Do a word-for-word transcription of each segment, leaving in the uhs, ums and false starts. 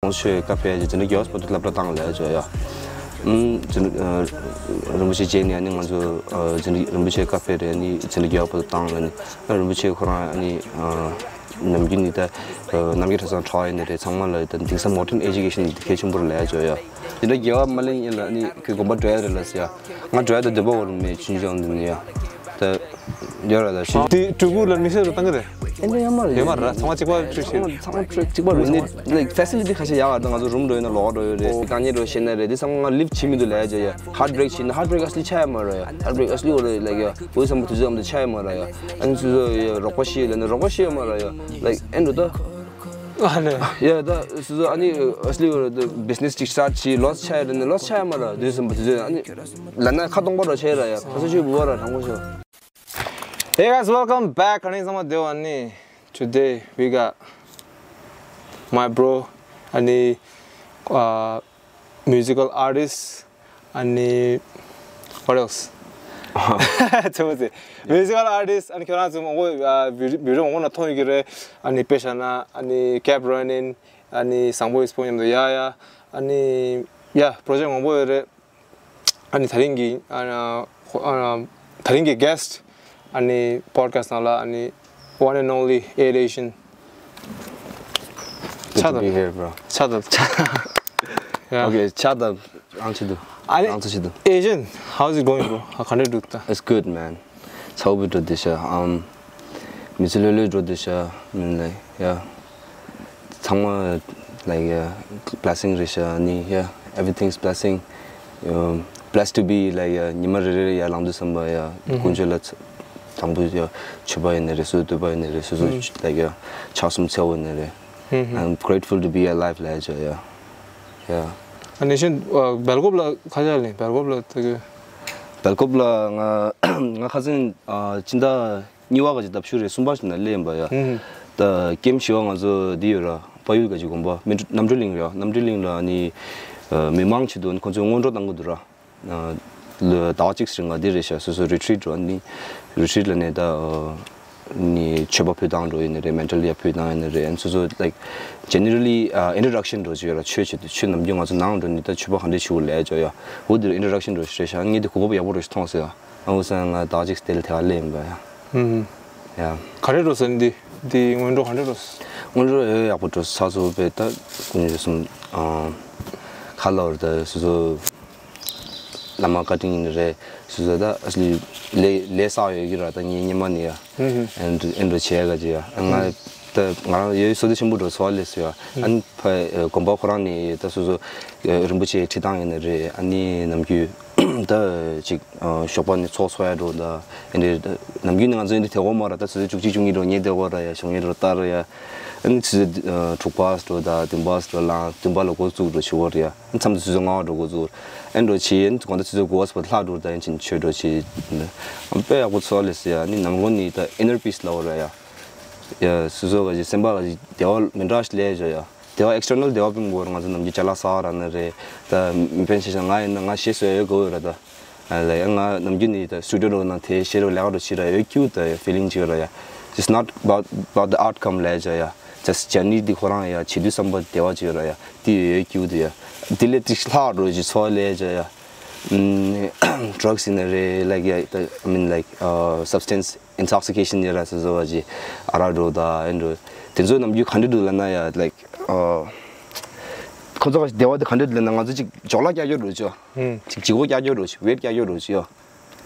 ང་ཚོ་ཆོས་ཀ་ཕེ་ཡ་ཅི་འདྲ་རྒྱལ་བ་སྤོ་ཏུ་སློབ་གྲྭ་བཏང་ལ་ཡ་ཅོ་ཡ། ཨུམ་ཅི་འདྲ་རིན་པོ་ཆེ་རྗེས་ནས་ཨ་ནི་ང་ཚོ་ཅི་འདྲ་རིན་པོ་ཆེ་ཀ་ཕེ་རེད། ཨ་ནི་ཅི་འདྲ་རྒྱལ་བ་སྤོ་ཏུ་བཏང་ལ་ནི་རིན་པོ་ཆེ་ཁོ་རང་ཨ་ནི་ནམ་རྒྱུན་ནི་ད་ནམ་རྒྱུན་གྲྭ་ཚང་གྲྭ་ཡིན་ནི་རེད། ཚང་མ་ལ་ད་དེང་སང་མོ་ཌན་ཨེ་ཇུ་ཀེ་ཤན་གལ་ཆེན་པོ་རེད་ལ་ཡ་ཅོ་ཡ། དེ་འདྲ་རྒྱལ་བ་མ་ལེན་ཡིན་ལ་ཨ་ནི་ཁོས་དགོན་པ་འགྲོ་ཡ་རེད་ལ་ཟེར་ཡ། ང་འགྲོ་ཡ་ད་འདོད་པ་བོར་མེད་ཆུན་ཅང་འདི་ནི་ཡ། ད་ཡོད་ར་ད་ཤི། དེ་ཕྲུ་གུ་ལ་དམིགས་བསལ་དུ་བཏང་གི་རེད། ཨེ་འདྲ་ཡོད་མ་རེད། ཡོད་མ་རེད། ཚང་མ་གཅིག་པ་ཁྲིད་ཤིག་ཚང་མ་གཅིག་པ་རེད། ནི་ལའིག་ཕེ་སི་ལི་ཊི་ཁ་ཤས་ཡག་ག་ད་ང་ཚོ་རུམ་འགྲོ་ཡོད་ན་ལོག་འགྲོ་ཡོད་རེད། དཀའ་ངལ་འགྲོ་ཤེས་ན་རེད། དེ་ཚང་མ་ང་ལིབ་བྱེད་མི་འདུག་ལ་ཡ་ཅོ་ཡ། ཧར་བྷི་རེག་བྱེད་ན་ཧར་བྷི་རེག་ཨ་སི་ལི་ཆགས་ཡ་མ་རེད་ཡ། ཧར་བྷི་རེག་ཨ་སི་ལི་འོ་རེད་ལ་ཡ། འོ་ཙམ་པོ་དུས་ཚོད་ཨམ་ད་ཆགས་ཡ་མ་རེད་ཡ། ཨ་ནི་ཚོ་ཚོ་རོགས་པ་ཤེས་ལ་ནི་རོགས་པ་ཤེས་ཡ་མ་རེད་ཡ། ལའིག་ཨེ་འགྲོ་ད། ཨ་ནི། ཡ་ད་སོ་སོ་ཨ་ནི་ཨ་སི་ལི་བར་དུ་བི་ཛི་ནེ་སི་ཅིག་སི་ཊར་ཊི་བྱེད་ལོ་སི་ཆགས་ཡ་རེད་ནི་ལོ་སི་ཆགས་ཡ་མ་རེད། དུས་སམ་པ་དུས་ཚོད་ཨ་ནི་ལ་ན་ཁ་སྟོང་པ་རོ་ཆགས་ཡ་ར་ཡ། ཁ་སོ་ཆུ་བུ་བ་ར་དྲང་པོ་ཤོ། Hey guys, welcome back. ཁ་ནི་ཚང་མ་བདེ་བ་ནི། Today we got my bro, ཨ་ནི། ཨ། Musical artist, ཨ་ནི། What else? ཚེ་མོ་ཚེ། Musical artist, ཨ་ནི་ཁྱོད་རང་ཚོ་མང་པོ་ཨ་བི་ཌི་ཡོ་མང་པོ་ན་མཐོང་ཡོད་ཀྱི་རེད། ཨ་ནི་དཔེ་བཞག་ན་ཨ་ནི་Kept Running, ཨ་ནི་བཟང་པོ་ཨིས་པོ་མཉམ་དུ་ཡ་ཡ། ཨ་ནི་ཡ་པྲོ་ཇེག་མང་པོ་ཡོད་རེད། ཨ་ནི་དེ་རིང་གི་ཨ་ནི་ཨ་ནི་དེ་རིང་གི་གྷེ་སི་ཊི། ཨ་ནི་པོ་ཌི་ཁ་སི་ཊི་ནང་ལ་ཨ་ནི་one and only Air Asian. Good to be here, bro. Shut up. Yeah. Okay, shut up. ཨང་ཆི་དུ། ཨ་ནི་ཨང་ཆི་དུ། Asian, how's it going, bro? ག་འདྲ་འདུག་ད། It's good, man. ཚ་བོ་བི་འགྲོ་དེ་ཤ་ཨམ། མི་ཚེ་ལྷོད་ལྷོད་འགྲོ་དེ་ཤ་མིན་ལ་ཡ། ཚང་མ་like yeah, blessing རེད་ཤག་ནི་yeah, everything's blessing. Um, blessed to be like yeah, ཉི་མ་རེ་རེ་ཡར་ལངས་དུས་ཙམ་པ་yeah, ཀུན་སྤྱོད་ལ་དང་པོ་yeah, ཆོས་པ་ཡིན་ནི་རེད། སོ་སོ་སྟོན་པ་ཡིན་ནི་རེད། སོ་སོ་like yeah, ཕྱག་གསུམ་འཚལ་བ་ཡིན་ནི་རེད། I'm grateful to be alive ལབ་ཡ་ཅོ་yeah, yeah. ཨ་ནི་ཤིན་སྦེལ་ཀོབ་ལ་ཁ་ཆག་ལེན། སྦེལ་ཀོབ་ལ་ད་གི། སྦེལ་ཀོབ་ལ་ང་ང་ཁ་སང་ཨ་སྤྱི་ཟླ་གཉིས་པ་ག་ཅིག་ལྟ་བཞིན་རེད། གསུམ་པ་ཞིག་ན་སླེབས་ཡིན་པ་ཡ། ད་ཀེམ་བཞི་པ་ང་ཚོ་འདི་ཡོད་ར། དཔལ་ཡུལ་ག་ཅིག་དགོན་པ་མི་འགྲོ་རྣམ་གྲོལ་གླིང་ར། རྣམ་གྲོལ་གླིང་ལ་ནི་མི་མང་ཆེད་དུ་ཁོང་ཚོས་སྔོན་འགྲོ་བཏང་གི་འདུག་ར། ཟླ་བ་གཅིག་རིང་ང་འདི་རེད་ཤག་སོ་སོ་རི་ཊི་རིཊ་འགྲོ་ནི་རི་ཊི་རིཊ་ལ་ནས་ད་ནི་ཆོས་པ་ཕུལ་བཏང་འགྲོ་ཡིན་ནི་རེད། མེན་ཊལ་ཡ་ཕུལ་བཏང་ཡིན་ནི་རེད། སོ་སོ་like generally introduction འགྲོ་ཅིག་ཡོད་ར། ཆོས་ཆེད་དུ་ཆོས་ནམ་རྒྱུན་ང་ཚོ་ནང་འགྲོ་ནི་ད་ཆོས་པ་ག་འདྲས་ཞུ་ལས་ཅོ་ཡ། འོ་འདིར་introduction འགྲོ་ཞིག་རེད་ཤག་ངས་འདི་གོ་སྐབས་ཡག་པོ་རེད་ཤག་མཐོང་སོང་ཡ། ཨ་འུ་ས་ང་ཟླ་བ་གཅིག་དེ་ལ་དེ་ག་སླེབས་ཡིན་པ་ཡ། ཡ། ག་རེ་འགྲོ་སོང་འདི། འདི་སྔོན་འགྲོ་ག་འདྲ་འགྲོ་སོང་། སྔོན་འགྲོ་ཡོད་ཡག་པོ་འགྲོ་ས་ཚོ་བས་ད་ཀུན་ཡོད་སོང་། ཁ་ལོར་ད་སོ་སོ་བླ་མ་བཀའ་དྲིན་ཡིན་རེད། སོ་སོ་ད་ལས་ལས་བསགས་ཡོད་ཀྱི་ར། ད་ངའི་སྙེ་མ་ནི་ཡ། ཨེ་འགྲོ་ཨེ་འགྲོ་བྱས་ག་ཅི་ཡ། ང་ད་ང་རང་ཡོད་སོ་ད་ཆེན་པོ་འགྲོ་ཚོ་ལས་སོ་ཡ། ཨན་ཕ་དགོན་པ་ཁོ་རང་ནི་ད་སོ་སོ་རིན་པོ་ཆེ་ཁྲི་ཐང་ཡིན་ནི་རེད། ཨ་ནི་ནམ་རྒྱུན་ད་ཅིག་ཞོགས་པ་ནི་ཚོགས་འཚོགས་ཡ་འགྲོ་ད། ཨེ་འདྲ་ནམ་རྒྱུན་ནི་ང་ཚོ་ཨེ་འདྲ་དེ་འོ་མ་ར། ད་སོ་སོ་བཅུ་གཅིག་བཅུ་གཉིས་འགྲོ་ཉལ་བསྡད་པ་ར་ཡ། ཞོགས་ཉལ་འགྲོ་ལྟ་ར་ཡ། ཨ་ནི་ཆུ་ཚོད་དྲུག་པ་འགྲོ་ད་བདུན་པ་འགྲོ་ལངས། བདུན་པ་ལ་འགོ་བཙུགས་འགྲོ་བྱེད་པ་ར་ཡ། མཚམས་དུ་ཆུ་ཚོད་ལྔ་པ་འགྲོ་འགོ་ཚུགས། ཨེ་འགྲོ་བྱེད་ཡིན་དགོང་དག་ཆུ་ཚོད་དགུ་པ་ལྷག་འགྲོ་ད་ཡིན་ཕྱིན་ཆོས་འགྲོ་བྱེད། དཔེ་ཡག་པོ་ཚོར་ལས་སི་ཡ། ནི་ནམ་གུང་ནི་ད་inner peace ལབ་པ་ར་ཡ། ཡ་སོ་སོ་ག་ཅིག་སེམས་པ་ག་ཅིག་བདེ་བ་མི་འདྲ་ཞིག་ལས་བྱ་ཡ། བདེ་བ་external བདེ་བ་ཕུན་པོ་ང་ཚོ་ནམ་རྒྱུན་ཅ་ལག་ཟ་བ་ར་ནི་རེད། ད་མི་ཕན་ཆེ་ཤ་ང་ཡིན་ན་ང་ཞེ་སོ་ཡ་ཡོད་དགོས་ར་ད། ལ་ཡང་ང་ནམ་རྒྱུན་ནི་ད་སི་ཊུ་ཌི་ཡོ་ནང་དེ་ཤེས་རོགས་ལས་ཀ་རོ་བྱེད་ར་ཡོད་ཀྱུ་ད་ཡ་feeling ཅིག་ར་ཡ། It's not about about the outcome ལས་བྱ་ཡ། Just journey འདི་ཁོ་རང་ཡ་བྱེད་དུས་བསམ་པ་བདེ་བ་ཅིག་ར་ཡ། དེ་ཡོད་ཀྱུ་ད་ཡ། དེ་ལས་ཏིག་ལྷག་རོ་ཅིག་ཚོ་ལས་བྱ་ཡ། ཌྲག་སི་ཡིན་ན་རེད། like yeah, I mean like uh, substance intoxication ཡ་ར་སོ་སོ་བ་ཅིག་ཨ་རག་འགྲོ་ད་ཨེ་འགྲོ། དེ་ཚོ་ནམ་རྒྱུན་ག་འདྲ་འདུག་ལབ་ན་ཡ་like uh, ཁོ་ཚོ་བདེ་བ་དེ་ག་འདྲ་འདུག་ལབ་ན་ང་ཚོ་ཅིག་ཇོ་ལ་རྒྱག་རྒྱུ་འགྲོ་ཆོག་ཅིག་ལྗིད་ཁོག་རྒྱག་རྒྱུ་རེད། weight རྒྱག་རྒྱུ་རེད་ཡ།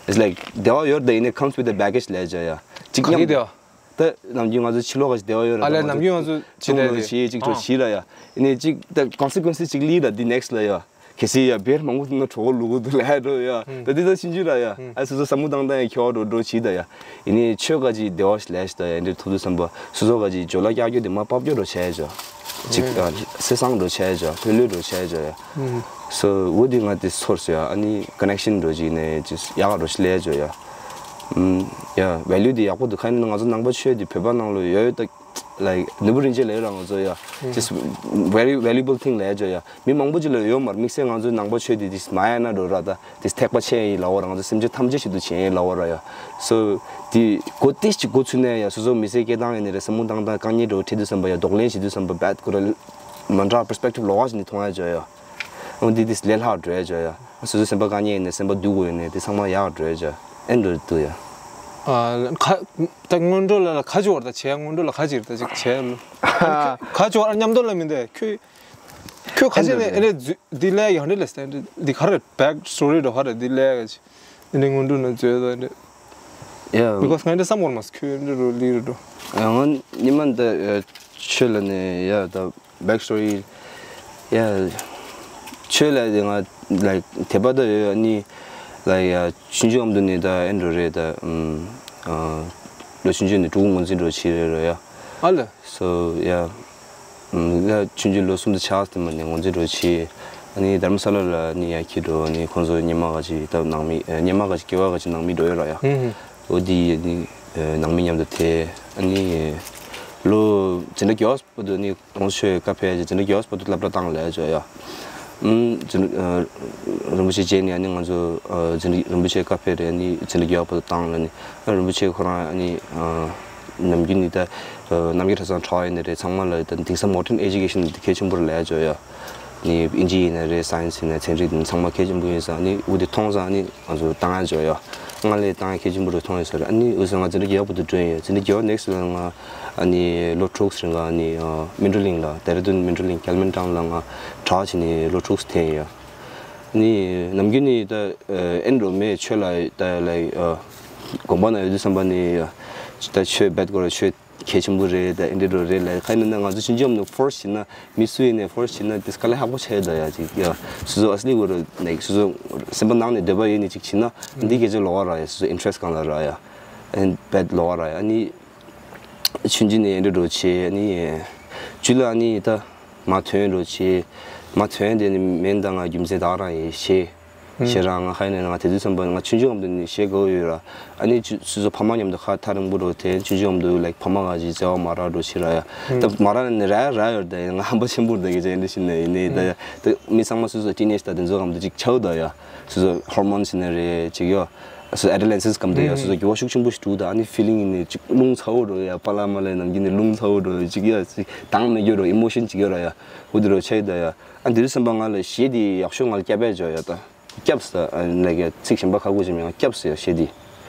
It's like བདེ་བ་ཡོད་དེ་ཡིན་ནའི་comes with a baggage ལས་བྱ་ཡ། ཅིག་ག་གི་ཉམས་བདེ་བ། ད་ནམ་རྒྱུན་ང་ཚོ་ཕྱི་ལོགས་ཀ་ཞིག་བདེ་བ་ཡོད་ར། ཨ་ལས་ད་ནམ་རྒྱུན་ང་ཚོ་ཅིག་ཏུང་ལོ་བྱེད་ཅིག་ཏུ་བྱེད་ར་ཡ། ཡིན་ནའི་ཅིག་ད་consequences ཅིག་ལི་ར་འདི་next ལ་ཡ། གལ་སྲིད་ཡ་བེར་མང་པོ་ཐོན་ན་གྲོད་ཁོག་ལུ་གུ་དུ་ལས་འགྲོ་ཡ། ད་འདི་ད་ཕྱིན་ཅི་ར་ཡ། ཨ་སོ་སོ་བསམ་བློ་བཏང་བཏང་ཡ་ཁྱོ་འགྲོ་འགྲོ་བྱེད་ད་ཡ། ཡིན་ནའི་ཆོས་ཀ་ཅིག་བདེ་བ་ཞིག་ལས་ཞིག་ད་ཡ། འདི་ཐུབ་དུས་བསམ་པ་སོ་སོ་ཀ་ཅིག་ཇོ་ལ་རྒྱག་རྒྱུ་དེ་མ་བབ་རྒྱུ་འགྲོ་བྱས་ཅོ། ཅིག་ཨ་སེ་སང་འགྲོ་བྱས་ཅོ། ལྷོད་ལྷོད་འགྲོ་བྱས་ཅོ་ཡ། སོ་འོ་དེ་ང་དེ་ཚོར་སོ་ཡ། ཨ་ནི་connection འགྲོ་ཅིག་ནས་ཅིག་ཡག་ག་འགྲོ་ཞིག་ལས་ཅོ་ཡ། ཨམ་ཡ་value དེ་ཡག་པོ་འདུག་ཁ་ནི་ང་ཚོ་ནང་པ་ཆོས་དེ་བོད་པ་ནང་ལོ་ཡོད་ད། Like ནུ་བུ་རིན་ཆེན་ལས་ར་ང་ཚོ་ཡ། Just very valuable thing ལས་ཅོ་ཡ། མི་མང་པོ་ཅིག་ལ་ཡོད་མར་དམིགས་བསལ་ང་ཚོའི་ནང་པ་ཆོས་དེ་དེ་མ་ཡ་ན་འགྲོ་ར་ད། དེ་ཐེག་པ་ཆེ་ཡིན་ལབ་པ་ར། ང་ཚོ་སེམས་ཅན་ཐམས་ཅད་ཞིག་ཏུ་བྱེད་ཡིན་ལབ་པ་ར་ཡ། སོ་དེ་གོ་ཏིས་ཅིག་གོ་ཚུལ་ནས་ཡ་སོ་སོ་མི་ཚེ་སྐྱེལ་སྟངས་ཡིན་ནི་རེད། སེམས་མུ་ཏང་ཏང་དཀའ་ངལ་འགྲོ་ཁྲིད་དུས་བསམ་པ་ཡ་གདོང་ལེན་བྱེད་དུས་བསམ་པ་བད་ཁོ་ར། མ་འདྲ་པར་སི་པེག་ཊིབ་ལོགས་ཀ་ཞིག་ནས་མཐོང་ཡ་བྱོས་ཡ། འོ་འདི་འདི་ལས་སླ་བ་འགྲོ་ཡ་བྱོས་ཡ། སོ་སོའི་སེམས་པ་དཀའ་ངལ་ཡིན་ནས་སེམས་པ་སྡུག་དགོས་ཡིན་ནས་དེ་ཚང་མ་ཡག་འགྲོ་ཡ་བྱོས། ཨེ་འགྲོ་འདུག་ཡ། ཨ། ཁ། ད་སྔོན་འགྲོ་ལ་ལ་ཁ་ཅིག་བར་ད་བྱས། སྔོན་འགྲོ་ལ་ཁ་ཅིག་རེད་ད་ཅིག་བྱས་ལོ། ཁ་ཅིག་བར་མཉམ་དུ་ལ་མི་འདུག་ཁྱོད། ཁྱོད་ཁ་ཅིག་ནས་ཨེ་འདྲ་འདི་ལས་ཡང་འདྲ་ལས་སྟེ་འདི་ག་རེ་བེག་སི་ཊོ་རི་འགྲོ་ག་རེ་འདི་ལས་ག་ཅིག་ཨེ་འདྲ་སྔོན་འགྲོ་ན་བརྗོད་ད་འདྲ། Yeah. Because ང་འདྲ་བསམ་བར་མ་སོང་ཁྱོད་འདྲ་རུ་ལི་རུ་འགྲོ། ང་ཉི་མ་འདི་ཆོས་ལ་ནས་ཡ་ད། བེག་སི་ཊོ་རི། ཡ། ཆོས་ལ་དེ་ང་ལའིཀ་དད་པ་ད་ཡོད། ཨ་ནི་ལའིཀ་ཡ་ཆུང་ཆུང་ཨམ་དུ་ནས་ད་ཨེ་འགྲོ་རེད་ད། ཨམ། ཨ། ལོ་ཆུང་ཆུང་ནས་ཕྲུ་གུ་ངོས་འཛིན་འགྲོ་བྱེད་རེད་རོ་ཡ། ཨ་ལ། So yeah. ཨམ། ཡ་ཆུང་ཆུང་ལོ་གསུམ་དང་ཕྱེད་དེ་མ་ནས་ངོས་འཛིན་འགྲོ་བྱེད། ཨ་ནི་དྷརྨ་ས་ལ་ལ་ནི་ཡ་ཁྱི་འགྲོ། ཨ་ནི་ཁོང་ཚོ་སྙེ་མ་ག་ཅིག་ད་ནང་མི་སྙེ་མ་ག་ཅིག་སྐྱེ་བ་ག་ཅིག་ནང་མི་འགྲོ་ཡོད་ར་ཡ། ཨོ་དི་ནི་ནང་མི་མཉམ་དུ་དེ་ཨ་ནི་ལོ་འཛིན་གྲྭ་བརྒྱད་པ་དུ་ནི། ཁོང་ཚོས་ཀ་ཕེ་ཅིག་འཛིན་གྲྭ་བརྒྱད་པ་བར་དུ་སློབ་གྲྭ་བཏང་ལས་བྱོས་ཡ། ཨམ། འཛིན་རིན་པོ་ཆེ་རྗེས་ནས་ཨ་ནི་ང་ཚོ་འཛིན་རིན་པོ་ཆེ་ཀ་ཕེ་རེད། ཨ་ནི་འཛིན་གྲྭ་བརྒྱད་པ་བར་དུ་བཏང་ལ་ནི་རིན་པོ་ཆེ་ཁོ་རང་ཨ་ནི་ནམ་རྒྱུན་ནི་ད་རྣམ་རྒྱལ་གྲྭ་ཚང་གྲྭ་བ་ཡིན་ནི་རེད། ཚང་མ་ལ་ད་དེང་སང་མོ་ཌན་ཨེ་ཇུ་ཀེ་ཤན་འདི་གལ་ཆེན་པོ་རེད་ལས་བྱོས་ཡ། ནི་ཨིན་ཇི་ཡིན་ན་རེད། སའེན་སི་ཡིན་ན་ཚན་རིག་འདི་ཚང་མ་གལ་ཆེན་པོ་ཡིན་ས། ཨ་ནི་འུ་དེ་མཐོང་ས་ཨ་ནི། ང་ཚོ་བཏང་ཡ་འཇོག་ཡ། ང་ལས་བཏང་ཡ་གལ་ཆེན་པོ་རུ་མཐོང་ཡོད་ས་རེད། ཨ་ནི་འུ་ཚོ་ང་འཛིན་གྲྭ་བརྒྱད་པ་བར་དུ་འགྲོ་ཡོད། འཛིན་གྲྭ་བརྒྱད་པ་ནེག་སི་ལ་ང་ཨ་ནི་ལོ་དྲུག་ཟིན་ག་ཨ་ནི་མིན་ཊོ་ལིང་ལ་ཌེ་ར་ཌུན་མིན་ཊོ་ལིང་ཀེལ་མན་ཊའུན་ལ་ང་གྲྭ་བྱས་ནས་ལོ་དྲུག་འཐེན་ཡོད། ཨ་ནི་ནམ་རྒྱུན་ནི་ད་ཨེ་འགྲོ་མེད་ཆོས་ལ་ད་ལའིཀ་དགོངས་པ་ན་ཡོད་དུས་བསམ་པ་ནི་ད་ཆོས་རྦད་དགོས་ར། ཆོས་གལ་ཆེན་པོ་རེད། ད་ཨེ་འདྲ་འགྲོ་རེད་ལ། ཁ་ཡིན་ན་ང་ཚོ་ཕྱིན་ཆོམ་ནས་ཕོར་སི་བྱས་ན་མི་སུ་ཡིན་ནས་ཕོར་སི་བྱས་ན་དེ་དཀའ་ལས་ཁག་པོ་ཆགས་ཡོད་ད་ཡ། ཅིག་ཡ་སོ་སོ་ཨ་སི་ལི་གོ་ར་ནས་སོ་སོ་སེམས་པ་ནང་ནས་འདོད་པ་ཡོད་ནས་ཅིག་བྱས་ན་འདི་སྐད་ཆ་ལོགས་ཀ་ར་ཡ། སོ་སོ་ཨིན་ཊ་རེ་སི་ཊི་སྒང་ལ་ར་ཡ། ཨེ་རྦད་ལོགས་ཀ་ར་ཡ། ཨ་ནི་ཆུང་ཆུང་ནས་ཨེ་འདྲ་འགྲོ་བྱས། ཨ་ནི་ཇུ་ལ་ཨ་ནི་ད་མ་ཐོན་འགྲོ་བྱས། མ་ཐོན་དེ་ནི་མེན་ད་ང་རྒྱུ་མཚན་ད་ག་རང་ཡིན་ཤེས། ཁྱེད་རང་ང་ཧ་ཡིན་ན་ང་དེ་དུས་ཙམ་པ་ང་ཆུང་ཆུང་ངམ་དུ་ནི་གཞས་དགའ་བོ་ཡོད་ར། ཨ་ནི་ཆུ་སོ་སོ་ཕ་མ་མཉམ་དུ་ཁ་ཐག་རིང་པོ་འགྲོ་དེ་ཆུང་ཆུང་ངམ་དུ་ལའིཀ་ཕ་མ་ག་ཅིག་བརྩེ་བ་མ་རག་འགྲོ་ཕྱིར་ར་ཡ། ད་མ་རག་ནི་ར་ར་ཡོད་ད་ཡིན། ང་ཧམ་པ་ཆེན་པོ་ད་གི་ཅན་འདི་ཤི་ནི་ཡིན་ནི་ད་ཡ། ད་མི་ཚང་མ་སོ་སོ་ཊིན་ཨེཇ་ད་དེ་ཚོ་ངམ་དུ་ཅིག་ཆའོ་ད་ཡ། སོ་སོ་ཧོར་མོན་སི་ནི་རེད་ཅིག་ཡོད། སོ་སོ་ཨེ་ཌོ་ལེ་སེན་སི་ངམ་དུ་ཡ་སོ་སོ་འགྱུར་བ་ཤུགས་ཆེན་པོ་ཞིག་འགྲོ་ད། ཨ་ནི་ཕི་ལིང་ཡིན་ནི་ཅིག་རླུང་ཚ་བོ་འགྲོ་ཡ། པ་ལ་མ་ལ་ནམ་རྒྱུན་ནི་རླུང་ཚ་བོ་འགྲོ་ཅིག་ཡ། ཅིག་དྭངས་མེད་རྒྱུ་འགྲོ། ཨི་མོ་ཤན་ཅིག་ཡོད་ར་ཡ། འོ་དེ་རུ་ཆའོ་ད་ཡ། ཨ་འདི་རུ་སེམས་པ་ང་ལ་གཞས་འདི་ཡག་ཤོས་ང་ལ་སྐྱབས་པས་འཇོག་ཡ་ད། སྐྱབས་ས་ཨ་ལའིཀ་ཡ་ཚིག་གཞན་པ་ཁ་ཁུ་ཅིག་མེད་ང་སྐྱབས་ས་ཡ་གཞས་འདི།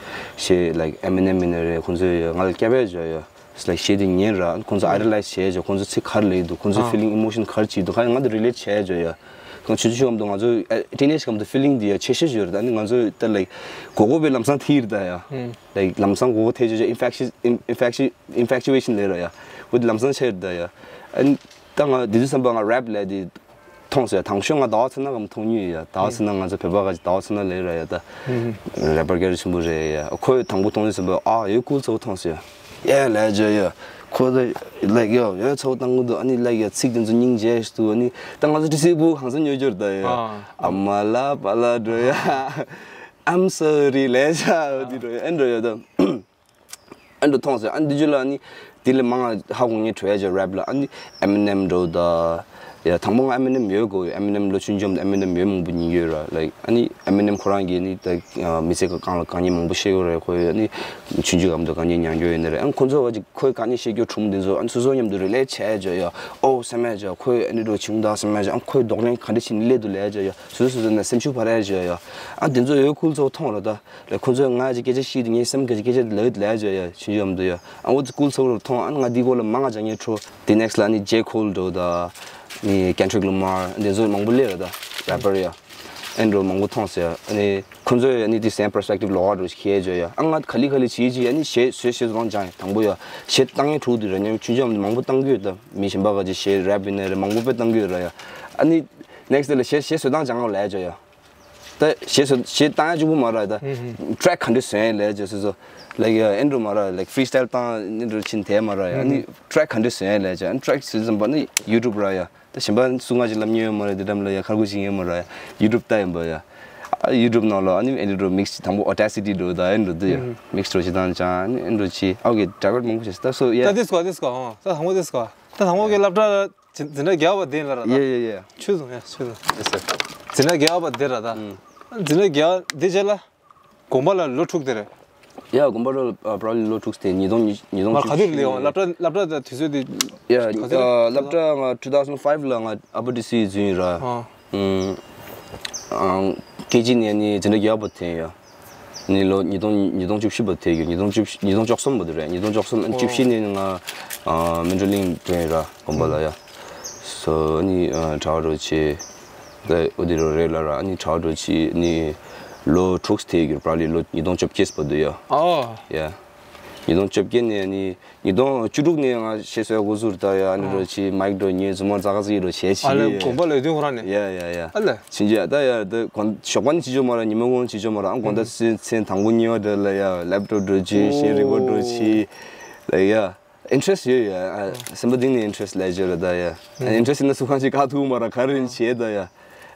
གཞས་ལའིཀ་ཨེ་མི་ནེམ་མིན་ན་རེད། ཁོང་ཚོས་ཡ་ང་ལ་སྐྱབས་པས་འཇོག་ཡ། ལའིཀ་གཞས་འདི་ཉན་ར་ཁོང་ཚོ་ཨའི་ཌོ་ལའིཛ་བྱས་འཇོག་ཁོང་ཚོ་ཚིག་ག་རེ་ལབ་ཀྱི་འདུག་ཁོང་ཚོ་ཕི་ལིང་ཨི་མོ་ཤན་ག་རེ་བྱེད་ཀྱི་འདུག་ཁ་ང་དང་རི་ལེཊ་བྱས་འཇོག་ཡ། ཁོང་ཆུང་ཆུང་ངམ་དུ་ང་ཚོ་ཨེ་ཊིན་ཨེཇ་ངམ་དུ་ཕི་ལིང་འདི་ཡ་ཆེ་ཤོས་ཡོད་རེད། ཨ་ནི་ང་ཚོ་ད་ལའིཀ་གོ་གོ་བའི་ལམ་སང་ཐིག་རེད་ད་ཡ། ལའིཀ་ལམ་སང་གོ་གོ་ཐེ་ཆོས་ཆོས་ཨིན་ཕེག་ཤི་ཨིན་ཕེག་ཤི་ཨིན་ཕེག་ཆུ་ཨེ་ཤན་ལབ་ར་ཡ། འོ་དེ་ལམ་སང་ཆགས་རེད་ད་ཡ། ཨ་ནི་ད་ང་དེ་དུས་ཙམ་པ་ང་རེབ་ལབ་དེ་མཐོང་སོང་ཡ། དང་ཤོས་ང་ཟླ་བ་ཚེ་ན་གམ་མཐོང་མྱོང་ཡ། ཟླ་བ་ཚེ་ན་ང་ཚོ་བོད་པ་ག་ཅིག་ཟླ་བ་ཚེ་ན་ལབ་ར་ཡ་ད། རེ་པར་སྐད་གྲགས་ཆེན་པོ་རེད་ཡ། ཁོས་དང་པོ་མཐོང་དུས་ཙམ་པ་ཨ་ཡོད་ཀུལ་ཚ་བོ་མཐོང་སོང་ཡ། ཡ་ལས་ཇོ་ཡ། ཁོ་ད་ལའིཀ་ཡ་ཡོད་ཚ་བོ་བཏང་གི་འདུག་ཨ་ནི་ལའིཀ་ཡ་ཚིག་དེ་ཚོ་སྙིང་རྗེ་ཞིག་འདུག་ཨ་ནི་ད་ང་ཚོ་ཏི་སི་བུ་ཧང་སང་ཉོ་རྒྱུར་ད་ཡ། ཨ་མ་ལ་པ་ལ་འགྲོ་ཡ། I'm sorry ལས་ཇ་འོ་དེ་འགྲོ་ཡ་ཨེ་འགྲོ་ཡ་ད། ཨ་འདྲ་མཐོང་སོང་། ཨ་འདི་ཇུ་ལ་ཨ་ནི་དེ་ལས་མང་ང་ཧ་གོ་ངེས་བྲོ་ཡ་ཇ་རེབ་ལ་ཨ་ནི་ཨེ་མི་ནེམ་འགྲོ་ད། ཡ་དང་པོ་ང་ཨེ་མི་ནེམ་ཡོད་གོ། ཨེ་མི་ནེམ་ལོ་ཆུང་ཆུང་ཨེ་མི་ནེམ་ཡོད་མང་པོ་ཉན་ཡོད་ར། ལའིཀ་ཨ་ནི་ཨེ་མི་ནེམ་ཁོ་རང་གིས་ནི་ད་མི་ཚེ་གང་ལ་དཀའ་ངལ་མང་པོ་བཤད་ཡོད་རེད། ཁོ་ཡ་ཨ་ནི་ཆུང་ཆུང་སྐབས་དུ་དཀའ་ངལ་མྱངས་ཡོད་ཡིན་ནི་རེད། ཨ་ཁོ་ཚོ་ག་ཅིག་ཁོའི་དཀའ་ངལ་བཤད་རྒྱུ་གྲུང་དེ་ཚོ་ཨ་ནི་སོ་སོ་མཉམ་དུ་རི་ལེཊ་བྱས་ཇ་ཡ། ཨོ་སེམས་མེད་ཇ་ཁོས་ཨ་ནི་འགྲོ་བྱུང་ད་སེམས་མེད་ཇ། ཨ་ཁོའི་རྡོག་ལན་ག་འདྲ་བྱས་ནི་སླེབས་འདུག་ལས་ཇ་ཡ། སོ་སོ་སོ་ན་སེམས་ཤུགས་འཕར་ཡ་ཇ་ཡ། ཨ་དེ་ཚོ་ཡོད་ཀུལ་ཚོ་མཐོང་ར་ད། ལ་ཁོ་ཚོས་ང་ཅིག་སྐད་ཆ་བཤད་དུས་ངའི་སེམས་ཀྱི་སྐད་ཆ་དེ་ལབ་ཡོད་ལབ་ཡ་ཅིག་ཡོད་ཡ། ཆུང་ཆུང་འདུག་ཡ། ཨ་འོ་ཙི་ཀུལ་ཚོགས་རུ་མཐོང་། ཨ་ང་འདི་སྐོར་ལ་མང་ང་ཅང་ངས་ཁྲོ། དེ་ནེག་སི་ལ་ཨ་ནི་ཇེ་ཁོལ་འགྲོ་ད། ནི་ཀེན་ཌྲིག་ལ་མར་འདི་ཚོ་མང་པོ་སླེབས་ར་ད། རེ་པར་ཡ། ཨེ་འགྲོ་མང་པོ་མཐོང་སོང་ཡ། ཨ་ནི་ཁོ་ཚོས་ཨ་ནི་དེ་སེམ་པར་སི་པེག་ཊིབ་ལོགས་ཀ་འགྲོ་ཞིག་ཁྱེད་ཅོ་ཡ། ཨ་ང་ག་ལི་ག་ལི་བྱེད་ཅིག་ཨ་ནི་ཞེ་ཞེ་ཞེ་ཚོ་ལོང་ཅང་དང་པོ་ཡ། ཞེ་བཏང་ངས་ཁྲོ་དུས་ར་ཉམ་ཆུང་ཆུང་མང་པོ་བཏང་གི་ཡོད་ད། མི་གཞན་པ་ག་ཅིག་ཞེ་རེ་པར་ཡིན་ན་རེ་མང་པོ་དཔེ་བཏང་གི་ཡོད་ར་ཡ། ཨ་ནི་ནེག་སི་ལ་ཞེ་ཞེ་བཟོ་སྟངས་ཅང་ལ་ལས་ཅོ་ཡ། ད་གཞས་སོ་གཞས་བཏང་ཡ་གཅིག་པུ་མ་ར་ད། ཊེག་ག་འདྲ་བཟོ་ཡ་ལས་ཅེས་སོ་སོ། ལའིཀ་ཡ་ཨེ་འགྲོ་མ་ར་ལའིཀ་ཕི་རི་སི་ཊལ་བཏང་ནི་འགྲོ་ཕྱིན་དེ་མ་ར་ཡ། ཨ་ནི་ཊེག་ག་འདྲ་བཟོ་ཡ་ལས་ཅེས་ཨ་ནི་ཊེག་བཟོས་ཙམ་པ་ནི་ཡུ་ཊུབ་ར་ཡ། ད་གཞན་པ་སུ་ང་ཅིག་ལབ་མྱོང་ཡོད་མ་ར་དེ་འགྲམ་ལ་ཡ་ཁར་ཁུ་ཞིག་ཡོད་མ་ར་ཡ། ཡུ་ཊུབ་ལྟ་ཡིན་པ་ཡ། ཨ་ཡུ་ཊུབ་ནང་ལ་ཨ་ནི་ཨེ་འགྲོ་མིག་སི་དང་པོ་ཨོ་ཌེ་སི་ཊི་འགྲོ་ད་ཨེ་འགྲོ་དུ་ཡ། མིག་སི་འགྲོ་ཞིག་བཏང་ཅང་ཨ་ནི་ཨེ་འགྲོ་ཅི་ཨའོ་གི་ཌའི་ཝར་ཊི་མང་པོ་བྱས་ད་སོ་ཡ། ད་དེ་སྐོར་དེ་སྐོར་ཨོ་ད་དང་པོ་དེ་སྐོར་ད་དང་པོ་གི་སློབ་གྲྭ། འཛིན་གྲྭ་བརྒྱད་པ་དེ་ལ་ར་ད། ཡེ་ཡེ་ཡེ། ཆུ་བཟུང་ཡ་ཆུ་བཟུང་། ཡེ་སར། འཛིན་གྲྭ་བརྒྱད་པ་དེ་ར་ད། ཨུམ། འཛིན་གྲྭ་བརྒྱད་པ་དེ་རྗེས་ལ། དགོན་པ་ལ་ལོ་དྲུག་དེ་རེད། ཡ། དགོན་པ་ར་ཨ་པ་ར་ལི་ལོ་དྲུག་དེ་ཉིས་སྟོང་ཉི་ཉིས་སྟོང་ང་ག་དུས་ལ་ཡོང་། བཅུ་བཞི། སློབ་གྲྭ་སློབ་གྲྭ་དང་དུས་ཚོད་དེ་ཡ་ག་དུས་ཨ་སློབ་གྲྭ་ང་two thousand five ལ་ང་ཨ་པ་ཌི་སི་ཡུལ་འཛུལ་ཡིན་ར། ཨ། ཨུམ། ཨང་། ཀེ་ཇི་ནས་ནི་འཛིན་གྲྭ་བརྒྱད་པ་དེ་ཡ། ནི་ལོ་ཉིས་སྟོང་ཉིས་སྟོང་བཅུ་བཞི་བ་དེ་ཡོད། ཉིས་སྟོང་བཅུ་བཞི་ཉིས་སྟོང་བཅུ་གསུམ་བ་དེ་རེད། ཉིས་སྟོང་བཅུ་གསུམ་ཨ་ནི་བཅུ་བཞི་ནས་ནི་ང་ཨ་མོན་གྲོ་གླིང་འགྲོ་ཡིན་ར། དགོན་པ་ལ་ཡ། སོ་ཨ་ནི་ཨ་གྲྭ་བ་འགྲོ་ཆེ། ད་འོ་དེ་རོ་རེད་ལ་ར། ཨ་ནི་གྲྭ་བ་འགྲོ་ཆེ་ནི་ལོ་དྲུག་དེ་ཡོད། པ་ར་ལི་ལོ་ཉིས་སྟོང་བཅོ་བརྒྱད་བ་དུ་ཡ། ཨོ། ཡ། ཉིས་སྟོང་བཅོ་བརྒྱད་ནས་ཨ་ནི། ཉིས་སྟོང་བཅུ་དྲུག་ནས་ང་ཤེས་སོའི་འགོ་ཟུར་ད་ཡ། ཨ་ནི་རོ་ཆི་མའིག་འགྲོ་ཉོས། རྫུན་མ་ཙག་ཙིག་རོ་བྱས་ཆི། ཨ་ལས་དགོན་པ་ལས་དོན་ཁོ་རང་ནས། ཡ་ཡ་ཡ། ཨ་ལས། ཕྱིན་ཆད་ད་ཡ་ད་དགོན་ཞོགས་པ་ནི་བྱེད་ཆོག་མ་ར། ཉི་མ་གུང་བྱེད་ཆོག་མ་ར། ཨང་དགོང་ད་སེ་མཚན་དང་པོ་གཉིས་པ་དེ་ལ་ཡ་ལེབ་ཊོབ་འགྲོ་ཆི། གཞན་རིག་པ་འགྲོ་ཆི། ལ་ཡ་ཨིན་ཊེ་རེ་སི་ཡོད་ཡ། ཨ་སེམས་པ་གཏིང་ནས་ཨིན་ཊེ་རེ་སི་ལས་བྱོས་ར་ད་ཡ། ཨིན་ཊེ་རེ་སི་ཡིན་ན་སུ་གང་ཞིག་ཁ་ཐུག་མ་ར། ག་རེ་བྱེད་ད་ཡ།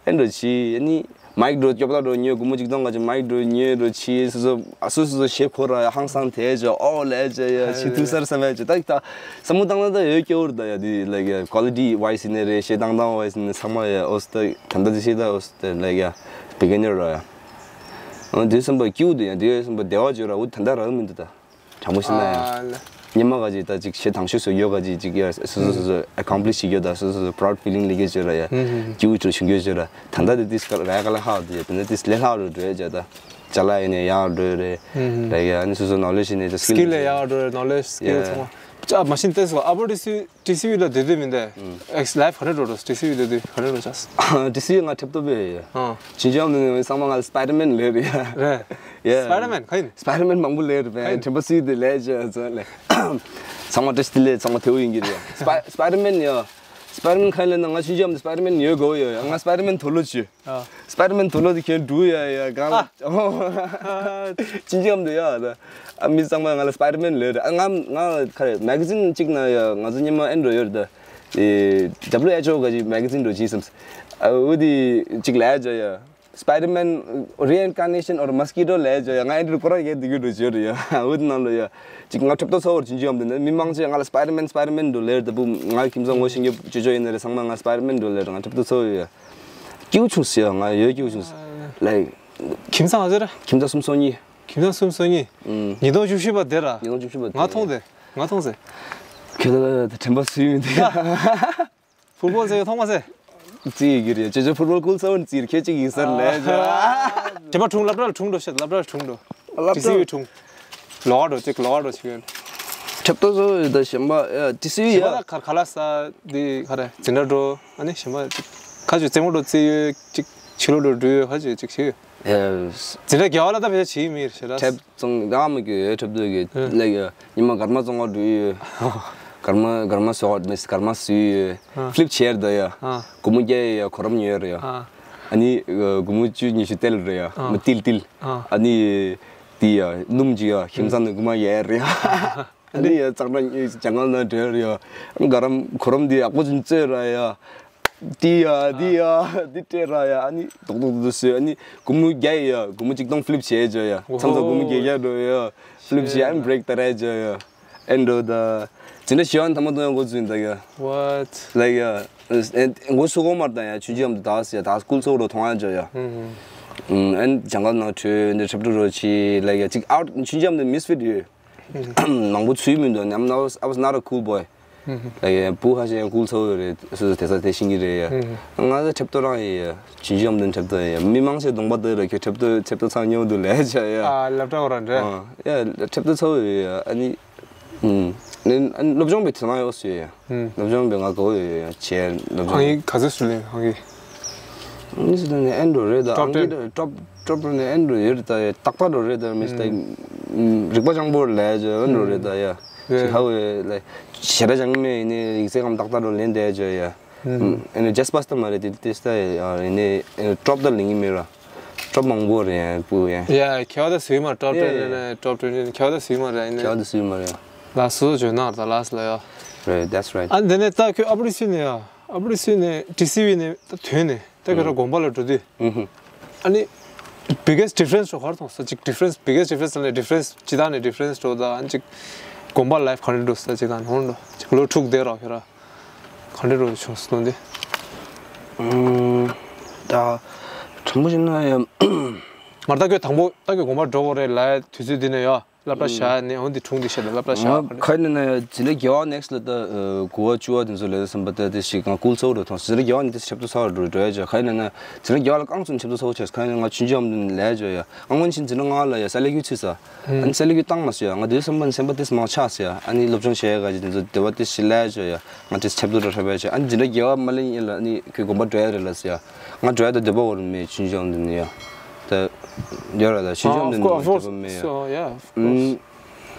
ཨེ་འགྲོ་ཆི། ཨ་ནི་མའིག་འགྲོ་སྐྱོབ་ལ་འགྲོ་ཉོས། སྒོར་མོ་གཅིག་སྟོང་ག་ཅིག་མའིག་འགྲོ་ཉོས་འགྲོ་ཆི། སོ་སོ་ཨ་སོ་སོ་སོ་ཞེ་ཁོ་ར་ཡ། ཧང་སང་དེ་ཅོ་ཨོ་ལས་ཅོ་ཡ། ཤི་ཐུག་སར་སམ་ཡ་ཅོ། ད་ད་བསམ་བློ་བཏང་ན་ད་ཡོད་སྐྱོ་བོར་ད་ཡ། དེ་ལ་ཡ་ཀོ་ལི་ཊི་ཝའི་སི་ཡིན་ནའི་རེད། གཞས་བཏང་སྟངས་ཝའི་སི་ཡིན་ནའི་ཚང་མ་ཡ་ཨོ་སི་ད་ད་ད་ཤེས་ད་ཨོ་སི་ད་ལ་ཡ་བི་གི་ནར་ར་ཡ། ཨ་དེ་བསམ་པ་སྐྱིད་འདུག་ཡ། དེ་བསམ་པ་བདེ་བ་བྱོས་ར། འུ་ད་ད་རག་མི་འདུག་ད། དྲང་པོ་བཤད་ན་ཡང་། ཨ་ལ། སྔོན་མ་ག་ཅིག་ད་ཅིག་གཞས་དང་ཤོས་བཟོ་རྒྱུ་ག་ཅིག་ཅིག་ཡ། སོ་སོ་སོ་སོ་ཨེ་ཀོམ་པི་ལིཤ་བྱེད་རྒྱུ་དང་། སོ་སོ་སོ་པ་རའུཌ་ཕི་ལིང་སླེབས་རྒྱུ་བྱེད་ར་ཡ། ཧུམ་ཧུམ། སྐྱིད་པོ་བྱུང་རྒྱུ་བྱེད་ར། ད་ལྟ་དེ་ཏིས་ཀ་ར་ཡ་ག་ལ་ཧ་འདུག་ཡ། དེ་ནས་ཏིས་ལས་སླ་རུ་འགྲོ་ཡ་བྱ། ད་ཅ་ལག་ཡིན་ནའི་ཡག་འགྲོ་རེད། ཧུམ་ཧུམ། ལ་ཡ་ཨ་ནི་སོ་སོ་ནོ་ལེཇ་ཡིན་ནའི་ད་སི་ཀིལ་ལ་ཡག་འགྲོ་རེད། ནོ་ལེཇ་སི་ཀིལ་ཡ་ཚང་མ། ཅ་མ་ཤིན་ཏེ་སོ་ཨ་བོ་ཏི་སི། ཊི་སི་ཝི་ལ་སྡོད་དུས་མིན་ཏེ། ཨེག་ལའིབ་ག་འདྲ་འགྲོ་འགྲོ། ཊི་སི་ཝི་སྡོད་དུས་ག་འདྲ་འགྲོ་ཆགས། ཊི་སི་ཝི་ང་ཁྲབ་ཏོ་པས་ཡ། ཨ། ཅིན་ཅང་ནི་ཚང་མ་ང་ལ་སི་པའི་ཌར་མེན་ལབ་རེད་ཡ། རེད། ཡ། སི་པའི་ཌར་མེན་ག་ཡིན། སི་པའི་ཌར་མེན་མང་པོ་ལབ་རེད་པས། ག་ཡིན། དྲན་པ་སུས་དེ་ལས་བྱས་ཚོ་ལས། ཚང་མ་བཀྲ་ཤིས་བདེ་ལེགས། ཚང་མ་ཐེའུ་ཡིན་གྱི་རེད་ཡ། སི་པའི་སི་པའི་ཌར་མེན་ཡ། སི་པའི་ཌར་མེན་ག་ཡིན་ལབ་ན། ང་ཅིན་ཅང་སི་པའི་ཌར་མེན་ཡོད་དགོས་ཡ། ང་སི་པའི་ཌར་མེན་དུག་ལོག་བྱོས། ཨ། སི་པའི་ཌར་མེན་དུག་ལོག་དེ་ཁྱོད་འགྲོ་ཡ་ཡ་གང་ལ། ཨ། ཅིན་ཅང་དུ་ཡ་ད། ཨ་མི་ཚང་མ་ང་ལ་སི་པའི་ཌར་མེན་ལབ་རེད། ཨ་ང་ང་ག་རེ་མེ་ག་ཛིན་གཅིག་ན་ཡ། ང་ཚོ་སྔོན་མ་ཨེ་འགྲོ་ཡོད་རེད་ད། ཨེ་ཌབ་ལིའུ་ཨེཆ་ཨོ་ག་ཅིག་མེ་ག་ཛིན་འགྲོ་ཅིག་སམ། ཨ་འོ་དེ་གཅིག་ལབ་བྱ་ཡ། སི་པའི་ཌར་མེན་རི་ཨིན་ཀར་ནེ་ཤན་ཨོར་མོ་སི་ཀི་ཊོ་ལབ་བྱ་ཡ། ང་ཨེ་འགྲོ་ཁོ་རང་གས་དེ་གི་འགྲོ་བྱོས་རེད་ཡ། འོ་དེ་ནང་ལ་ཡ་གཅིག་ང་ཁྲབ་ཏོ་ཚོ་བར་ཅིན་ཅང་དེ་ནས་མི་མང་ཆེ་ང་ལ་སི་པའི་ཌར་མེན་སི་པའི་ཌར་མེན་འགྲོ་ལབ་རེད་ད། བུ་ང་ཁྱིམ་ཚང་ངོ་ཤེས་རྒྱུ་ཅོ་ཅོ་ཡིན་ན་རེད། ཚང་མ་ང་སི་པའི་ཌར་མེན་འགྲོ་ལབ་རེད། ང་ཁྲབ་ཏོ་ཚོ་ཡ། སྐྱིད་པོ་བྱུང་སོང་ཡ། ང་ཡོད་སྐྱིད་པོ་བྱུང་སོང་། ལའིཀ། ཁྱིམ་ཚང་ག་ཚོད་རེད། ཁྱིམ་ཚང་སུམ་ཅུ་སོ་གཉིས། ཁྱིམ་ཚང་སུམ་ཅུ་སོ་གཉིས། ཨུམ། ཉིས་སྟོང་བཅུ་བཞི་པ་དེ་ར། ཉིས་སྟོང་བཅུ་བཞི་པ་དེ། ང་མཐོང་སྟེ། ང་མཐོང་སྟེ། ཁྱོད་ལ་དྲན་པ་སུས་མི་འདུག་ཡ། ཕུཊ་བོལ་ཟེར་མཐོང་མ་ཟེར། རྩིས་ཡི་གི་རེད། ཅོ་ཅོ་ཕུཊ་བོལ་ཀུལ་ཚ་བོ་རྩིས་ཁྱེད་ཅིག་ཡིན་ས་ལས་ཅོ། དྲན་པ་དྲུང་། སློབ་གྲྭ་ལ་དྲུང་འགྲོ་ཤེས། སློབ་གྲྭ་ལ་དྲུང་འགྲོ། སློབ་གྲྭ། ཊི་སི་ཝི་དྲུང་། ལོག་འགྲོ་ཅིག་ལོག་འགྲོ་ཅིག་ཡོད། ཁྲབ་ཏོ་བཟོ་ཡོད་ད་གཞན་པ་ཨ་ཊི་སི་ཝི་ཡ། ག་ག་ལ་ས་འདི་ག་རེ་འཛིན་གྲྭ་འགྲོ། ཨ་ནི་གཞན་པ་ཅིག་ཁ་ཅིག་རྩེད་མོ་འགྲོ་རྩེ་ཡོད། ཅིག་ཕྱི་ལོགས་འགྲོ་འགྲུལ་ཡོད། ཁ་ཅིག་ཅིག་བྱེད་ཡོད། ཡ། འཛིན་གྲྭ་རྒྱག་པ་ལ་ད་བེད་བྱེད་མི་རེད་ཤེས་ར། ཁྲབ་བཙོང་ཡག་མ་གི་ཁྲབ་ཏོ་གི་ཨ། ལེགས་ཡ། ཉི་མ་སྐར་མ་བཙོང་བ་འགྲོ་ཡོད། སྐར་མ་སྐར་མ་བཟོ་བ་མེད། སྐར་མ་བཟོས་ཡོད། ཨ། ཕི་ལིབ་བྱས་རེད་ད་ཡ། ཨ། སྒོར་མོ་བརྒྱ་ཡ་ཡ་གོ་རམས་ཉོས་རེད་ཡ། ཨ། ཨ་ནི་སྒོར་མོ་བཅུ་ཉི་ཤུ་སྟེར་རེད་ཡ། ཨ། མི་ཏིལ་ཏིལ། ཨ། ཨ་ནི་དེ་ཡ་སྣུམ་ཅིག་ཡ་ཁྱིམ་ཚང་ནས་སྒོར་མོ་ཡ་རེད་ཡ། ཨ་ནི་ཡ་ཙག་སྒྲ་ཉོས་ཇ་ངལ་ནང་བྲོས་རེད་ཡ། ཨ་ནི་གོ་རམས་གོ་རམས་དེ་ཡག་པོ་ཅིག་བཙོས་ར་ཡ། དེ་ཡ་དེ་ཡ་དེ་སྤྲད་ར་ཡ། ཨ་ནི་རྡོག་རྡོག་རྡོག་བཟོས། ཨ་ནི་སྒོར་མོ་བརྒྱ་ཡ་ཡ། སྒོར་མོ་གཅིག་སྟོང་ཕི་ལིབ་བྱས་ཅོ་ཡ། མཚམས་མཚམས་སྒོར་མོ་བརྒྱད་བརྒྱ་འགྲོ་ཡ། ཕི་ལིབ་བྱས། ཨ་ནི་བྷི་རེག་ད་རེད་ཅོ་ཡ། ཨེ་འགྲོ་ད། འཛིན་གྲྭ་བཞི་པ་ནས་ཐ་མ་གཏོང་ཡ་འགོ་བཙུགས་ཡིན་ད་ཡ། What? ལའིཀ་ཡ། འགོ་ཚུགས་གོ་མར་ད་ཡ། ཆུང་ཆུང་ཡམ་དུ་ད་ཟེར་ཡ། ད་སྐུལ་ཚོགས་རོ་མཐོང་ཡ་ཅོ་ཡ། ཨ་ནི་ཇང་གལ་ནང་བྲོས་འདི་ཁྲབ་ཏོ་རོ་ཆི་ལའིཀ་ཡ། ཅིག་ཨའུཊ་ཆུང་ཆུང་ཡམ་དུ་མིས་ཕིཊ་ཡོད། མང་པོ་ཚུད་མི་འདུག I'm not, I was not a cool boy. ལའིཀ་ཡ། བུ་ཁ་ཤས་ཡང་སྐུལ་ཚོགས་ཡོད་རེད། སོ་སོ་དེ་ས་དེ་ཤེས་ཀྱི་རེད་ཡ། ང་ཚོ་ཁྲབ་ཏོ་རང་ཡིན་ཡ། ཆུང་ཆུང་ཡམ་དུ་ཁྲབ་ཏོ་ཡ། མི་མང་ཆེ་གདོང་པ་ལྟོས་ར། ཁྱོད་ཁྲབ་ཏོ་ཁྲབ་ཏོ་ཚང་ཉོ་འདུག་ལས་ཅོ་ཡ། ཨ། སློབ་གྲྭ་བ་རང་རེད། ཨ་ཡ། ཁྲབ་ཏོ་ཚོགས་ཡོད་ཡ། ཨ་ནི། ཨུམ། ནི་ཨ་ནི་སློབ་སྦྱོང་པའི་དེ་མ་ཡོད་སུ་ཡོད་ཡ། ཨུམ། སློབ་སྦྱོང་པའི་ང་གོ་ཡོད་ཡ། བྱས་སློབ་ཧང་གི་ག་ཚོད་སུ་ལེན་ཧང་གི། ནི་སུ་དང་ནི་ཨེ་འགྲོ་རེད་ད། ཊོབ་ཨང་གི་ཊེན། ཊོབ་ཊོབ་ནི་ཨེ་འགྲོ་ཡོད་རེད་ད་ཡ། ཏག་ཏག་འགྲོ་རེད་ད། མི་སྟེ་རིག་པ་སྤྱང་པོ་ལས་ཅོ་ཨེ་འགྲོ་རེད་ད་ཡ། རེད། ཅི་ཧ་བེ་ལ་ཞེ་དྲག་སྦྱང་གི་མེད། ཡིན་ནི་ཡིག་ཚད་གམ་ཏག་ཏག་འགྲོ་ལེན་བསྡད་ཅོ་ཡ། ཨེ་ནི་ཇས་པ་སྟ་མ་རེད་དེ་དེ་སྟ་ཡ། ཡིན་ནི་ཊོབ་ད་ལེན་གི་མེད་ར། ཊོབ་མང་པོ་རེད་ཡ་པུ་ཡ། ཡ་ཁྱེད་ད་སུས་མ་ཊོབ་ཊེན་ཡ། ནས་ཊོབ་ཊེན་ཁྱེད་ད་སུས་མ་རེད་ཡིན་ནི། ཁྱེད་ད་སུས་མ་རེད་ཡ། ལ་སོ་སོ་ཇོ་ནར་ད་ལ་སི་ལ་ཡ། རེད། That's right. ཨ་འདི་ནས་ད་ཁྱོད་ཨ་པ་རི་སུ་ནས་ཡ། ཨ་པ་རི་སུ་ནས་ཊི་སི་ཝི་ནས་ད་ཐོན་ནས་ད་ཁྱོད་ར་དགོན་པ་ལ་འགྲོ་དུས། ཨ་ནི་biggest difference འགྲོ་ག་རེ་མཐོང་སོང་། ཅིག་difference, biggest difference ལ་ནས་difference ཅི་ད་ནས་difference འགྲོ་ད། ཨ་ནི་ཅིག་དགོན་པ་ལའིཕ་ག་རེ་འགྲོ་ས་ཅིག་ད་ནོར་འགྲོ་ཅིག་ལོ་དྲུག་བསྡད་རོགས་ཁྱོད་ར། ག་འདྲ་རོ་བྱུང་སོང་འདི། ཨུམ། ད་དྲང་པོ་བཤད་ན་ཡ། མར་ད་ཁྱོད་དང་པོ་ད་ཁྱོད་དགོན་པ་འགྲོ་དགོས་རེད་ལབ་དུས་ཚོད་འདི་ནས་ཡོ། སློབ་གྲྭ་བཞག་ནས་འོན་ཏེ་དྲུང་དེ་བཤད་དང་སློབ་གྲྭ་བཞག་ང་ག་རེ་ནས་ན་འཛིན་གྲྭ་བརྒྱད་པ་ནེག་སི་ལ་ད་དགུ་པ་བཅུ་པ་དེ་ཚོ་ལས་བསམ་པ་ད་དེ་ཞིག་ང་ཀུལ་ཚ་བོ་འགྲོ་ཐོང་འཛིན་གྲྭ་བརྒྱད་པ་ནས་དེ་ཆབ་ཏུ་ཚ་བོ་འགྲོ་འགྲོ་ཡ་ཅོ་ག་རེ་ནས་ན་འཛིན་གྲྭ་བརྒྱད་པ་ལ་རྐང་ཚུན་ཆབ་ཏུ་ཚ་བོ་ཆོས་ག་རེ་ནས་ང་ཆུང་ཆུང་ཨམ་དུ་ལས་ཅོ་ཡ་ཨང་ངོ་ཆིན་འཛིན་གྲྭ་ལྔ་ལ་ཡ་ས་ལེ་ཀུ་ཚུད་ས་ཨ་ནི་ས་ལེ་ཀུ་བཏང་མ་སོ་ཡ་ང་དེ་བསམ་པ་ནས་སེམས་པ་དེ་མང་ཆགས་སོ་ཡ་ཨ་ནི་སློབ་སྦྱོང་བྱས་ཡ་ག་ཅི་དེ་ཚོ་དེ་བ་དེ་ཞིག་ལས་ཅོ་ཡ་ང་དེ་ཆབ་ཏུ་འགྲོ་ཧྲ་བས་ཅོ་ཨ་ནི་འཛིན་གྲྭ་བརྒྱད་པ་མ་ལེན་ཡིན་ལ་ཨ་ནི་ཁོས་དགོན་པ་འགྲོ་ཡ་རེད་ལ་སོ་ཡ་ང་འགྲོ་ཡ་ད་འདོད་པ་བོར་མེད་ཆུང་ཆུང་ཨམ་དུ་ནས་ཡ་ད་ཡོད་ར་ད་ཆུང་ཆུང་ཨམ་དུ་ནས་འདོད་པ་མེད་ཡ།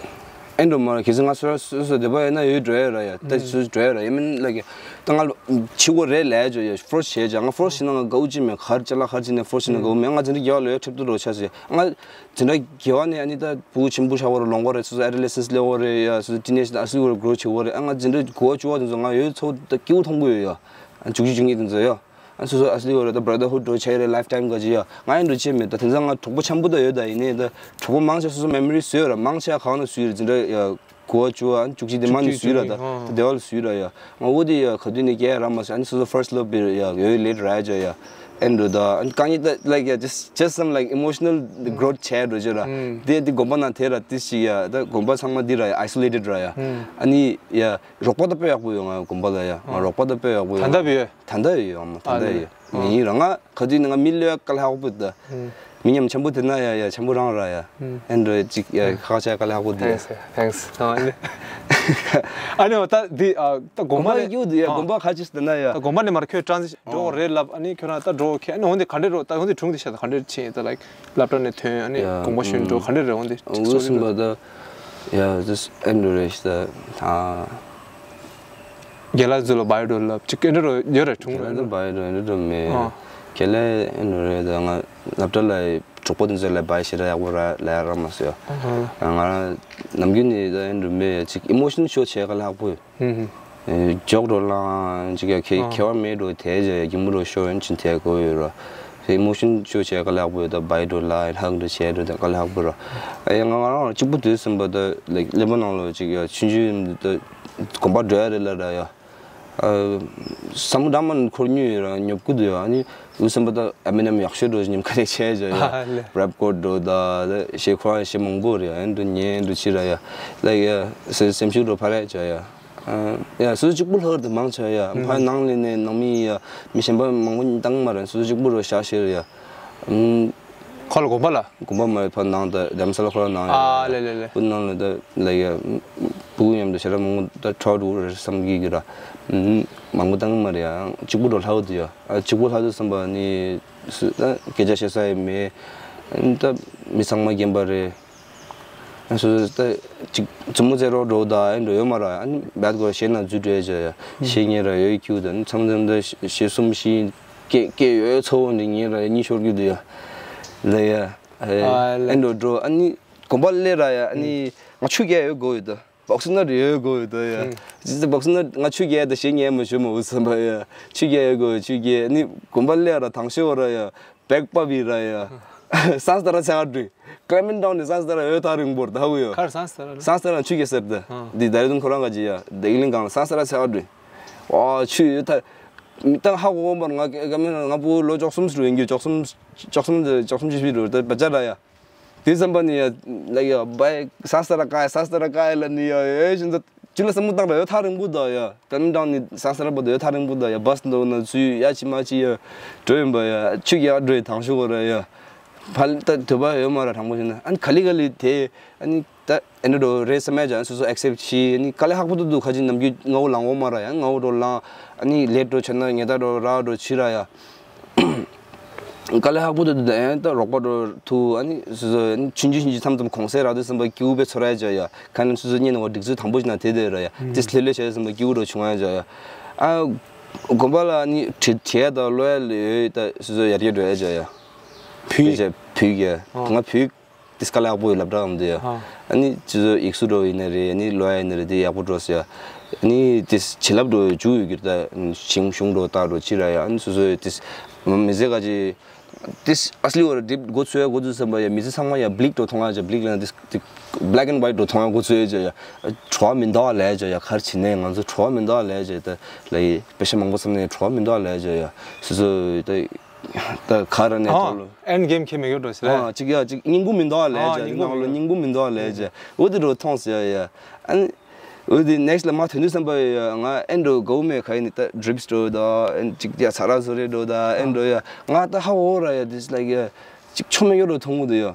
ཨེ་འགྲོ་མ་ར་ཁྱེད་ཚོ་ང་སོ་སོ་སོ་སོ་བདེ་པ་ཡོད་ན་ཡོད་འགྲོ་ཡོད་ར་ཡ་ད་སུ་འགྲོ་ཡོད་ར་ཡ་མིན་ལ་གི་ད་ང་ཆི་གོ་རེད་ལས་ཇོ་ཡ་ཕོར་སི་བྱས་ཇ་ང་ཕོར་སི་བྱས་ན་ང་དགའ་བོ་ཅི་མེད་གར་ཅ་ལག་གར་ཅི་ནས་ཕོར་སི་བྱས་ན་དགའ་བོ་མེད་ང་འཛིན་གྲྭ་བརྒྱད་པ་ལ་ཡོད་ཁྲེབ་ཏུ་འགྲོ་ཆ་སི་ང་འཛིན་གྲྭ་བརྒྱད་པ་ནས་ཨ་ནི་ད་བུ་ཆེན་པོ་ཆགས་པ་ར་ལོང་བ་རེད་སོ་སོ་ཨ་རི་ལེ་སན་སི་ལེ་བ་རེད་ཡ་སོ་སོ་ཊི་ནེ་ཇི་ཨ་སི་ལི་བ་ར་གྲོ་བྱེད་བ་རེད་ཨ་ང་འཛིན་གྲྭ་དགུ་པ་བཅུ་པ་དེ་ཚོ་ང་ཡོད་ཚོ་ད་སྐྱིད་པོ་མཐོང་གི་ཡོད་ཡ་ཨ་བཅུ་གཅིག་བཅུ་གཉིས་དེ་ཚོ་ཡ། ཨ་སོ་སོ་ཨ་སི་ལི་ཡོད་རེད་ད་brotherhood འགྲོ་བྱས་རེད་lifetime ག་ཅི་ཡ་ང་ཡང་འགྲོ་བྱས་མེད་ད་དེ་ཚོ་ང་གྲོགས་པོ་ཆེན་པོ་ད་ཡོད་ད་ཡིན་ནའི་ད་གྲོགས་པོ་མང་ཆེ་སོ་སོ་memory བཟོས་ར་མང་ཆེ་གང་ན་བཟོས་རེད་འཛིན་གྲྭ་ཡ་གོ་བ་བཅུ་བ་བཅུ་གཅིག་དེ་མ་ནི་བཟོས་ར་ད་ད་དེ་བ་ལ་བཟོས་ར་ཡ་ང་འོ་དེ་ཡ་ག་དུས་ནས་སྐྱེ་ཡ་ར་མ་ཟེར་ཨ་ནི་སོ་སོ་first love བི་ཡ་ཡོད་ལེ་ར་ཡ་ཇ་ཡ་ཨེ་འགྲོ་ད་ཨ་ནི་གང་ཡིན་ད་like yeah just just some like emotional growth བྱས་འགྲོ་ཇ་ར་དེ་དེ་དགོན་པ་ན་དེ་ར་དེ་ཞིག་ཡ་ད་དགོན་པ་ཚང་མ་འདི་ར་ཡ་isolated ར་ཡ་ཨ་ནི་ཡ་རོགས་པ་ད་དཔེ་ཡག་པོ་ཡོད་ང་དགོན་པ་ལ་ཡ་ང་རོགས་པ་ད་དཔེ་ཡག་པོ་ཡོད་ད་ལྟ་བི་ཡོད། ད་ལྟ་ཡོད་ཡོད་མ་ད་ལྟ་ཡོད་མི་ཡིན་རང་ང་ག་དུས་ནི་ང་མི་ལོས་དཀའ་ལས་ཁག་པོ་ད་མི་ཉམས་ཆེན་པོ་དེ་ན་ཡ་ཡ་ཆེན་པོ་རང་ར་ཡ་ཨེ་འགྲོ་ཅིག་ཡ་ཁག་ཆ་དཀའ་ལས་ཁག་པོ་དེ་ཡ། Thanks, thanks. ཨ་ནི་ཨ་ནི་ད་འདི་ད་དགོན་པ་ནས་ཡོད་དུ་ཡ་དགོན་པ་ཁ་ཅིག་དེ་ན་ཡ་ད་དགོན་པ་ནས་མར་ཁྱོད་transition འགྲོ་རེད་ལབ་ཨ་ནི་ཁྱོད་རང་ད་འགྲོ་ཁྱེད་ཨ་ནི་འོན་ཏེ་ག་འདྲས་འགྲོ་ད་འོན་ཏེ་དྲུང་དེ་ཤ་ད་ག་འདྲས་ཕྱིན་ད་like སློབ་གྲྭ་ནས་ཐོན་ཨ་ནི་དགོན་པ་ཤོད་འགྲོ་ག་འདྲས་རེད་འོན་ཏེ་ཅིག་ཚོ་ལ་ད་ཡ་just ཨེ་འགྲོ་རེད་ཤ་ད། རྒན་ལགས་ཚོ་ལ་བའི་འགྲོ་ལབ་ཅིག་ཨེ་འགྲོ་རོ་ཡོད་རེད་དྲུང་རེད་ལ་བའི་འགྲོ་ཨེ་འགྲོ་མེད། ཨ། རྒན་ལགས་ཨེ་འགྲོ་རེད་ད་ང་སློབ་གྲྭ་ལ་གྲོགས་པོ་དེ་ཚོ་ལ་བའི་ཞེ་དྲག་ཡག་པོ་ར་ལ་ཡ་ར་མ་སོ་ཡ། ང་རང་ནམ་རྒྱུན་ནས་ད་ཨེ་འགྲོ་མེད་ཅིག་emotional show བྱས་ག་ལ་ཡག་པོ་ཡོད། ཨུ་ཧུ། འཇོག་འགྲོ་ལང་ཅིག་ཡ་ཁེ་ཁེ་བ་མེད་འགྲོ་དེ་ཇ་ཡ་གི་མུ་འགྲོ་ཤོ་ཡོན་ཅིན་དེ་གོ་ཡོད་ར། དེ་emotional show བྱས་ག་ལ་ཡག་པོ་ཡོད་ད་བའི་འགྲོ་ལ་ཡ་ལྷག་འགྲོ་བྱས་འགྲོ་ད་ག་ལ་ཡག་པོ་ར། ཨ་ཡ་ང་ང་རང་གཅིག་པུ་དུས་ཟིན་པ་ད་ལེགས་ཀླད་པ་ནང་ལོ་ཅིག་ཡ་ཆུང་ཆུང་ཡིན་ད་དགོན་པ་འགྲོ་ཡ་རེད་ལ་ར་ཡ། བསམ་བློ་འདྲ་མ་འཁོར་མྱོང་ཡོད་ར་ཉོབ་ཀུ་འདུག་ཡ་ཨ་ནི་འུ་སེམས་པ་ད་ཨ་མི་ནམ་ཡག་ཤོས་འགྲོ་ཉིན་ཁ་ལེགས་བྱས་བྱས་ཡ་ཨ་ལེ། རེབ་ཀོར་འགྲོ་ད་ད་ཞེ་ཁོ་རང་ཞེ་མང་པོ་རེད་ཨ་འགྲོ་ཉན་འགྲོ་ཕྱི་ར་ཡ་ལ་ཡ་སེ་སེམས་ཤུགས་འགྲོ་ཕ་རེད་བྱས་ཡ་ཡ་སུ་གཅིག་པུ་ལྷག་དུ་མང་ཆེ་ཡ་ཕ་ནང་ལས་ནས་ནང་མི་ཡ་མི་གཞན་པ་མང་པོ་བཏང་མ་རེད་སུ་གཅིག་པུ་རོ་ཤ་ཤེ་རེད་ཡ། ཁོ་ལ་དགོན་པ་ལ། དགོན་པ་མ་རེད་ཕ་ནང་ད་རྡ་རམ་ས་ལ་ཁོ་རང་ནང་ཡོད་ཨ་ལེ་ལེ་ལེ། ཁོ་ནང་ལ་ད་ལ་ཡ་བུ་མཉམ་དུ་ཞེ་དྲག་མང་པོ་ད་ཁྲའོ་འགྲོ་རེད་བསམ་གི་གི་ར་མང་པོ་བཏང་མ་རེད་ཡ་གཅིག་པུ་འགྲོ་ལྷག་འདུག་ཡ་ཨ་གཅིག་པུ་ལྷག་འདུག་བསམ་པ་ནི་སུ་ད་སྐད་ཆ་བཤད་ས་ཡི་མེད་ད་མི་ཚང་མ་རྒན་པ་རེད་སུ་ད་གཅིག་མཛུབ་མོ་རྩེ་རོགས་འགྲོ་ད་ཨེ་འགྲོ་ཡོད་མ་ར་ཨ་ནི་བད་གོ་ཤེས་ན་འཛུལ་འགྲོ་ཡ་ཡ་ཤེས་ཉེ་ར་ཡོད་ཀྱུ་ད་ནི་མཚམས་མཚམས་ད་ཤེས་གསུམ་ཤེས། སྐད་སྐད་ཡོད་ཚོ་འདི་ཉིན་ར་ཡ་གཉིད་ཤོར་རྒྱུ་འདུག་ཡ། ལ་ཡ། ཨ་ལེ། ཨེ་འགྲོ་འགྲོ་ཨ་ནི་དགོན་པ་སླེབས་ར་ཡ་ཨ་ནི་ང་ཆུ་རྐྱལ་ཡོད་དགོས་ཡོད་ད། བོག་སི་ནཊ་ཡོད་དགོས་ཡོད་ད་ཡ། ཇི་ཙི་བོག་སི་ནཊ་ང་ཆུ་རྐྱལ་ད་ཞེ་ཉན་མ་ཞུ་མ་འུ་བསམ་པ་ཡ། ཆུ་རྐྱལ་ཡོད་དགོས་ཡོད་ཆུ་རྐྱལ་ཨ་ནི་དགོན་པ་སླེབས་ར་དང་ཤོར་ར་ཡ། བེག་པ་བི་ར་ཡ། སང་སྟ་ར་ཚ་བ་འགྲོ། ཀ་ལེ་མིན་ཊའུན་ནས་སང་སྟ་ར་འོད་ཐག་རིང་པོར་ད་ཧ་གོ་ཡོད། གར་སང་སྟ་ར་ལ། སང་སྟ་ར་ཆུ་རྐྱལ་ཟེར་ད། ཨ། འདི་ད་རེ་དུང་ཁོ་རང་ག་ཅི་ཡ། ད་ཨི་ལིང་གང་ལ་སང་སྟ་ར་ཚ་བ་འགྲོ། ཨོ་ཆུ་ཡོད་ཐག་མི་ཏང་ཧ་གོ་གོ་མར་ང་ཀ་མི་ང་བུ་ལོ་བཅུ་གསུམ་ཟེར་བའི་འགྱུར་བཅུ་གསུམ་བཅུ་གསུམ་བཅུ་གསུམ་ཅི་ཕི་རུ་ད་བ་ཅ་ར་ཡ། དེ་བསམ་པ་ནི་ཡ་ལ་ཡ་བའི་ས་ས་ར་ཀ་ས་ས་ར་ཀ་ལ་ནི་ཡ་ཨེ་བཞིན་ད་ཅི་ལ་བསམ་བློ་བཏང་ར་ཡོད་ཐག་རིང་པོ་ད་ཡ་ཀ་མི་ཏང་ནི་ས་ས་ར་པོ་ད་ཡོད་ཐག་རིང་པོ་ད་ཡ་བ་སི་འདོག་ན་ཚུ་ཡ་ཅི་མ་ཅི་ཡ་འགྲོ་ཡིན་པ་ཡ་ཆུ་ཡ་འགྲོ་ཡི་དང་ཤོག་གོ་ར་ཡ། ཕལ་ད་དོད་པ་ཡོད་མ་ར་དྲང་པོ་བཤད་ན་ཨ་ནི་ག་ལི་ག་ལི་དེ་ཨ་ནི་ད་ཨེ་འདྲ་འགྲོ་རེད་བསམ་ཡ་ཅང་སོ་སོ་ཨེག་སེབ་བྱེད་ཨ་ནི་དཀའ་ལས་ཁག་པོ་ཏོ་འདུག་ཁ་ཅིག་ནམ་རྒྱུན་སྔ་བོ་ལང་འོ་མ་ར་ཡང་སྔ་བོ་འགྲོ་ལང་ཨ་ནི་ལེ་ཊི་འགྲོ་ཆ་ན་ཉལ་ད་འགྲོ་ར་འགྲོ་བྱེད་ར་ཡ། དཀའ་ལས་ཁག་པོ་ཏོ་འདུག་ཨེ་ད་རོགས་པ་འགྲོ་ཐུག་ཨ་ནི་སོ་སོ་ཨ་ནི་ཆུང་ཆུང་ཆུང་ཆུང་མཚམས་མཚམས་གོང་སེ་ར་དུ་བསམ་པ་སྐྱིད་པོ་པའི་ཚོར་ཡ་ཅ་ཡ་ཁ་ནི་སོ་སོ་གཉེན་ནི་བ་སྒྲིག་འཛུགས་དང་པོ་ཞིག་ན་དེ་དེ་ར་ཡ་ཏིས་ལྷོད་ལྷོད་བྱས་བསམ་པ་སྐྱིད་པོ་འགྲོ་བྱུང་ཡ་ཅ་ཡ། ཨ་དགོན་པ་ལ་ཨ་ནི་བྲེལ་བྲེལ་ཡ་ད་ལོ་ཡ་ལོས་ད་སོ་སོ་ཡར་རྒྱས་འགྲོ་ཡ་ཅ་ཡ། བུ། ཕལ་ཆེར་བུ་གི་ཨ། ང་བུ་ཏིས་དཀའ་ལས་ཡག་པོ་ཡོད་སློབ་གྲྭ་འམ་དུ་ཡ། ཨ། ཨ་ནི་སྤྱི་ཚོགས་ཡིག་གཟུགས་འགྲོ་ཡིན་ན་རེད་ཨ་ནི་ལོ་ཡ་ཡིན་ན་རེད་དེ་ཡག་པོ་འགྲོ་ཟེར་ཡ། ཨ་ནི་ཏིས་བྱིན་རླབས་འགྲོ་འཇུག་ཡོད་གི་ད་ཞིང་གཞུང་འགྲོ་རྟ་འགྲོ་ཅི་ར་ཡ་ཨ་ནི་སོ་སོ་ཡ་ཏིས་མི་ཚེ་ག་ཅི་ཏིས་ཨ་སི་ལི་བར་འགྲིབ་འགོ་ཚུགས་ཡ་འགོ་ཚུགས་བསམ་པ་ཡ་མི་ཚེ་ཚང་མ་ཡ་བླིག་འགྲོ་མཐོང་ཡ་ཅ་བླིག་ལ་ན་ཏིས་ཏིས་black and white འགྲོ་མཐོང་ཡ་འགོ་ཚུགས་ཡ་ཅ་ཡ། བྲོ་བ་མི་འདུག་ལས་ཅ་ཡ་གར་བྱེད་ནས་ང་ཚོ་བྲོ་བ་མི་འདུག་ལས་ཅ་ཡ་ད་ལ་ཡི་པེ་ཤ་མང་པོ་བསམ་ནས་བྲོ་བ་མི་འདུག་ལས་ཅ་ཡ་སོ་སོ་ཡ་ད། ད་ག་ར་ནས་ཨ་ཐོག་ལོ། ཨེན་གེམ་ཁྱེད་མེད་ཡོད་འགྲོ་ཟེར། ཨ་ཅིག་ཡ་ཅིག་སྙིང་པོ་མི་འདུག་ཨ་ལས་ཨ་ཅིག་སྙིང་པོ་ནང་ལོ་མི་འདུག་སྙིང་པོ་མི་འདུག་ཨ་ལས་ཅིག་འོ་དེ་འགྲོ་མཐོང་ཟེར་ཡ། ཨ་ནི་འོ་དེ་ནེགསི་ལ་མ་ཐོན་དུས་བསམ་པ་ཡ་ང་ཨེ་འགྲོ་གའུ་མེ་ག་ཡིན་ནི་ད་ཌི་རིབ་སི་འགྲོ་ད་ཨེ་ཅིག་ཡ་ཚ་ར་བཟོ་རེ་འགྲོ་ད་ཨེ་འགྲོ་ཡ་ང་ད་ཧ་འོ་ར་ཡ་དེ་ལ་ཡ་ཅིག་ཆོ་མེད་ཡོད་འགྲོ་མཐོང་གི་འདུག་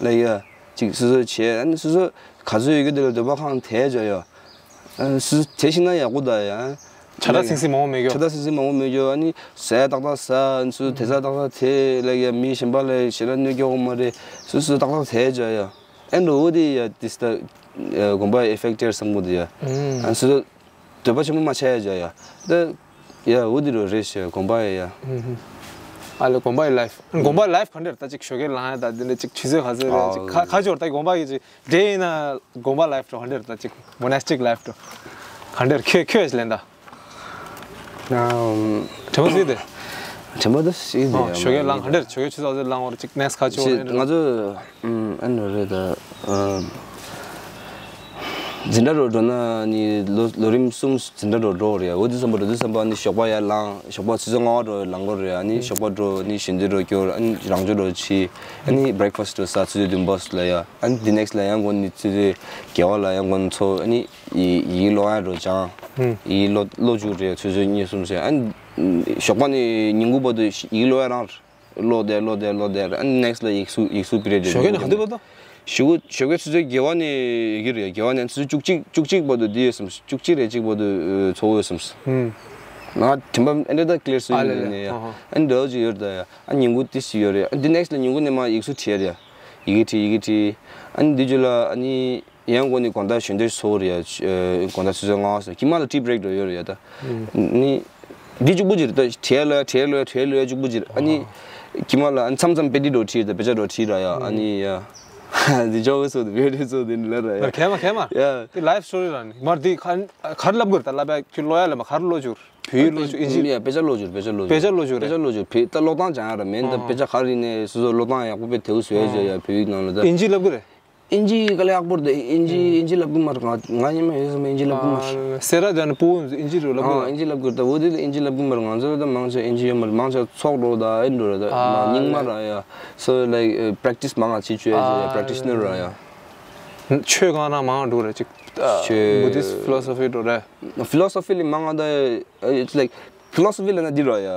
ཡ། ལ་ཡ་ཅིག་སོ་སོ་བྱས་ཨ་ནི་སོ་སོ་ག་ཚོད་ཡོད་གི་དེ་ལ་འདོད་པ་ཁང་དེ་ཅོ་ཡ། ཨ་སུ་དེ་ཤི་ན་ཡག་པོ་ད་ཡ། ཆ་ད་སིང་སིང་མང་པོ་མེད་ཆ་རྒྱུ། ད་སིང་སིང་མང་པོ་མེད་རྒྱུ་ཨ་ནི་ཟས་ཏག་ཏག་ཟ་ཨ་ནི་སུ་དེ་ཟ་ཏག་ཏག་དེ་ལ་ཡ་མི་གཞན་པ་ལ་ཞེ་ན་གནོད་སྐྱོ་བོ་མ་རེད་སུ་སུ་ཏག་ཏག་དེ་ཅོ་ཡ། ཨེ་འགྲོ་འོ་དེ་ཡ་དེ་སི་ད་དགོན་པ་ཨེ་ཕེག་ཊེ་བསམ་གི་འདུག་ཡ། ཨ་ནི་སུ་འདོད་པ་ཆེན་པོ་མ་ཆགས་ཡ་ཅོ་ཡ། ད་ཡ་འོ་དེ་རུ་རེད་ཤེ་དགོན་པ་ཡ་ཡ། ཨ་ལེ་དགོན་པའི་ལའིཕ་དགོན་པའི་ལའིཕ་ག་འདྲ་རེད་ད་ཅིག་ཞོགས་ཀས་ལངས་ཡ་ད་དེ་འདྲ་ཅིག་ཆུ་ཚོད་ག་ཚོད་རེད་ཅིག་ཁ་ཁ་ཅོར་ད་དགོན་པ་གི་ཅིག་འདྲེ་ཡིན་ན་དགོན་པ་ལའིཕ་འགྲོ་ག་འདྲ་རེད་ད་ཅིག་མོ་ནེ་སི་ཊིག་ལའིཕ་འགྲོ་ག་འདྲ་རེད་ཁྱོད་ཁྱོད་ལེན་ད། དྲན་པ་སྲིད་དེ། དྲན་པ་ད་སྲིད་དེ་ཨོ་ཞོགས་ཀས་ལངས་ག་འདྲ་རེད་ཞོགས་ཀས་ཆུ་ཚོད་ག་ཚོད་ལངས་བར་ཅིག་ནེག་སི་ཁ་ཅོར་ང་ཚོ་ཨ་ནི་རེད་ད། འཛིན་གྲྭ་རུ་འགྲོ་ན་ནི་ལོ་ལོ་རིམ་གསུམ་འཛིན་གྲྭ་རུ་འགྲོ་རེད། འོ་དེ་ཙམ་པ་འགྲོ་དུས་ཙམ་པ་ནི་ཞོགས་པ་ཡར་ལངས་ཞོགས་པ་ཆུ་ཚོད་ལྔ་པ་འགྲོ་ལངས་དགོས་རེད། ཨ་ནི་ཞོགས་པ་འགྲོ་ནི་ཞིང་འདི་འགྲོ་སྐྱོར་ཨ་ནི་རང་ཆོས་འགྲོ་ཕྱི་ཨ་ནི་བྷི་རེག་ཕ་སི་འགྲོ་ཟ་ཆུ་ཚོད་བདུན་པ་ལ་ཡ་ཨ་ནི་དེ་ནེག་སི་ལ་ཡང་དགོན་ནི་ཆུ་ཚོད་བརྒྱད་པ་ལ་ཡང་དགོན་ཚོ་ཨ་ནི་ཡི་ཡི་ཀློག་ཡ་འགྲོ་ཅང་ཡི་ཀློག་ཀློག་རྒྱུ་རེད་ཆུ་ཚོད་གཉིས་གསུམ་ཟེར་ཨ་ནི་ཞོགས་པ་ནི་ཉིན་གུང་བར་དུ་ཡི་ཀློག་ཡ་རང་རེད། ཀློག་བསྡད་ཀློག་བསྡད་ཀློག་བསྡད་ཨ་ནི་ནེག་སི་ལ་ཡིག་གཟུགས་ཡིག་གཟུགས་པི་རེད་ཞོགས་ཀས་ནས་ག་དུས་བར་དུ། ཞོགས་ཞོགས་ཀས་ཆུ་ཚོད་བརྒྱད་པ་ནས་ཡོད་ཀྱི་རེད། བརྒྱད་པ་ནས་ཆུ་ཚོད་བཅུ་གཅིག་བཅུ་གཅིག་བར་དུ་འདི་ཡོད་བསམ་བཅུ་གཅིག་རེ་གཅིག་བར་དུ་ཚོགས་ཡོད་བསམ། ང་དྲན་པ་ཨེ་འདྲ་ད་ཀླེར་སུ་ཡིན་ནས་ཡ་ཨ་ནི་འདྲ་བོ་ཅིག་ཡོད་རེད་ད་ཡ་ཨ་ཉིན་གུང་ཏི་ཞིག་ཡོད་རེད། ཨ་འདི་ནེག་སི་ལ་ཉིན་གུང་ནས་མ་ཡིག་གཟུགས་བྲིས་རེད། ཡི་གེ་བྲིས་ཡི་གེ་བྲིས་ཨ་ནི་འདི་རྒྱུ་ལ་ཨ་ནི། ཡང་སྒོ་ནི་དགོང་དག་ཞོན་དུས་ཚོ་རེད་ཡ། དགོང་དག་ཆུ་ཚོད་ལྔ་པ་སོང་ཀྱི་མ་ལ་ཊི་བྷི་རེག་འགྲོ་ཡོད་རེད་ཡ་ད། ནི། འདི་གཅིག་པུ་ཅིག་རེད་ད་བྲེལ་ལོ་ཡ་བྲེལ་ལོ་ཡ་བྲེལ་ལོ་ཡ་གཅིག་པུ་ཅིག་རེད་ཨ་ནི། ཀྱི་མ་ལ་ཨ་ནི་མཚམས་མཚམས་དཔེ་དེབ་འགྲོ་ཁྲིད་ད་དཔེ་ཆ་འགྲོ་ཁྲིད་ར་ཡ་ཨ་ནི་ཡ། འདི་ཅོག་གི་སོ་དེ་བེ་རེ་སོ་དེ་ནི་ལ་ར་ཡ། ཁྱེད་མ་ཁྱེད་མ། ཡ། དེ་ལའིཕ་སི་ཊོ་རི་ར་ནི་མར་དེ་ག་ག་རེ་ལབ་དགོས་རེད་ད་ལབ་ཡ་ཁྱོད་ཀློག་ཡ་ལ་མ་ག་རེ་ཀློག་རྒྱུ་རེད་བོད་ཡིག་ཀློག་རྒྱུ་ཨིན་ཇི། ཡ་དཔེ་ཆ་ཀློག་རྒྱུ་རེད་དཔེ་ཆ་ཀློག་རྒྱུ་དཔེ་ཆ་ཀློག་རྒྱུ་རེད་དཔེ་ད་ཀློག་སྟངས་སྦྱང་ཡ་ར་མེད་ད་དཔེ་ཆ་ག་རེ་ནས་སོ་སོ་ཀློག་སྟངས་ཡག་པོ་དཔེ་དེའུ་བཟོས་ཡ་ཡ་བོད་ཡིག་ནང་ལ་ད། ཨིན་ཇི་ལབ་དགོས་རེད། ཨིན་ཇི་ག་ལ་ཡག་པོ་རེད་ད། ཨིན་ཇི་ཨིན་ཇི་ལབ་གི་མ་རེད། ང་ང་ཉི་མ་ཡོད་ས་མ་ཨིན་ཇི་ལབ་གི་མ་རེད། སེ་ར་ཛ་ནི་པུ་ཨིན་ཇི་རུ་ལབ་གི་ཨ་རེད། ཨིན་ཇི་ལབ་གི་རེད་ད། འོ་དེ་ལ་ཨིན་ཇི་ལབ་གི་མ་རེད། ང་ཚོ་ད་མང་ཆེ་ཨིན་ཇི་ཡོད་མ་རེད། མང་ཆེ་ཚོགས་འགྲོ་ད་ཨེ་འགྲོ་རེད་ད། ཨ་རྙིང་མ་རེད་ཡ། སོ་ལའིག་པེ་རེག་ཊི་སི་མང་ང་བྱེད་བཅུག་ཡ་ཅིག་ཡ་པེ་རེག་ཊི་སི་ནི་རེད་ཡ། ཆོས་གང་ན་མང་འགྲོ་རེད་ཅིག་ཆོས་བུ་དིསི་ཕི་ལོ་སོ་ཕི་འགྲོ་རེད། ཕི་ལོ་སོ་ཕི་ལ་མང་ང་ད་it's like ཕི་ལོ་སོ་ཕི་ལབ་ན་འདི་ར་ཡ།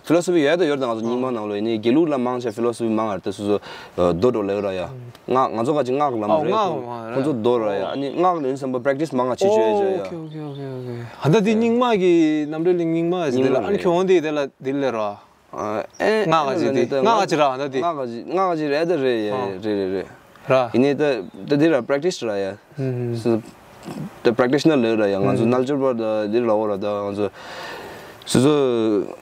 ཕི་ལོ་སོ་ཕི་ཡོད་དང་ཡོད་དང་ང་ཚོ་རྙིང་མ་ནང་ལོགས་ཡིན་ནའི་དགེ་ལུགས་ལ་མང་ཆེ་ཕི་ལོ་སོ་ཕི་མང་ང་རེད་ད། སོ་སོ་མདོ་འགྲོ་ལེ་ར་ཡ། སྔགས་ང་ཚོ་ག་ཅིག་སྔགས་ལམ་རེད། ཁོང་ཚོ་མདོ་ར་ཡ། ཨ་ནི་སྔགས་ལ་ཡིན་བསམ་པ་པེ་རེག་ཊི་སི་མང་ང་བྱེད་བཅུག་ཡ་ཅོ་ཡ། ཨ་ད་འདི་རྙིང་མ་གི་རྣམ་འགྲེལ་ལ་རྙིང་མ་ཟེར་དེ་ལ་ཨ་ནི་ཁྱོད་འོང་དེ་དེ་ལ་འདི་ལ་ར། ཨེ་སྔགས་ག་ཅིག་དེ་སྔགས་ག་ཅིག་ར་ཨ་ད་དེ། སྔགས་ག་ཅིག་སྔགས་ག་ཅིག་རེད་ད་རེད་ཡ་རེད་རེད་རེད། ར། ཡིན་ནའི་ད་ད་འདི་ར་པེ་རེག་ཊི་སི་ར་ཡ། ད་པེ་རེག་ཊི་སི་ན་ལོས་ར་ཡ། ང་ཚོ་རྣལ་འབྱོར་པ་ད་འདི་ར་འོ་ར་ད་ང་ཚོ་སོ་སོ་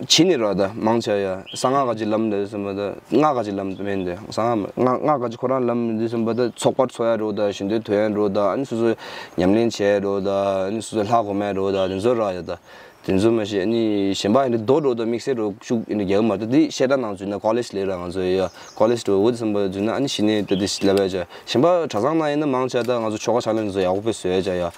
བྱིས་ནས་ར་ད་མང་ཆེ་ཡ་གསང་སྔགས་ག་ཅིག་ལམ་འདི་སེམས་པ་ད་སྔགས་ག་ཅིག་ལམ་མེད་འདི་གསང་སྔགས་སྔགས་སྔགས་ག་ཅིག་ཁོ་རང་ལམ་འདི་སེམས་པ་ད་ཚོགས་པ་འཚོགས་ཡ་འགྲོ་ད་ཞིང་དུ་ཐོན་ཡ་འགྲོ་ད་ཨ་ནི་སོ་སོ་ཉམས་ལེན་བྱས་འགྲོ་ད་ཨ་ནི་སོ་སོ་ལྷ་གོ་མ་འགྲོ་ད་འདི་ཚོ་ར་ཡ་ད། དེ་ཚོ་མ་ཤེས་ཨ་ནི་གཞན་པ་ཨ་ནི་རྡོ་འགྲོ་དང་དམིགས་བསལ་འགྲོ་ཤུགས་ཨ་ནི་རྒྱག་གི་མ་རེད། ད་འདི་བཤད་གྲྭ་ནང་འཛུལ་ན་ཀོ་ལེཇ་ལས་ར་ང་ཚོ་ཡ་ཀོ་ལེཇ་འགྲོ་འོ་དེ་བསམ་པ་འཛུལ་ན་ཨ་ནི་གཞི་ནས་ད་འདི་ལབ་ཡ་བྱ་གཞན་པ་གྲྭ་ཚང་ནང་ཡིན་ན་མང་ཆེ་ད་ང་ཚོ་ཆོ་ག་ཕྱག་ལེན་ཚོ་ཡག་པོ་བཟོ་ཡ་བྱ་ཡ།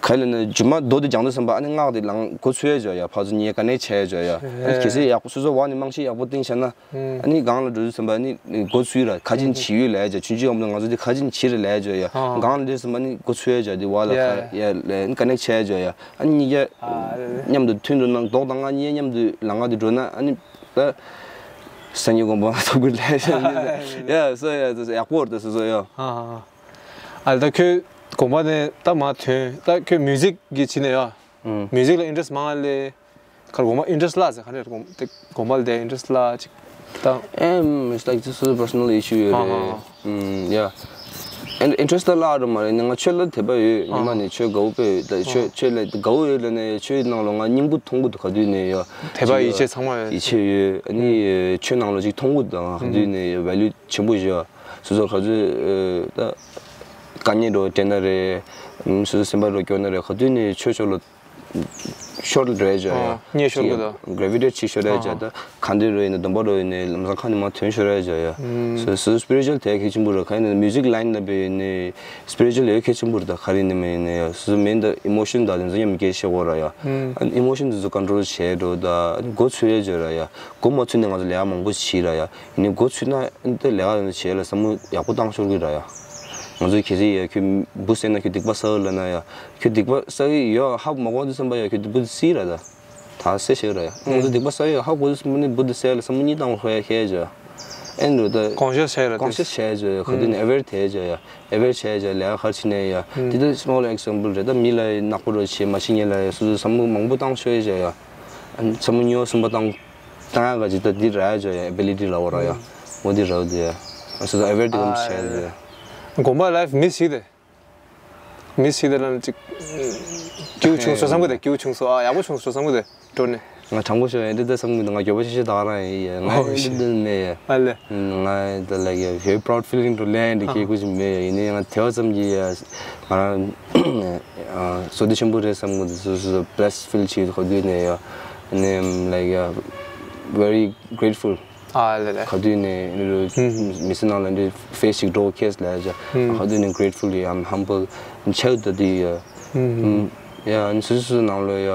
ག་ལས་ན་རྒྱུ་མ་རྡོ་དེ་རྒྱག་འདུག་བསམ་པ་ཨ་ནི་སྔགས་དེ་ལང་འགོ་ཚུགས་ཡ་བྱ་ཡ་ཕར་ཚུར་གཉིས་ཀ་ནས་བྱ་ཡ་བྱ་ཡ། ཨ་ནི་གལ་སྲིད་ཡག་པོ་སོ་སོ་བ་ནི་རྨང་གཞི་ཡག་པོ་བཏིང་བྱས་ན། ཨ་ནི་སྒང་ལ་འགྲོ་དུས་ཙམ་པ་ཨ་ནི་འགོ་ཚུགས་ར་ཁ་ཆེམས་བྱེད་ཡུལ་ལས་ཀྱང་ཆུང་ཆུང་ཡོང་དུས་ང་ཚོ་འདི་ཁ་ཆེམས་བྱེད་རེ་ལས་ཀྱང་ཡ་སྒང་ལ་འདྲེས་ཙམ་པ་ཨ་ནི་འགོ་ཚུགས་ཡ་ཀྱང་འདི་བ་ལ་ཁ་ཡ་ལས་ཨ་ནི་ཀ་ནེག་བྱས་ཀྱང་ཡ་ཨ་ནི་གཉིས་ཀ་མཉམ་དུ་མཐུན་འགྲོ་ན་མདོག་དང་ང་གཉིས་མཉམ་དུ་ལམ་ཁ་འདི་འགྲོ་ན་ཨ་ནི་ད་སང་ཉིན་དགོངས་པ་ཐོབ་གི་ལས་ཀྱང་ཡ་སོ་ཡ་ཡག་པོ་རེད་ད་སོ་སོ་ཡ། ཨ་ད་ཁྱོད་དགོངས་པ་ནས་ད་མ་ཐོན་ད་ཁྱོད་མིའུ་ཟིག་གི་ཕྱི་ནས་ཡ། མིའུ་ཟིག་ལ་ཨིན་ཊི་རེ་སི་མང་ལས། ཁར་དགོངས་པ་ཨིན་ཊི་རེ་སི་ལ་ཟེར་ག་རེ་དགོངས་དེ་དགོངས་པ་ལ་དེ་ཨིན་ཊི་རེ་སི་ལ་ཅིག་ད། ཨེམ། It's like this is a personal issue ཡོད་རེད། ཨ་ཧ་ཧ། ཨམ། Yeah. And interest ལ་རུ་མ་རེད་ནི་ང་ཆོས་ལ་དད་པ་ཡོད། ཉི་མ་ནས་ཆོས་དགའ་བོ་དཔེ་ཡོད་ད་ཆོས་ཆོས་ལ་དགའ་བོ་ཡོད་ལ་ནས་ཆོས་ནང་ལ་ང་སྙིང་པོ་མཐོང་གི་འདུག་ག་དུས་ནས་ཡོད། དད་པ་ཡིད་ཆེས་ཚང་མ་ཡོད། ཡིད་ཆེས་ཡོད། ཨ་ནི་ཆོས་ནང་ལ་ཅིག་མཐོང་གི་འདུག་ག་དུས་ནས་ཡོད་ཝེ་ལུ་ཆེན་པོ་ཞིག་ཡོད། སོ་སོ་ག་ཚོད་ད་དཀའ་ངལ་འགྲོ་དྲན་ན་རེད། སོ་སོ་སེམས་པ་འགྲོ་སྐྱོ་ན་རེད་ག་དུས་ནས་ཆོས་ཕྱོགས་ལ། ཤོར་རེད་ཅོ་ཡ། ཨ་ཉེ་ཤོར་གི་ད། གི་རེ་ཝི་ཊེཊ་ཅིག་ཤོར་རེད་ཅོ་ད། ག་འདི་རུ་ཡིན་ན་སྡོམ་པ་རུ་ཡིན་ན་ལམ་སང་ཁ་ནས་མར་ཐོན་ཤོར་རེད་ཅོ་ཡ། སོ་སོ་སི་པི་རི་ཅུ་ཨལ་དེ་གལ་ཆེན་པོ་རེད། ག་ཡིན་ན་མིའུ་ཟིག་ལ་ཡིན་ན་བས་ནི་སི་པི་རི་ཅུ་ཨལ་ཡོད་གལ་ཆེན་པོ་རེད། ད་ག་རེ་ཡིན་ན་མིན་ཡིན་ན་ཡ། སོ་སོ་མིན་ད་ཨི་མོ་ཤན་ད་དེ་ཚོ་ཡང་མི་སྐྱེ་ཤེས་གོ་ར་ཡ། ཨ་ནི་ཨི་མོ་ཤན་དེ་ཚོ་ཀོན་ཊོལ་བྱས་འགྲོ་ད། ཨ་ནི་འགོ་ཚུགས་རེད་ཅོ་ར་ཡ། འགོ་མ་ཚུགས་ནས་ང་ཚོ་ལས་ཀ་མང་པོ་བྱས་ར་ཡ། ཡིན་ནའི་འགོ་ཚུགས་ན་ཨ་ནི་ད་ལས་ཀ་དེ་ཚོ་བྱས་ལ་བསམ་བློ་ཡག་པོ་བཏང་ཤོར་གི་ར་ཡ། ང་ཚོ་གལ་སྲིད་ཡ་ཁྱོད་འབུ་བསད་ན་ཁྱོད་སྡིག་པ་བསགས་ལ་ན་ཡ། ཁྱོད་སྡིག་པ་བསགས་ཀྱི་ཡོད་ཧ་མ་གོ་འདུག་བསམ་པ་ཡ། ཁྱོད་འབུ་དེ་བསད་ར་ད། ད་བསད་ཤེས་ར་ཡ། ང་ཚོ་སྡིག་པ་བསགས་ཡ་ཧ་གོ་འདུག་བསམ་ནི་འབུ་དེ་བསད་ལ་བསམ་བློ་གཉིས་བཏང་བ་ཧེ་ཧེ་ཅོ་ཡ། ཨེ་འགྲོ་ད། ཀོན་ཤི་ཡས་བྱས་ར་ཀོན་ཤི་ཡས་བྱས་ཅོ་ཡ། ག་དུས་ནས་ཨེ་ཝེར་དེ་ཅོ་ཡ། ཨེ་ཝེར་བྱས་ཅོ་ཡ། ལས་ཀ་ག་རེ་བྱེད་ནས་ཡ། དེ་ད་སི་མོལ་ཨེག་ཛམ་པལ་རེད། ད་མི་ལ་ནག་པོ་རོ་བྱེད་མ་བྱེད་ཉེ་ལ་ཡ། སོ་སོ་བསམ་བློ་མང་པོ་བཏང་ཤོར་ཡ་ཅོ་ཡ། ཨ་ནི་བསམ་བློ་ཉོ་སུན་པ་བཏང་། ད་ང་ག་ཅིག་ད་འདི་ར་ཡ་ཅོ་ཡ། ཨེ་བི་ལི་ཊི་ལ་འོ་ར་ཡ། འོ་འདི་ར་འོ་དེ་ཡ། ཨ་སོ་སོ་ཨེ་ཝེར་དེ་གམ་བྱས་ཅོ་ཡ། དགོན་པ་ལའིཕ་མི་ཞིག་དེ། མི་ཞིག་དེ་ལ་ཅིག་སྐྱིད་པོ་བྱུང་སོང་བསམ་གི་དེ། སྐྱིད་པོ་བྱུང་སོང་། ཨ་ཡག་པོ་བྱུང་སོང་བསམ་གི་དེ་འགྲོ་ནས། ང་དྲང་པོ་ཤོད་ཡ། འདི་ད་བསམ་གི་འདུག་ང་འགྱོད་པ་ཤེས་ཤེས་ད་ག་རང་ཡིན་ཡ། ང་འོ་འདི་འདི་མེད་ཡ། ཨ་ལེ། ང་ད་ལ་ཡ་བེ་རི་པ་རའུ་ཌི་ཕི་ལིང་འགྲོ་ལེ་འདི་ཁྱེད་ཁུ་ཅིག་མེད་ཡ། ཡིན་ནའི་ང་དེ་བ་ཙམ་གྱིས་ཡ་ང་རང་བསོད་བདེ་ཆེན་པོ་རེད་བསམ་གི་འདུག་སོ་སོ་བི་ལེ་སི་ཕིལ་བྱེད་ག་དུས་ནས་ཡ། ནས་ལ་ཡ་very grateful། ཨ་ལེ་ལེ། ག་དུས་ནས་ཧུམ་ཧུམ། མི་ཚེ་ནང་ལ་འདི་ཕེ་སི་ཞིག་འགྲོ་ཁེས་ལ་ཡ། ཧུམ། ག་དུས་ནས་grateful ཡ། I'm humble། ཆེ་ད་དེ་ཡ། ཧུམ་ཧུམ། ཡ་ཨ་ནི་སོ་སོ་སོ་ནང་ལོ་ཡ་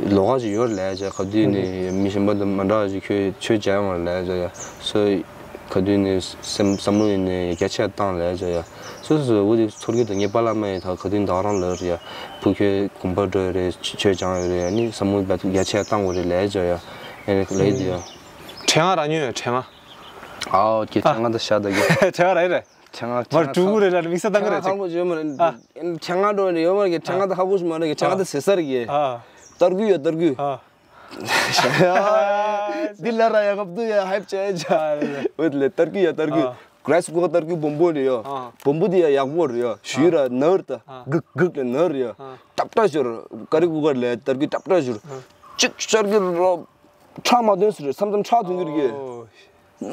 ལོགས་ཀ་ཅིག་ཡོད་ལ་ཡ། ག་དུས་ནས་ཧུམ་ཧུམ། མི་གཞན་པ་དང་མ་འདྲ་བ་ཅིག་ཁྱོད་ཆོས་བྱ་ཡོང་བ་ལ་ཡ། སོ་ག་དུས་ནས་སེམས་བསམ་བློ་ཡིན་ནས་རྒྱ་ཆེ་བཏང་ལ་ཡ། སོ་སོ་སོ་འོ་དེ་ཚོར་གི་འདུག་ངའི་པཱ་ལགས་མ་ཡིན་ད་ག་དུས་ད་ག་རང་ལ་ཡ། བུ་ཁྱོད་དགོན་པ་འགྲོ་ཡ་རེད། ཆོས་སྦྱང་ཡ་རེད། ཨ་ནི་བསམ་བློ་རྒྱ་ཆེ་བཏང་དགོས་རེད་ལ་ཡ། ཨ་ནི་ལ་ཡ་དེ་ཡ། དྲན་ང་རག་ཉོས་ཡོད། དྲན་ང་། ཨའོ་ཀྱེ། ཨ། ཆང་ང་ད་ཤ་ད་གི། ཆང་ང་ར་ཡི་རེད། ཆང་ང་། མར་ཆང་ང་ཕྲུ་གུ་རེད་ལ་དམིགས་བསལ་བཏང་གི་རེད་ཅིག་ཧ་གོ་བྱོས་མ་རེད། ཨ། ཆང་ང་འགྲོ་ནས་ཡོད་མ་རེད། ཆང་ང་ད་ཧ་གོ་ཞིག་མ་རེད། ཆང་ང་ད་ཟེར་ས་རེད་གི། ཨ། སྟར་གུ་ཡ་སྟར་གུ། ཨ། འདི་ལ་ར་ཡ་ཁབ་ཏུ་ཡ་ཧའིབ་བྱས་ཅ། ཨ་རེད་རེད། འོད་ལས་སྟར་གུ་ཡ་སྟར་གུ། ཨ། གྷི་རའི་སི་ཀུ་ཀར་སྟར་གུ་སྦོམ་པོ་རེད་ཡ། ཨ། སྦོམ་པོ་དེ་ཡ་ཡག་པོ་རེད་ཡ། ཞུས་ར་ནར་ད། ཨ། གུག་གུག་ལ་ནར་ཡ། ཨ། ཏབ་ཏ་ཞོར་ཀ་རི་ཀུ་ཀར་ལ་སྟར་གུ་ཏབ་ཏ་ཞོར། ཨ། གཅིག་ཤར་གི་རོ། ཁྲག་མ་ཐོན་ཟེར་མཚམས་མཚམས་ཁྲག་ཐོན་གྱི་རེད།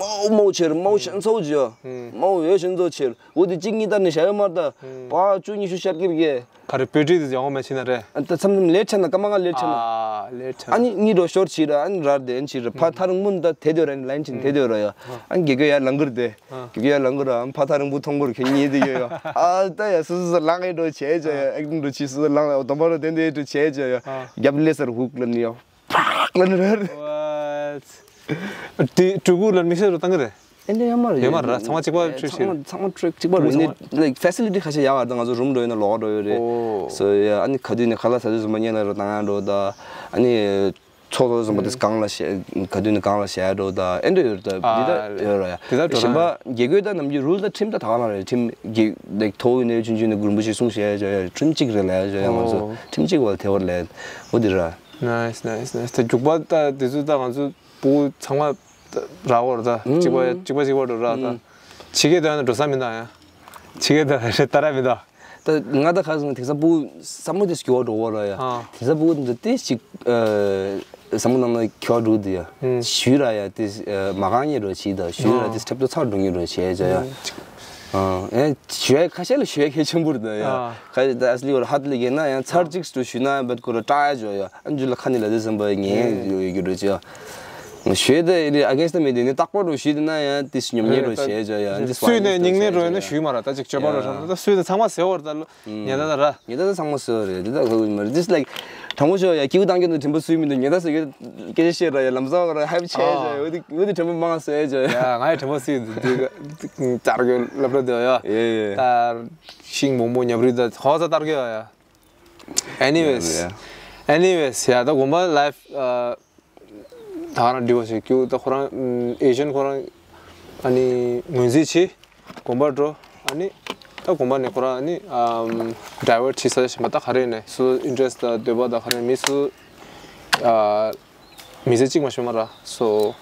ཨོ། མའོ་མའོ་ཆེར་མའོ་ཤན་ཚའོ་ཇི། མའོ་ཡོད་ཤན་ཚའོ་ཆེར། འོ་དེ་གཅིག་གཉིས་ལྟར་ནས་བྱ་ཡོད་མ་རེད་ད། པ་བཅུ་ཉི་ཤུ་ཤར་གྱི་རེད། ག་རེ་པོ་ཊི་རི་དེ་ཡོང་མ་ཕྱིན་ན་རེད། ཨ་ད་མཚམས་མཚམས་ལེ་ཊི་ཆགས་ན་སྐར་མ་ལྔ་ལེ་ཊི་ཆགས་ན། ཨ་ལེ་ཊི་ཆགས་ན། ཨ་ནི་གཉིས་འགྲོ་ཤོར་བྱེད་ར། ཨ་ནི་རར་དེ་ཨ་ནི་བྱེད་ར། ཕ་ཐག་རིང་པོ་འདི་དེད་དེ་ར། ཨ་ནི་ལན་ཅིན་དེད་དེ་ར་ཡ། ཨ་ནི་དགེ་རྒན་ཡར་ལངས་གི་རེད་དེ། དགེ་རྒན་ཡར་ལངས་གི་ར། ཨ་ནི་ཕ་ཐག་རིང་པོ་མཐོང་གི་རེད། ཁྱོད་གཉིས་དེ་ཡོད་ཡ། ཨ་ད་ཡ་སོ་སོ་སོ་ལངས་ཨེ་འགྲོ་བྱས་ཅ་ཡ། ཨེག་ཊིང་འགྲོ་བྱས་སོ་སོ་ལངས་ཨེ་སྡོམ་པ་རུ་དེ་འདྲ་ཨེ་འགྲོ་བྱས་ཅ་ཡ། རྒྱབ་ལེ་སར་ཧུག་ལ་ནི་ཡ། ཕག་ལ་ནི་ར། དེ་ཕྲུ་གུ་ལ་དམིགས་བསལ་རུ་བཏང་གི་རེད། ཨེ་འདྲ་ཡོད་མ་རེད། ཡོད་མ་རེད། ཚང་མ་གཅིག་པ་ཚང་མ་ཚང་མ་ཕྲུ་གཅིག་པ་རེད། ཚང་མ་ཕྲུ་གཅིག་པ་རེད། ནི་ལའིཀ་ཕེ་སི་ལི་ཊི་ཁ་ཤས་ཡག་པ་རེད། ད་ང་ཚོ་རུམ་འགྲོ་ཡོད་ན་ལོགས་འགྲོ་ཡོད་རེད། ཨོ། སོ་ཡ་ཨ་ནི་ག་དུས་ནས་ཁ་ལག་ཟ་དུས་ཙམ་པ་ཉལ་ན་ར་བཏང་ཡ་འགྲོ་ད། ཨ་ནི་ཚོགས་ཐོག་ཙམ་པ་དེ་སྒང་ལ་བཤད། ག་དུས་ནས་སྒང་ལ་བཤད་འགྲོ་ད། ཨེ་འདྲ་ཡོད་རེད། ད་འདི་ད་ཡོད་ར་ཡ། འདི་ད་འགྲོ་གཞན་པ་དགེ་བསྐོས་ད་ནམ་རྒྱུན་རུལ་ད་ཁྲིམས་ད་ད་ག་ན་རེད། ཁྲིམས་དགེ་ལའིཀ་ཐོག་ཡོད་ནས་ཆུང་ཆུང་ནས་རྒན་པོ་ཞིག་གསུང་བཤད་ཡ་ཡ། ཁྲིམས་གཅིག་རེད་ལ་ཡ། ང་ཚོ་ཨོ། ཁྲིམས་གཅིག་བ་དེ་བར་ལས་འོ་འདི་ར། ནའིས་ནའིས་ནའིས། ད་རྒྱུག་པ་ད་དེ་ཚོ་ད་ང་ཚོ་ཕྲུ་གུ་ཚང་མ་རག་པ་རེད་ད། གཅིག་པ་གཅིག་པ་གཅིག་པ་འགྲོ་ར་ད། ཕྱི་རྒྱལ་དུ་ཡང་འགྲོ་ས་མི་འདུག་ཡ། ཕྱི་རྒྱལ་དུ་ད་ར་མི་འདུག་ད་ང་ད་ཁ་སང་དེང་སང་ཕྲུ་གུ་ས་མོ་དེ་སྐྱོ་བ་འགྲོ་བ་ར་ཡ། ཨ། དེང་སང་ཕྲུ་གུ་འདི་དེ་ཞིག་ཨ། ས་མོ་ནང་ན་སྐྱོ་བ་འགྲོ་འདི་ཡ། ཞུས་ར་ཡ་དེ་ཨ། མ་གང་ཉེ་འགྲོ་བྱེད་ད། ཞུས་ར་དེ་ཁྲབ་ཏུ་ཚར་འགྲོ་ཉེ་འགྲོ་བྱེད་ཅ་ཡ། ཨ། ཨེ་ཞུ་ཡ་ཁ་ཤས་ལ་ཞུ་ཡ་གལ་ཆེན་པོ་རེད་ད་ཡ། ཨ། ཁ་ཤས་ད་ཨ་སི་ལི་བར་ཧད་ལ་གྱེས་ན་ཡང་ཚར་གཅིག་ཏུ་ཞུས་ན་བད་ཁོ་ར་སྐྲག་ཡ་ཅོ་ཡ། ཨ་འཇུ་ལ་ཁ་ནི་ལ་དེ་བསམ་པ་ངས་ཡོད་ཡོད་རྒྱུ་འགྲོ་ཅི་ཡ། ཞུས་ད་ཨེ་རི་ཨ་གེན་སི་ཊི་མེད་དེ་ནི་རྟག་པར་རུ་ཞུས་དེ་ན་ཡང་དེ་སྙོམ་ཉེ་རུ་བྱས་ཅོ་ཡ། ཨ་འདི་སུས་ནས་སྙིང་ནད་འགྲོ་ཡ་ན་ཞུས་མ་ར། ད་ཅིག་སྤྱོད་པ་རུ་ཧྲ་ན་ད་སུས་ནས་ཚང་མ་ཟེར་བར་ད་ལོ་ཉེ་ད་ད་ར། ཉེ་ད་ད་ཚང་མ་ཟེར་བ་རེད། དེ་ད་ཧ་གོ་མ་རེད། དེ་ལའིཀ་དྲང་པོ་ཤོད་ཡ། སྐྱིད་པོ་བཏང་རྒྱུ་ནི་དྲན་པ་སུས་མི་འདུག་ཉེ་ད་ཟེར་གི་སྐད་ཆ་བཤད་ར་ཡ། ལམ་སང་ར་ཧབ་ཆེ་ཅོ་ཡ། འོ་དེ་འོ་དེ་དྲན་པ་མང་ཟེར་ཅོ་ཡ། ཡ་ང་ཡི་དྲན་པ་སུས་འདུག་དེ་ཀ་ཙར་གི་ལབ་ར་དེ་ཡ། ཡེ་ཡེ། ད་ཤིང་མོག་མོག་ཉབ་རི་ད་ཧོ་ས་ཏར་གི་ཡ། Anyways. Yeah, yeah. Anyways, ཡ་ད་དགོན་པ་ལའིཕ་ཨ། ད་ག་རང་འདྲི་བ་ཞིག་ཀྱུ་ད་ཁོ་རང་ཨེ་ཤན་ཁོ་རང་ཨ་ནི་ངོས་འཛིན་བྱེད། དགོན་པར་འགྲོ། ཨ་ནི་ད་དགོན་པ་ནས་ཁོ་རང་ཨ་ནི་ཨམ་ཌའི་ཝར་ཊི་བྱེད་ས་ཞིག་མ་ད་ག་རེ་ནས་སུ་ཨིན་ཊི་རེ་སི་ཊི་དང་འདོད་པ་དང་ག་རེ་མི་སུ་ཨ་མི་ཚེ་གཅིག་མ་ཤོད་མ་ར། སོ་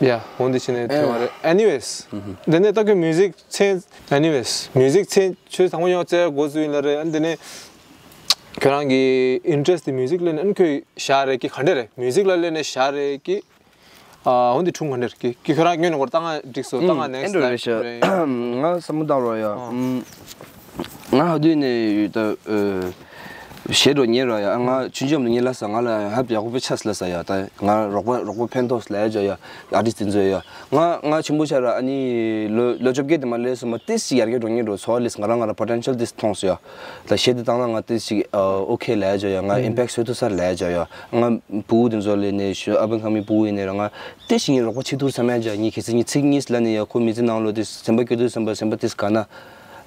ཡ་འོ་འདི་བྱས་ནས་ཐོན་པ་རེད། Anyways. འདི་ནས་ད་ཁྱོད་མིའུ་ཟིག་མཚན། Anyways. མིའུ་ཟིག་མཚན་ཆོས་དང་པོ་ཡོང་བཙལ་འགོ་བཙུགས་ཡིན་ལ་རེད། ཨ་འདི་ནས་ཁྱོད་རང་གི་ཨིན་ཊི་རེ་སི་ཊི་དེ་མིའུ་ཟིག་ལ་ནས་ཨ་ཁྱོད་བཞག་རེད་ཀི་ག་འདྲ་རེད། མིའུ་ཟིག་ལ་སླེབས་ནས་བཞག་རེད་ཀི། ཨ་འོ་འདི་འཁྲུངས་ག་འདྲ་རེད་ཀི་ཁྱོད་རང་ཉོན་ནས་སྐོར་ད་ང་འགྲིག་སོ་ད་ང་ཨེ་ནེག་སི་ཊི་འདྲ་རེད་ཤག་ང་བསམ་བློ་བཏང་རོགས་ཡ། ང་ཧ་དུས་ནས་ད་ གཞས་འགྲོ་ཉེ་ར་ཡ། ང་ཆུང་ཆུང་ནས་ཉེ་ལ་ས་ང་ལ་ཧབ་ཡག་པོ་ཆགས་ལ་ས་ཡ། ད་ང་རོགས་པ་རོགས་པ་ཕན་ཐོགས་ལ་ཡ་ཇོ་ཡ། ཨར་ཊིསི་དེ་ཚོ་ཡ། ང་ང་ཆེན་པོ་ཆགས་ར། ཨ་ནི་ལོ་ལོ་བཅོ་བརྒྱད་དེ་མ་ལས་སོ་མ་ཏིས་ཞིག་ཡར་རྒྱས་འགྲོ་ཉེ་འགྲོ་ཚོ་ལས་ང་རང་ང་ར་པོ་ཊེན་ཤལ་ཏིས་མཐོང་སོ་ཡ། ད་གཞས་དེ་བཏང་ན་ང་ཏིས་ཞིག་ཨོ་ཁེ་ལ་ཡ་ཇོ་ཡ། ང་ཨིམ་པེག་བཟོ་ཐུབ་ས་ལ་ཡ་ཇོ་ཡ། ང་བུ་དེ་ཚོ་ལས་ནས་ཤོ་ཨབ་ཨེན་ཁམ་མིང་བུ་ཡིན་ནས་ར། ང་ཏིས་ཞིག་ངའི་རོགས་པ་བྱེད་ཐུབ་ས་མ་ཡ་ཇོ་ཡ། ངའི་གལ་སྲིད་ངའི་ཚིག་གཉིས་ལ་ནས་ཡ་ཁོ་མི་ཚེ་ནང་ལོ་ཏིས་སེམས་པ་སྐྱོ་དུས་སེམས་པ་སེམས་པ་ཏིས་ག་ན།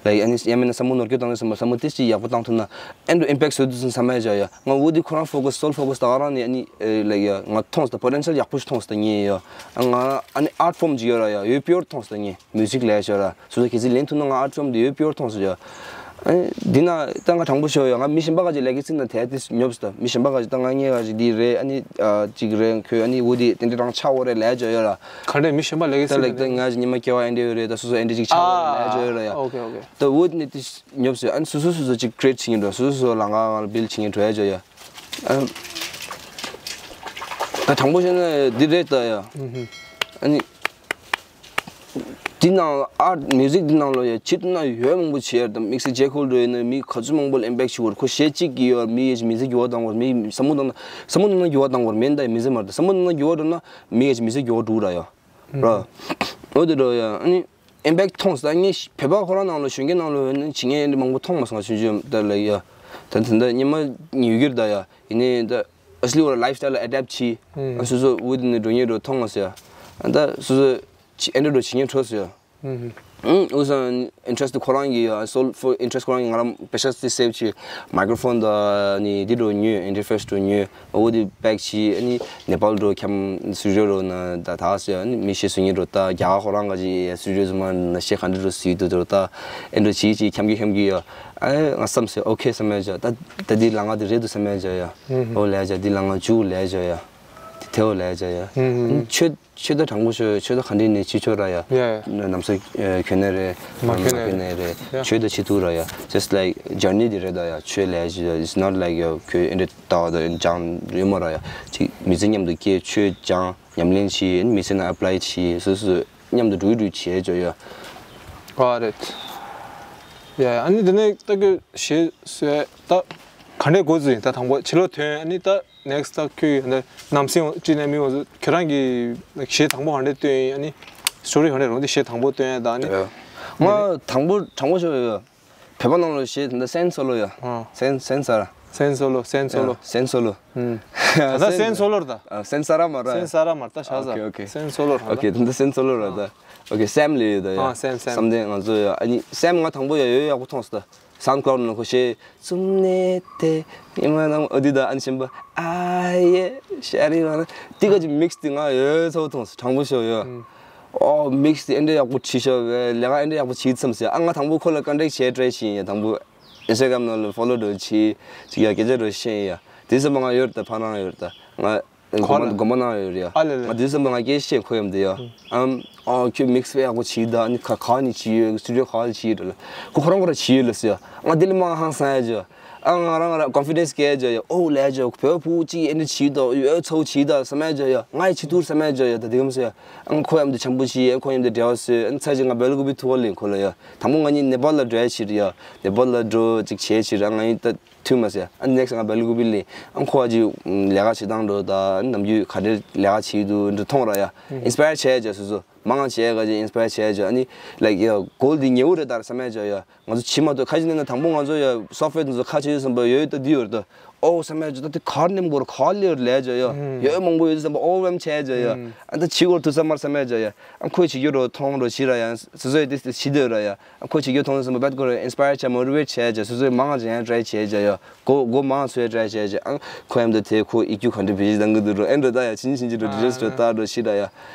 ལ་ཡ་ཨ་ནི་ཡང་མིན་ན་བསམ་བློ་ནོར་སྐྱོད་བཏང་ནས་བསམ་བློ་བསམ་བློ་ཏིས་ཅིག་ཡག་པོ་བཏང་ཐུབ་ན། ཨེ་འགྲོ་ཨིམ་པེག་བཟོ་ཐུབ་ས་མ་ཡ་ཇོ་ཡ། ང་འོ་དེ་ཁོ་རང་ཕོ་ཀ་སི་སོལ་ཕོ་ཀ་སི་ད་ག་རང་ནས་ཨ་ནི་ལ་ཡ་ང་མཐོང་སོང་། པོ་ཊེན་ཤལ་ཡག་པོ་ཞིག་མཐོང་སོང་ངས་ཡ། ང་ཨ་ནི་ཨར་ཊི་ཕོམ་ཅིག་ཡོད་ར་ཡ། ཡོད་པིའུར་མཐོང་སོང་ངས། མིའུ་ཟིག་ལ་ཡ་ཇོ་ར། སོ་སོ་གལ་སྲིད་ལེན་ཐུབ་ན་ང་ཨར་ཊི་ཕོམ་དེ་ཡོད་པིའུར་མཐོང་སོང་ཡ། ཨ་ནི་འདི་ན་ད་ང་དྲང་པོ་ཤོད་ཡ། ང་མི་གཞན་པ་ག་ཅིག་ལས་ཀའི་ཚིག་ན་དེ་དེ་ཉོབ་སོང་། མི་གཞན་པ་ག་ཅིག་ད་ང་ངའི་ག་ཅིག་འདི་རེད། ཨ་ནི་ཅིག་རེད། ཁོས་ཨ་ནི་འོ་དེ་དེ་འདྲ་རང་ཆགས་འོ་རེད་ལ་ཡ་ཇོ་ཡ་ར། ག་འདྲས་མི་གཞན་པ་ལས་ཀའི་ད་ཚིག་ལ་ད་ང་ཅིག་ཉི་མ་སྐྱེ་བ་ཨེ་འདྲ་ཡོད་རེད། ད་སོ་སོ་ཨེ་འདྲ་ཅིག་ཆགས་འོ་རེད་ལ་ཡ་ཇོ་ཡ་ར་ཡ། ཨོ་ཁེ་ཨོ་ཁེ། ད་འོ་དེ་ནས་དེ་ཉོབ་སོང་། ཨ་ནི་སོ་སོ་སོ་སོ་ཅིག་ཀི་རི་ཨེ་ཊི་བྱེད་ཀྱི་འགྲོ། སོ་སོ་སོ་ལ་ང་ང་ལ་བིལ་ཌི་བྱེད་ཀྱི་འགྲོ་ཡ་ཇོ་ཡ། ཨ་ད་དྲང་པོ་བཤད་ན་འདི་རེད་ད་ཡ། ཨ་ནི་འདི་ནང་ཨར་ཊི་མིའུ་ཟིག་འདི་ནང་ལོ་ཡ་ཅིག་ན་ཡོད་མང་པོ་བྱེད་ཡ། ད་དམིགས་བསལ་ཇེ་ཁོལ་འགྲོ་ཡིན་ན་མི་ག་ཚོད་མང་པོ་ལ་ཨིམ་པེག་བྱེད་དགོས་རེད། ཁོ་གཞས་གཅིག་གིས་ཡ་མི་ཡ་མི་ཚེ་འགྱུར་བ་བཏང་དགོས་རེད། མི་བསམ་བློ་བཏང་ན་བསམ་བློ་བཏང་ན་འགྱུར་བ་བཏང་དགོས་རེད། མེད་ད་ཡ་མི་ཚེ་མ་རེད། ད་བསམ་བློ་བཏང་ན་འགྱུར་བ་འགྲོ་ན་མི་ཡ་མི་ཚེ་འགྱུར་བ་འགྲོ་ར་ཡ། ར། འོ་དེ་འགྲོ་ཡ། ཨ་ནི་ཨིམ་པེག་མཐོང་སོང་། ད་ངས་བོད་པ་ཁོ་རང་ནང་ལ་གཞོན་སྐྱེས་ནང་ལ་ཡོད་ན་བྱེད་མཁན་ཨེ་འདྲ་མང་པོ་མཐོང་མ་སོང་། ཆུང་ཆུང་ད་ལ་ཡ། ད་ད་ད་སྙན་མ་ཉུལ་གྱུར་ད་ཡ། ཡིན་ནའི་ད་ཨ་སི་ལི་བོ་ལ་ལའིབ་སི་ཊའིལ་ལ་ཨེ་ཌེབ་བྱེད། ཨ་སོ་སོ་འོ་དེ་ནས་འགྲོ་མཁན་འགྲོ་མཐོང་མ་སོང་ཡ། ཨ་ད་སོ་སོ་ཨེ་འདྲ་འགྲོ་བྱེད་མཁན་འཕྲོད་སོང་ཡ། ཨུ་ས་ཨིན་ཊི་རེ་སི་ཊི་ཁོ་རང་གི་ཡ། སོལ་ཕོར་ཨིན་ཊི་རེ་སི་ཊི་ཁོ་རང་གི། ང་རང་པེ་ཤ་སི་སེབ་བྱས། མའི་ཀྲོ་ཕོན་དང་ནི་འདི་འགྲོ་ཉོས། ཨིན་ཊར་ཕེ་སི་འགྲོ་ཉོས། འོ་དེ་པེག་བྱས། ཨ་ནི་ནེ་པཱལ་འགྲོ་འཁྱམ་སི་ཊུ་ཌི་ཡོ་འགྲོ་ན་ད་ད་ཟེར། ཨ་ནི་མི་གཞས་བཟོ་མཁན་འགྲོ་ད། རྒྱ་གར་ཁོ་རང་ག་ཅིག་ཡ་སི་ཊུ་ཌི་ཡོ་ཟུར་མ་ན་གཞས་ག་འདྲ་འགྲོ་བཟོས་འདུག་འགྲོ་ད། ཨེ་འགྲོ་བྱས་བྱས་འཁྱམ་གྱི་འཁྱམ་གྱི་ཡ། ཨ་ང་བསམ་སོང་། ཨོ་ཁེ་བསམ་ཡ་ཅག་ད་ད་འདི་ལ་ང་འདི་རེད་འདུག་བསམ་ཡ་ཅག་ཡ། ཨོ་ལ་ཡ་ཅག་འདི་ལ་ང་འཇུག་ལ་ཡ་ཅག་ཡ། དེ་འོ་ལ་ཡ་ཅག་ཡ། ཨ་ནི་ཆོས། ཆོས་ད་དྲང་པོ་ཤོད། ཆོས་ད་ག་འདྲ་ནས་བྱེད་ཆོག་ར་ཡ། ཡ་ཡ། ནམ་ས་གྱོན་ནས་རེད། མ་གྱོན་ནས་མ་གྱོན་ནས་རེད། ཡ། ཆོས་ད་བྱེད་ཐུབ་ར་ཡ། Just like journey དེ་རེད་ད་ཡ། ཆོས་ལས་ཅི། It's not like ཡ་ཁྱོད་ཨེ་འདྲ་ལྟ་བ་ད་སྦྱང་ཡོད་མ་ར་ཡ། ཅིག་མི་ཚེ་མཉམ་དུ་སྐྱེལ། ཆོས་སྦྱང་ཉམས་ལེན་བྱེད། མི་ཚེ་ནང་ཨེ་པ་ལའི་བྱེད། སོ་སོ་མཉམ་དུ་འགྲོ་འགྲོ་བྱེད་ཅོ་ཡ། ཨ་རེད། ཡ་ཡ། ཨ་ནི་དེ་ནས་ད་གི་གཞས་བཟོས་ད་ག་འདྲས་འགོ་བཙུགས་ཡིན། ད་དང་པོ་ཕྱི་ལོགས་ཐོན། ཨ་ནི་ད་ནེག་སི་ཊི་ད་ཁྱོད་ཀྱི་ནམ་སེང་ཅི་ནས་མི་འོང་། ཁྱོད་རང་གི་གཞས་དང་པོ་ག་འདྲས་བཏོན་ཡིན། ཨ་ནི་སི་ཊོ་རི་ག་འདྲས་རུང་དེ་གཞས་དང་པོ་བཏོན་ཡ་ད། ཨ་ནི་ང་དང་པོ་དྲང་པོ་ཤོད་ཡ། བོད་པ་ནང་ལ་གཞས་དེ་འདྲ་སན་སོ་ལོ་ཡ། ཨ། སན་སན་ས་ར། སན་སོ་ལོ། སན་སོ་ལོ། སན་སོ་ལོ། ད་ལྟ་སན་སོ་ལོ་རེད་ད། ཨ། སན་ས་ར་མ་ར། སན་ས་ར་མ་ར་ད་ཤ་ས། ཨོ་ཁེ་ཨོ་ཁེ། སན་སོ་ལོ་རེད་ད། ཨོ་ཁེ། དེ་འདྲ་སན་སོ་ལོ་ར་ད། ཨོ་ཁེ། སེམ་ལས་ཡོད་ད་ཡ། ཨ། སེམ་སེམ། བསམ་གཏན་ང་ཚོ་ཡ། ཨ་ནི་སེམ་ང་དང་པོ་ཡ་ཡོད་ཡག་པོ་མཐོང་སོང་ད། སའུན་ཌི་ཀ་ལའུ་ཌ་ནང་ཁོ་གཞས་བཙུམ་ནས་དེ་ཉི་མ་ནང་འོ་དེ་ད། ཨ་ནི་གཞན་པ་ཨ་ཡེ་ཤ་རི་བ་ན་དེ་ག་ཅིག་མིག་སི་དེ་ང་ཡོད་ཚ་པོ་མཐོང་སོང་། དྲང་པོ་ཤོད་ཡ། ཨོ་མིག་སི་དེ་ཨེ་འདྲ་ཡག་པོ་བྲིས་ཤག་བས། ལས་ཀ་ཨེ་འདྲ་ཡག་པོ་བྱེད་མཚམས་སོང་ཡ། ཨ་ང་དང་པོ་ཁོ་ལ་ཀོན་ཊེག་བྱས་ཊ་རའི་བྱས་ཡིན་ཡ། དང་པོ་ཨིན་སི་ཊ་གྷ་རམ་ནང་ལ་ཕོ་ལོ་འགྲོ་བྱས་ཅིག་ཡ། སྐད་ཆ་འགྲོ་བཤད་ཡིན་ཡ། དེ་ཙམ་པ་ང་ཡོད་ད། ཕ་རང་ཡོད་ད། ང་ཁོ་ལ་དགོན་པ་དགོན་པ་ནང་ཡོད་རེད་ཡ། ཨ་ལེ་ལེ། ང་དེ་ཙམ་པ་ང་སྐད་བཤད། ཁོ་ཡོད་དེ་ཡ། ཨམ། ཨོ་ཁྱོད་མིག་སི་དཔེ་ཡག་པོ་བྱས་ད། ཨ་ནི་ག་ག་ནས་བྱས་ཡོད། སི་ཊུ་ཌི་ཡོ་ག་ལ་བྱས་ཡོད་ལ། ཁོ་ཁོ་རང་ཁོ་རང་བྱས་ཡོད་ལ་ཟེར་ཡ། ཨ་ང་དེ་ལས་མང་ཧང་སང་ཡ་ཅོ། ཨ་ང་རང་ང་རང་ཀོན་ཕི་ཌེན་སི་སྐྱེ་ཅོ་ཡ། ཨོ་ལས་ཅོ་བོད་ཕྲུག་ཅིག་ཨེ་འདྲ་བྱས་ད། ཡོད་ཚ་པོ་བྱས་ད་བསམ་ཡ་ཅོ་ཡ། ང་ཡི་བྱེད་ཐུབ་བསམ་ཡ་ཅོ་ཡ། ད་དེ་གམ་ཟེར་ཡ། ཨ་ཁོ་ཡང་དེ་འཆམ་པོ་བྱས། ཨ་ཁོ་ཡང་དེ་འབྲེལ་བ་བཟོས། ཨ་ཚ་ཅིག་ང་སྦེལ་ཀོབ་པི་ཐུག་པ་ལེན་ཁོ་ལ་ཡ། དང་པོ་ང་གཉིས་ནེ་པཱལ་ལ་འགྲོ་ཡ་བྱས་རེད་ཡ། ནེ་པཱལ་ལ་འགྲོ་ཅིག་བྱས་བྱས་ར། ང་གཉིས་ད་ཐུག་མ་ཟེར། ཨ་ནེག་སི་ང་སྦེལ་ཀོབ་པི་ལེན། ཨ་ཁོ་ཨ་ཅིག་ལས་ཀ་བྱེད་སྟངས་འགྲོ་ད། ཨ་ནམ་རྒྱུན་ག་འདྲ་ལས་ཀ་བྱེད་འདུག་འདྲ་མཐོང་ར་ཡ། ཨིན་སི་པ་ཡར་བྱས་ཅོ། སོ་སོ་མང་ང་བྱས་ག་ཅིག་ཨིན་སི་པ་ཡར་བྱས་ཅོ། ཨ་ནི་ལའིཀ་ཡ་གོལ་འདི་ཉེ་བོ་རེད་ད་བསམ་ཡ་ཅོ་ཡ། ང་ཚོ་བྱེད་མ་ཐུབ། ཁ་ཅིག་ནས་ན་དང་པོ་ང་ཚོ་ཡ་སོཕ་ཝེར་དེ་ཚོ་ཁ་ཕྱེ་ཡོད་བསམ་པ་ཡོད་ད། འདི་ཡོད་ད། ཨོ་བསམ་ཡ་ཅོ། ད་དེ་གར་ནེམ་གོར་ག་ལེར་ལས་ཅོ་ཡ། ཡོད་མང་པོ་ཡོད་བསམ་པ་ཨོ་བེམ་ཆེ་ཅོ་ཡ། ཨ་ད་ཕྱི་གོར་ཐུག་ས་མར་བསམ་ཡ་ཅོ་ཡ། ཨ་ཁོས་བྱེད་རྒྱུ་རོ་མཐོང་རོ་བྱེད་ར་ཡ། སོ་སོ་ཡ་དེ་དེ་བྱེད་འདོད་ར་ཡ། ཨ་ཁོས་བྱེད་རྒྱུ་མཐོང་བསམ་པ་བད་གོར་ཨིན་སི་པ་ཡར་བྱ་མོ་ཊི་ཝེཊ་བྱས་ཅོ། སོ་སོ་ཡ་མང་ང་བྱེད་ཡ་ཊ་རའི་བྱས་ཅོ་ཡ། གོ་གོ་མང་ང་ཚོ་ཡ་ཊ་རའི་བྱས་ཅོ། ཨ་ཁོ་ཡམ་ད་དེ་ཁོ་ཨི་ཀྱུ་ག་འདྲ་བེད་སྤྱོད་གཏང་གི་འདུག་རོ། ཨེ་འགྲོ་ད་ཡ་ཕྱིན་ཕྱིན་ཅི་འགྲོ་ཌི་རེ་སི་འགྲོ་ལྟ་འགྲོ་བྱེད་ར་ཡ།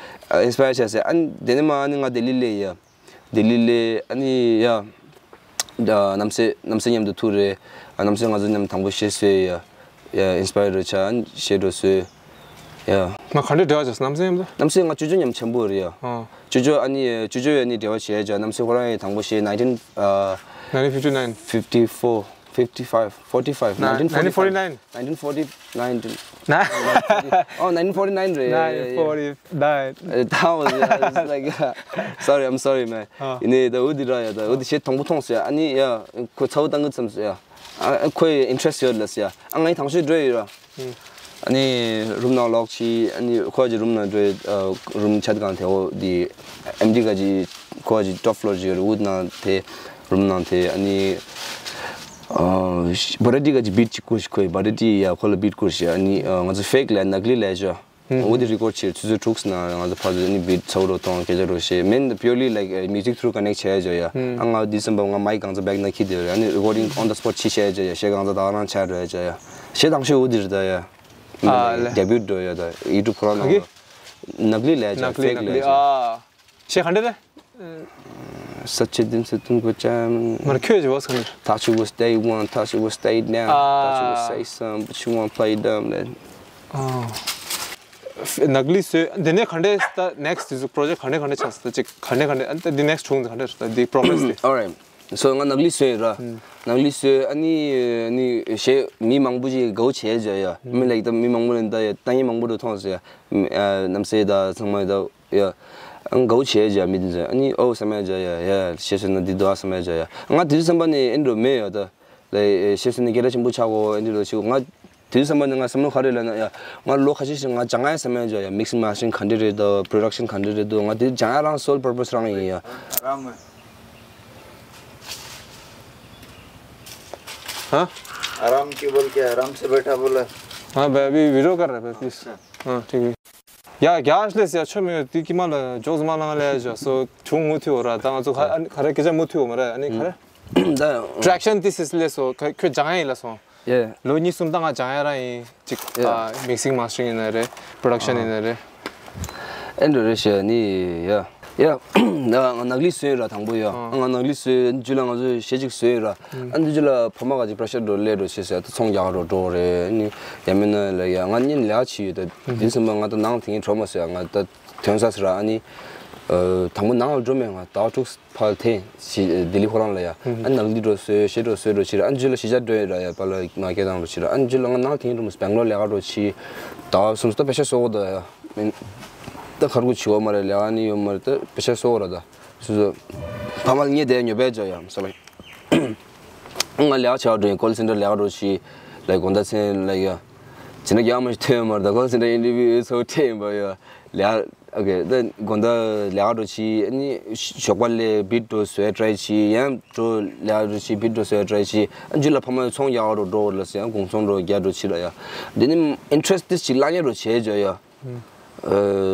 ཨ་ཨིན་སི་པ་ཡར་བྱས་ཟེར། ཨ་དེ་ནས་མ་ཨ་ནི་ང་ལྡི་ལི་ལ་ཡ། ལྡི་ལི་ལ་ཨ་ནི་ཡ། ཨ་རྣམ་སྲས་རྣམ་སྲས་མཉམ་དུ་ཐུག་རེད། ཨ་རྣམ་སྲས་ང་ཚོ་མཉམ་དང་པོ་གཞས་བཟོས་ཡ། ཡ་ཨིན་སི་པ་ཡར་འགྲོ་ཆ་ཨ་ནི་གཞས་འགྲོ་བཟོས། ཡ། ང་ག་འདྲས་འབྲེལ་བ་བྱས་སོང་རྣམ་སྲས་མཉམ་དུ། རྣམ་སྲས་ང་ཅོ་ཅོ་མཉམ་ཆེན་པོ་རེད་ཡ། ཨ། ཅོ་ཅོ་ཨ་ནི་ཅོ་ཅོ་ཡ་ནི་འབྲེལ་བ་བྱས་ཅོ། རྣམ་སྲས་ཁོ་རང་ཡ་དང་པོ་གཞས་nineteen ཨ། nineteen fifty nine fifty four fifty five forty five nineteen forty nine nineteen forty nine ན། ཨོ་nineteen forty nine རེད། nineteen forty nine ད་was like sorry, I'm sorry, man. ཨ། ཡིན་ནའི་ད་འོ་དེ་ར་ཡ། ད་འོ་དེ་གཞས་དང་པོ་མཐོང་སོང་ཡ། ཨ་ནི་ཡ་ཁོ་ཚ་བོ་བཏང་གི་བསམ་སོང་ཡ། ཨ་ཁོའི་ཨིན་ཊི་རེ་སི་ཡོད་ལབ་ཟེར་ཡ། ཨ་ང་ཡི་དང་ཤོས་འགྲོ་ཡི་ར། ཨ་ནི་རུམ་ནང་ལོག་ཅི། ཨ་ནི་ཁོ་གི་རུམ་ནང་འགྲོ་ཡི། རུམ་ཆ་གང་དེ་འོ་དེ་ཨེམ་ཊི་ག་ཅི། ཁོ་གི་ཊོབ་ཕི་ལོར་ཅི་ཡོད་ར། འོ་ནང་དེ་རུམ་ནང་དེ་ཨ་ནི་བ་ར་ཊི་ག་ཅི་བིཊ་ཅིག་བསྐུར་ཤག་ཁོའི་བ་ར་ཊི་ཡ་ཁོ་ལ་བིཊ་བསྐུར་ཤག་ཨ་ནི་ང་ཚོ་ཕེག་ལ་ནག་ལི་ལས་ཅོ། འོ་དེ་རི་ཀོཌ་བྱས་ཆུ་ཚོད་དྲུག་ནང་ང་ཚོ་ཕར་ཚུར་ནི་བིཊ་ཚ་བོ་རུ་གཏོང་སྐད་ཆ་རུ་བཤད། མིན་པིའུར་ལི་ལའིཀ་མིའུ་ཟིག་ཐུ་རུ་ཀ་ནེག་བྱས་ཡོད་ཡ། ཨ་ང་དེ་ཙམ་པ་ང་མའིཀ་གང་ཚོ་བེག་ན་ཁྱེར་དེ་ཡོད་ཡ། ཨ་ནི་རི་ཀོར་ཌིང་ཨོན་ད་སི་པོཊ་ཅི་བྱས་ཡོད་ཡ། གཞས་གང་ཚོ་ད་རང་ཆ་རུ་ཡོད་ཡ། གཞས་དང་ཤོས་འོ་དེ་རེད་ད་ཡ། ཨ་ལེ། ཌེ་བིའུ་འགྲོ་ཡ་ད་ཡུ་ཊུབ་ཁོ་རང་ནང་། ག་གི། ནག་ལི་ལས་ཅ་ནག་ལི་ཕེག་ནག་ལི་ལས་ཅ། ཨ། གཞས་ག་འདྲ་རེད། Such a din se tum ko cham. མར་ཁྱོད་ཀྱི་བོ་སང་། Thought you would stay one, thought you would stay down, thought you would say something, but you won't play dumb. Then ནག་ལི་སོས་འདི་ནས་ག་འདྲས་ད་ནེག་སི་ཊི་དེ་ཚོ་པོ་རོ་ཇེག་ག་འདྲས་ག་འདྲས་ཆགས་སོང་ད་ཅིག་ག་འདྲས་ག་འདྲས་ཨ་ད་འདི་ནེག་སི་ཊི་བྱུང་ད་ག་འདྲས་རེད་ད་འདི་པོ་རོ་གེ་རེ་སི་དེ། Alright. So ང་ནག་ལི་སོས་ར། ནག་ལི་སོས་ཨ་ནི་ཨ་ནི་གཞས་མི་མང་པོ་ཞིག་དགའ་བོ་བྱས་བྱས་ཡ། མི་ལའིཀ་ད་མི་མང་པོ་ལ་ད་ཡ་ལྟ་མཁན་མང་པོ་འདུག་མཐོང་སོང་ཡ། ཨ་རྣམ་སྲས་ད་ཚང་མ་ད། ཡ། ཨང་དགའ་བོ་བྱས་བྱས་མི་དེ་ཚོས་ཨ་ནི་ཨོ་བསམ་ཡ་བྱས་ཡ་ཡ་གཞས་བཟོས་ན་འདི་འདུག་ཨ་བསམ་ཡ་བྱས་ཡ། ང་དེ་དུས་བསམ་པ་ནི་ཨེ་འགྲོ་མེད་ཡ་ད། ལ་གཞས་བཟོས་ན་སྐད་གྲགས་ཆེན་པོ་ཆགས་གོ་ཨེ་འདི་འགྲོ་ཆེ་གོ། ང་དེ་དུས་བསམ་པ་ནི་ང་བསམ་བློ་ག་རེ་ལབ་ན་ཡ། ང་ལོ་ཁ་ཤས་ཤིག་ང་སྦྱང་ཡ་བསམ་ཡ་བྱས་ཡ། མིག་སིང་མ་སི་ཊ་རིང་ག་འདྲ་རེད་འདུག་པོ་རོ་ཌག་ཤན་ག་འདྲ་རེད་འདུག་ང་དེ་སྦྱང་ཡ་རང་སོལ་པར་པོ་སི་རང་ཡིན་ཡ། རང་ངོས། हाँ। आराम क्यों बोल के आराम से बैठा बोला। हाँ भाई, अभी वीडियो कर रहे हैं भाई, प्लीज। अच्छा। हाँ, ठीक है। ཡ་རྒྱ་ལས་ཡ་ཆོ་མེད་དེ་ཀི་མ་ལ་ཇོག་ཟ་མ་ལང་ལས་ཇོ་སོ་ཆུང་ངུ་ཐུ་ར་ད་ང་ཚོ་ཁ་ཨ་ནི་ཁ་རེ་སྐད་ཆ་མུ་ཐུ་མ་རེད་ཨ་ནི་ཁ་རེ། ད་ཊེག་ཤན་དེ་སིས་ལས་སོ་ཁ་ཁྱོད་སྦྱང་ཡ་ཡིན་ལ་སོང་། ཡེ། ལོ་གཉིས་གསུམ་ད་ང་སྦྱང་ཡ་ར་ཡིན་ཅིག་ཡེ། ཨ་མིག་སིང་མ་སི་ཊ་རིང་ཡིན་ན་རེད་པོ་རོ་ཌག་ཤན་ཡིན་ན་རེད། ཨེ་འགྲོ་རེད་ཤེ་ནི་ཡ། ཡ། ང་ནག་ལི་སོན་ར་དང་པོ་ཡ། ཨ། ང་ནག་ལི་སོན་རྗེས་ལ་ང་ཚོ་གཞས་གཅིག་སོན་ར། ཨ་འདི་རྗེས་ལ་ཕ་མ་ག་ཅིག་པེ་རེ་ཤར་འགྲོ་སླེབས་འགྲོ་ཤེ་ཟེར་ད་ཚོང་རྒྱག་འགྲོ་འགྲོ་རེད་ནི། ཡ་མིན་ན་ལ་ཡ་ང་གཉིས་ལས་ཀ་བྱེད་ཡོད་ད་དེ་སེམས་པ་ང་ད་ནང་དེ་ངས་འགྲོ་མ་སོང་ཡ། ང་ད་ཐོན་ས་སི་ར་ཨ་ནི། དང་པོ་ནང་ལ་འགྲོ་མེད་ང་ཟླ་བ་དྲུག་ཕར་འཐེན་ཞི་ལྡི་ལི་ཁོ་རང་ལ་ཡ། ཨ་ནག་ལི་འགྲོ་སོས་གཞས་འགྲོ་སོས་འགྲོ་ཕྱིར་ཨ་རྗེས་ལ་གཞིས་ཆགས་འགྲོ་ཡོད་ར་ཡ་པ་ལ་མ་སྐད་བཏང་འགྲོ་ཕྱིར་ཨ་རྗེས་ལ་ང་ནང་དེ་ངས་འགྲོ་མ་སོང་བེང་ལོར་ལས་ཀ་འགྲོ་ཕྱིར། ཟླ་བ་གསུམ་ད་པེ་ཤ་སོ་གོ་ད་ཡ། མིན། ད་ཁར་ཁུ་བྱི་བ་མ་རེད་ལས་ཀ་ནི་ཡོད་མ་རེད་ད་པེ་ཤ་སོ་ར་ད། སུ་སུ། ཕ་མ་ལ་ངས་དེ་ཉོ་པས་ཅོ་ཡ་སོ་རེད། ང་ལས་ཀ་བྱ་བ་འགྲོ་ཡིན་ཀོལ་སེན་ཊར་ལས་ཀ་འགྲོ་ཞིག་ལ་དགོང་དག་མཚན་ལ་ཡ། བྱས་ན་རྒྱག་མ་ཞིག་ཐོན་ཡོད་མ་རེད་ད་ཀོལ་སེན་ཊར་ཨིན་ཊར་བིའུ་ཚོ་ཁྲིད་ཡིན་པ་ཡ། ལས་ཀ་ཨོ་ཀེ་ད་དགོང་དག་ལས་ཀ་འགྲོ་ཞིག་ཨ་ནི་ཞོགས་པ་ལས་བིཊ་འགྲོ་བཟོས་ཊ་རའི་ཞིག་ཡང་འགྲོ་ལས་ཀ་འགྲོ་ཞིག་བིཊ་འགྲོ་བཟོས་ཊ་རའི་ཞིག་ཨ་རྗེས་ལ་ཕ་མ་ཚོང་རྒྱག་འགྲོ་འགྲོ་ལ་ཟེར་ཡང་གུང་ཚོང་འགྲོ་རྒྱག་འགྲོ་ཕྱིར་ཡ། འདི་ནི་ཨིན་ཊི་རེ་སི་ཊི་ཞིག་བརླག་ཉེན་འགྲོ་བྱས་ཅོ་ཡ། ཨ།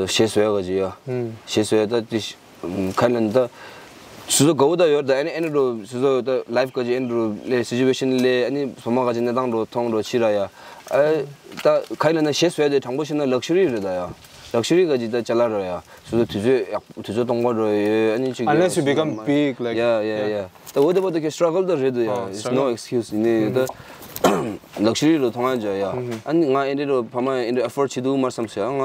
གཞས་བཟོས་ག་ཅི་ཡ། གཞས་བཟོས་ད་དེ་ཤ་ཁ་ལན་ད། སུ་སུ་དགའ་བོ་ད་ཡོད་ད་ཨ་ནི་ཨ་ནི་རུ་སུ་སུ་ད་ལའིཕ་ག་ཅི་ཨ་ནི་རུ་ལས་སི་ཅུ་ཨེ་ཤན་ལས་ཨ་ནི་བུ་མོ་ག་ཅི་གནས་སྟངས་རུ་མཐོང་རུ་ཕྱིར་ཡ། ཨ། ད་ཁ་ལན་ན་གཞས་བཟོས་དེ་དྲང་པོ་བཤད་ན་ལག་ཤ་རི་རེད་ད་ཡ། ལག་ཤ་རི་ག་ཅི་ད་ཅ་ལག་རེད་ཡ། སུ་སུ་དུས་ཚོད་ཡག་དུས་ཚོད་སྟོང་པ་རུ་ཡོད་ཨ་ནི་ཅིག Unless you become big, like, yeah, yeah, yeah. ད་འོ་དེ་བ་ད་ཁྱེད་སི་ཊྲ་གལ་ད་རེད་འདུག་ཡ། It's no excuse ཡིན་ནའི་ད། ལག་ཤ་རི་རུ་མཐོང་ཡ་ཅོ་ཡ། ཨ་ནི་ང་ཨེ་འདྲ་རུ་ཕ་མ་ཨེ་འདྲ་ཨེ་ཕོར་ཌི་བྱེད་འདུག་མ་བསམ་སོང་ཡ། ང་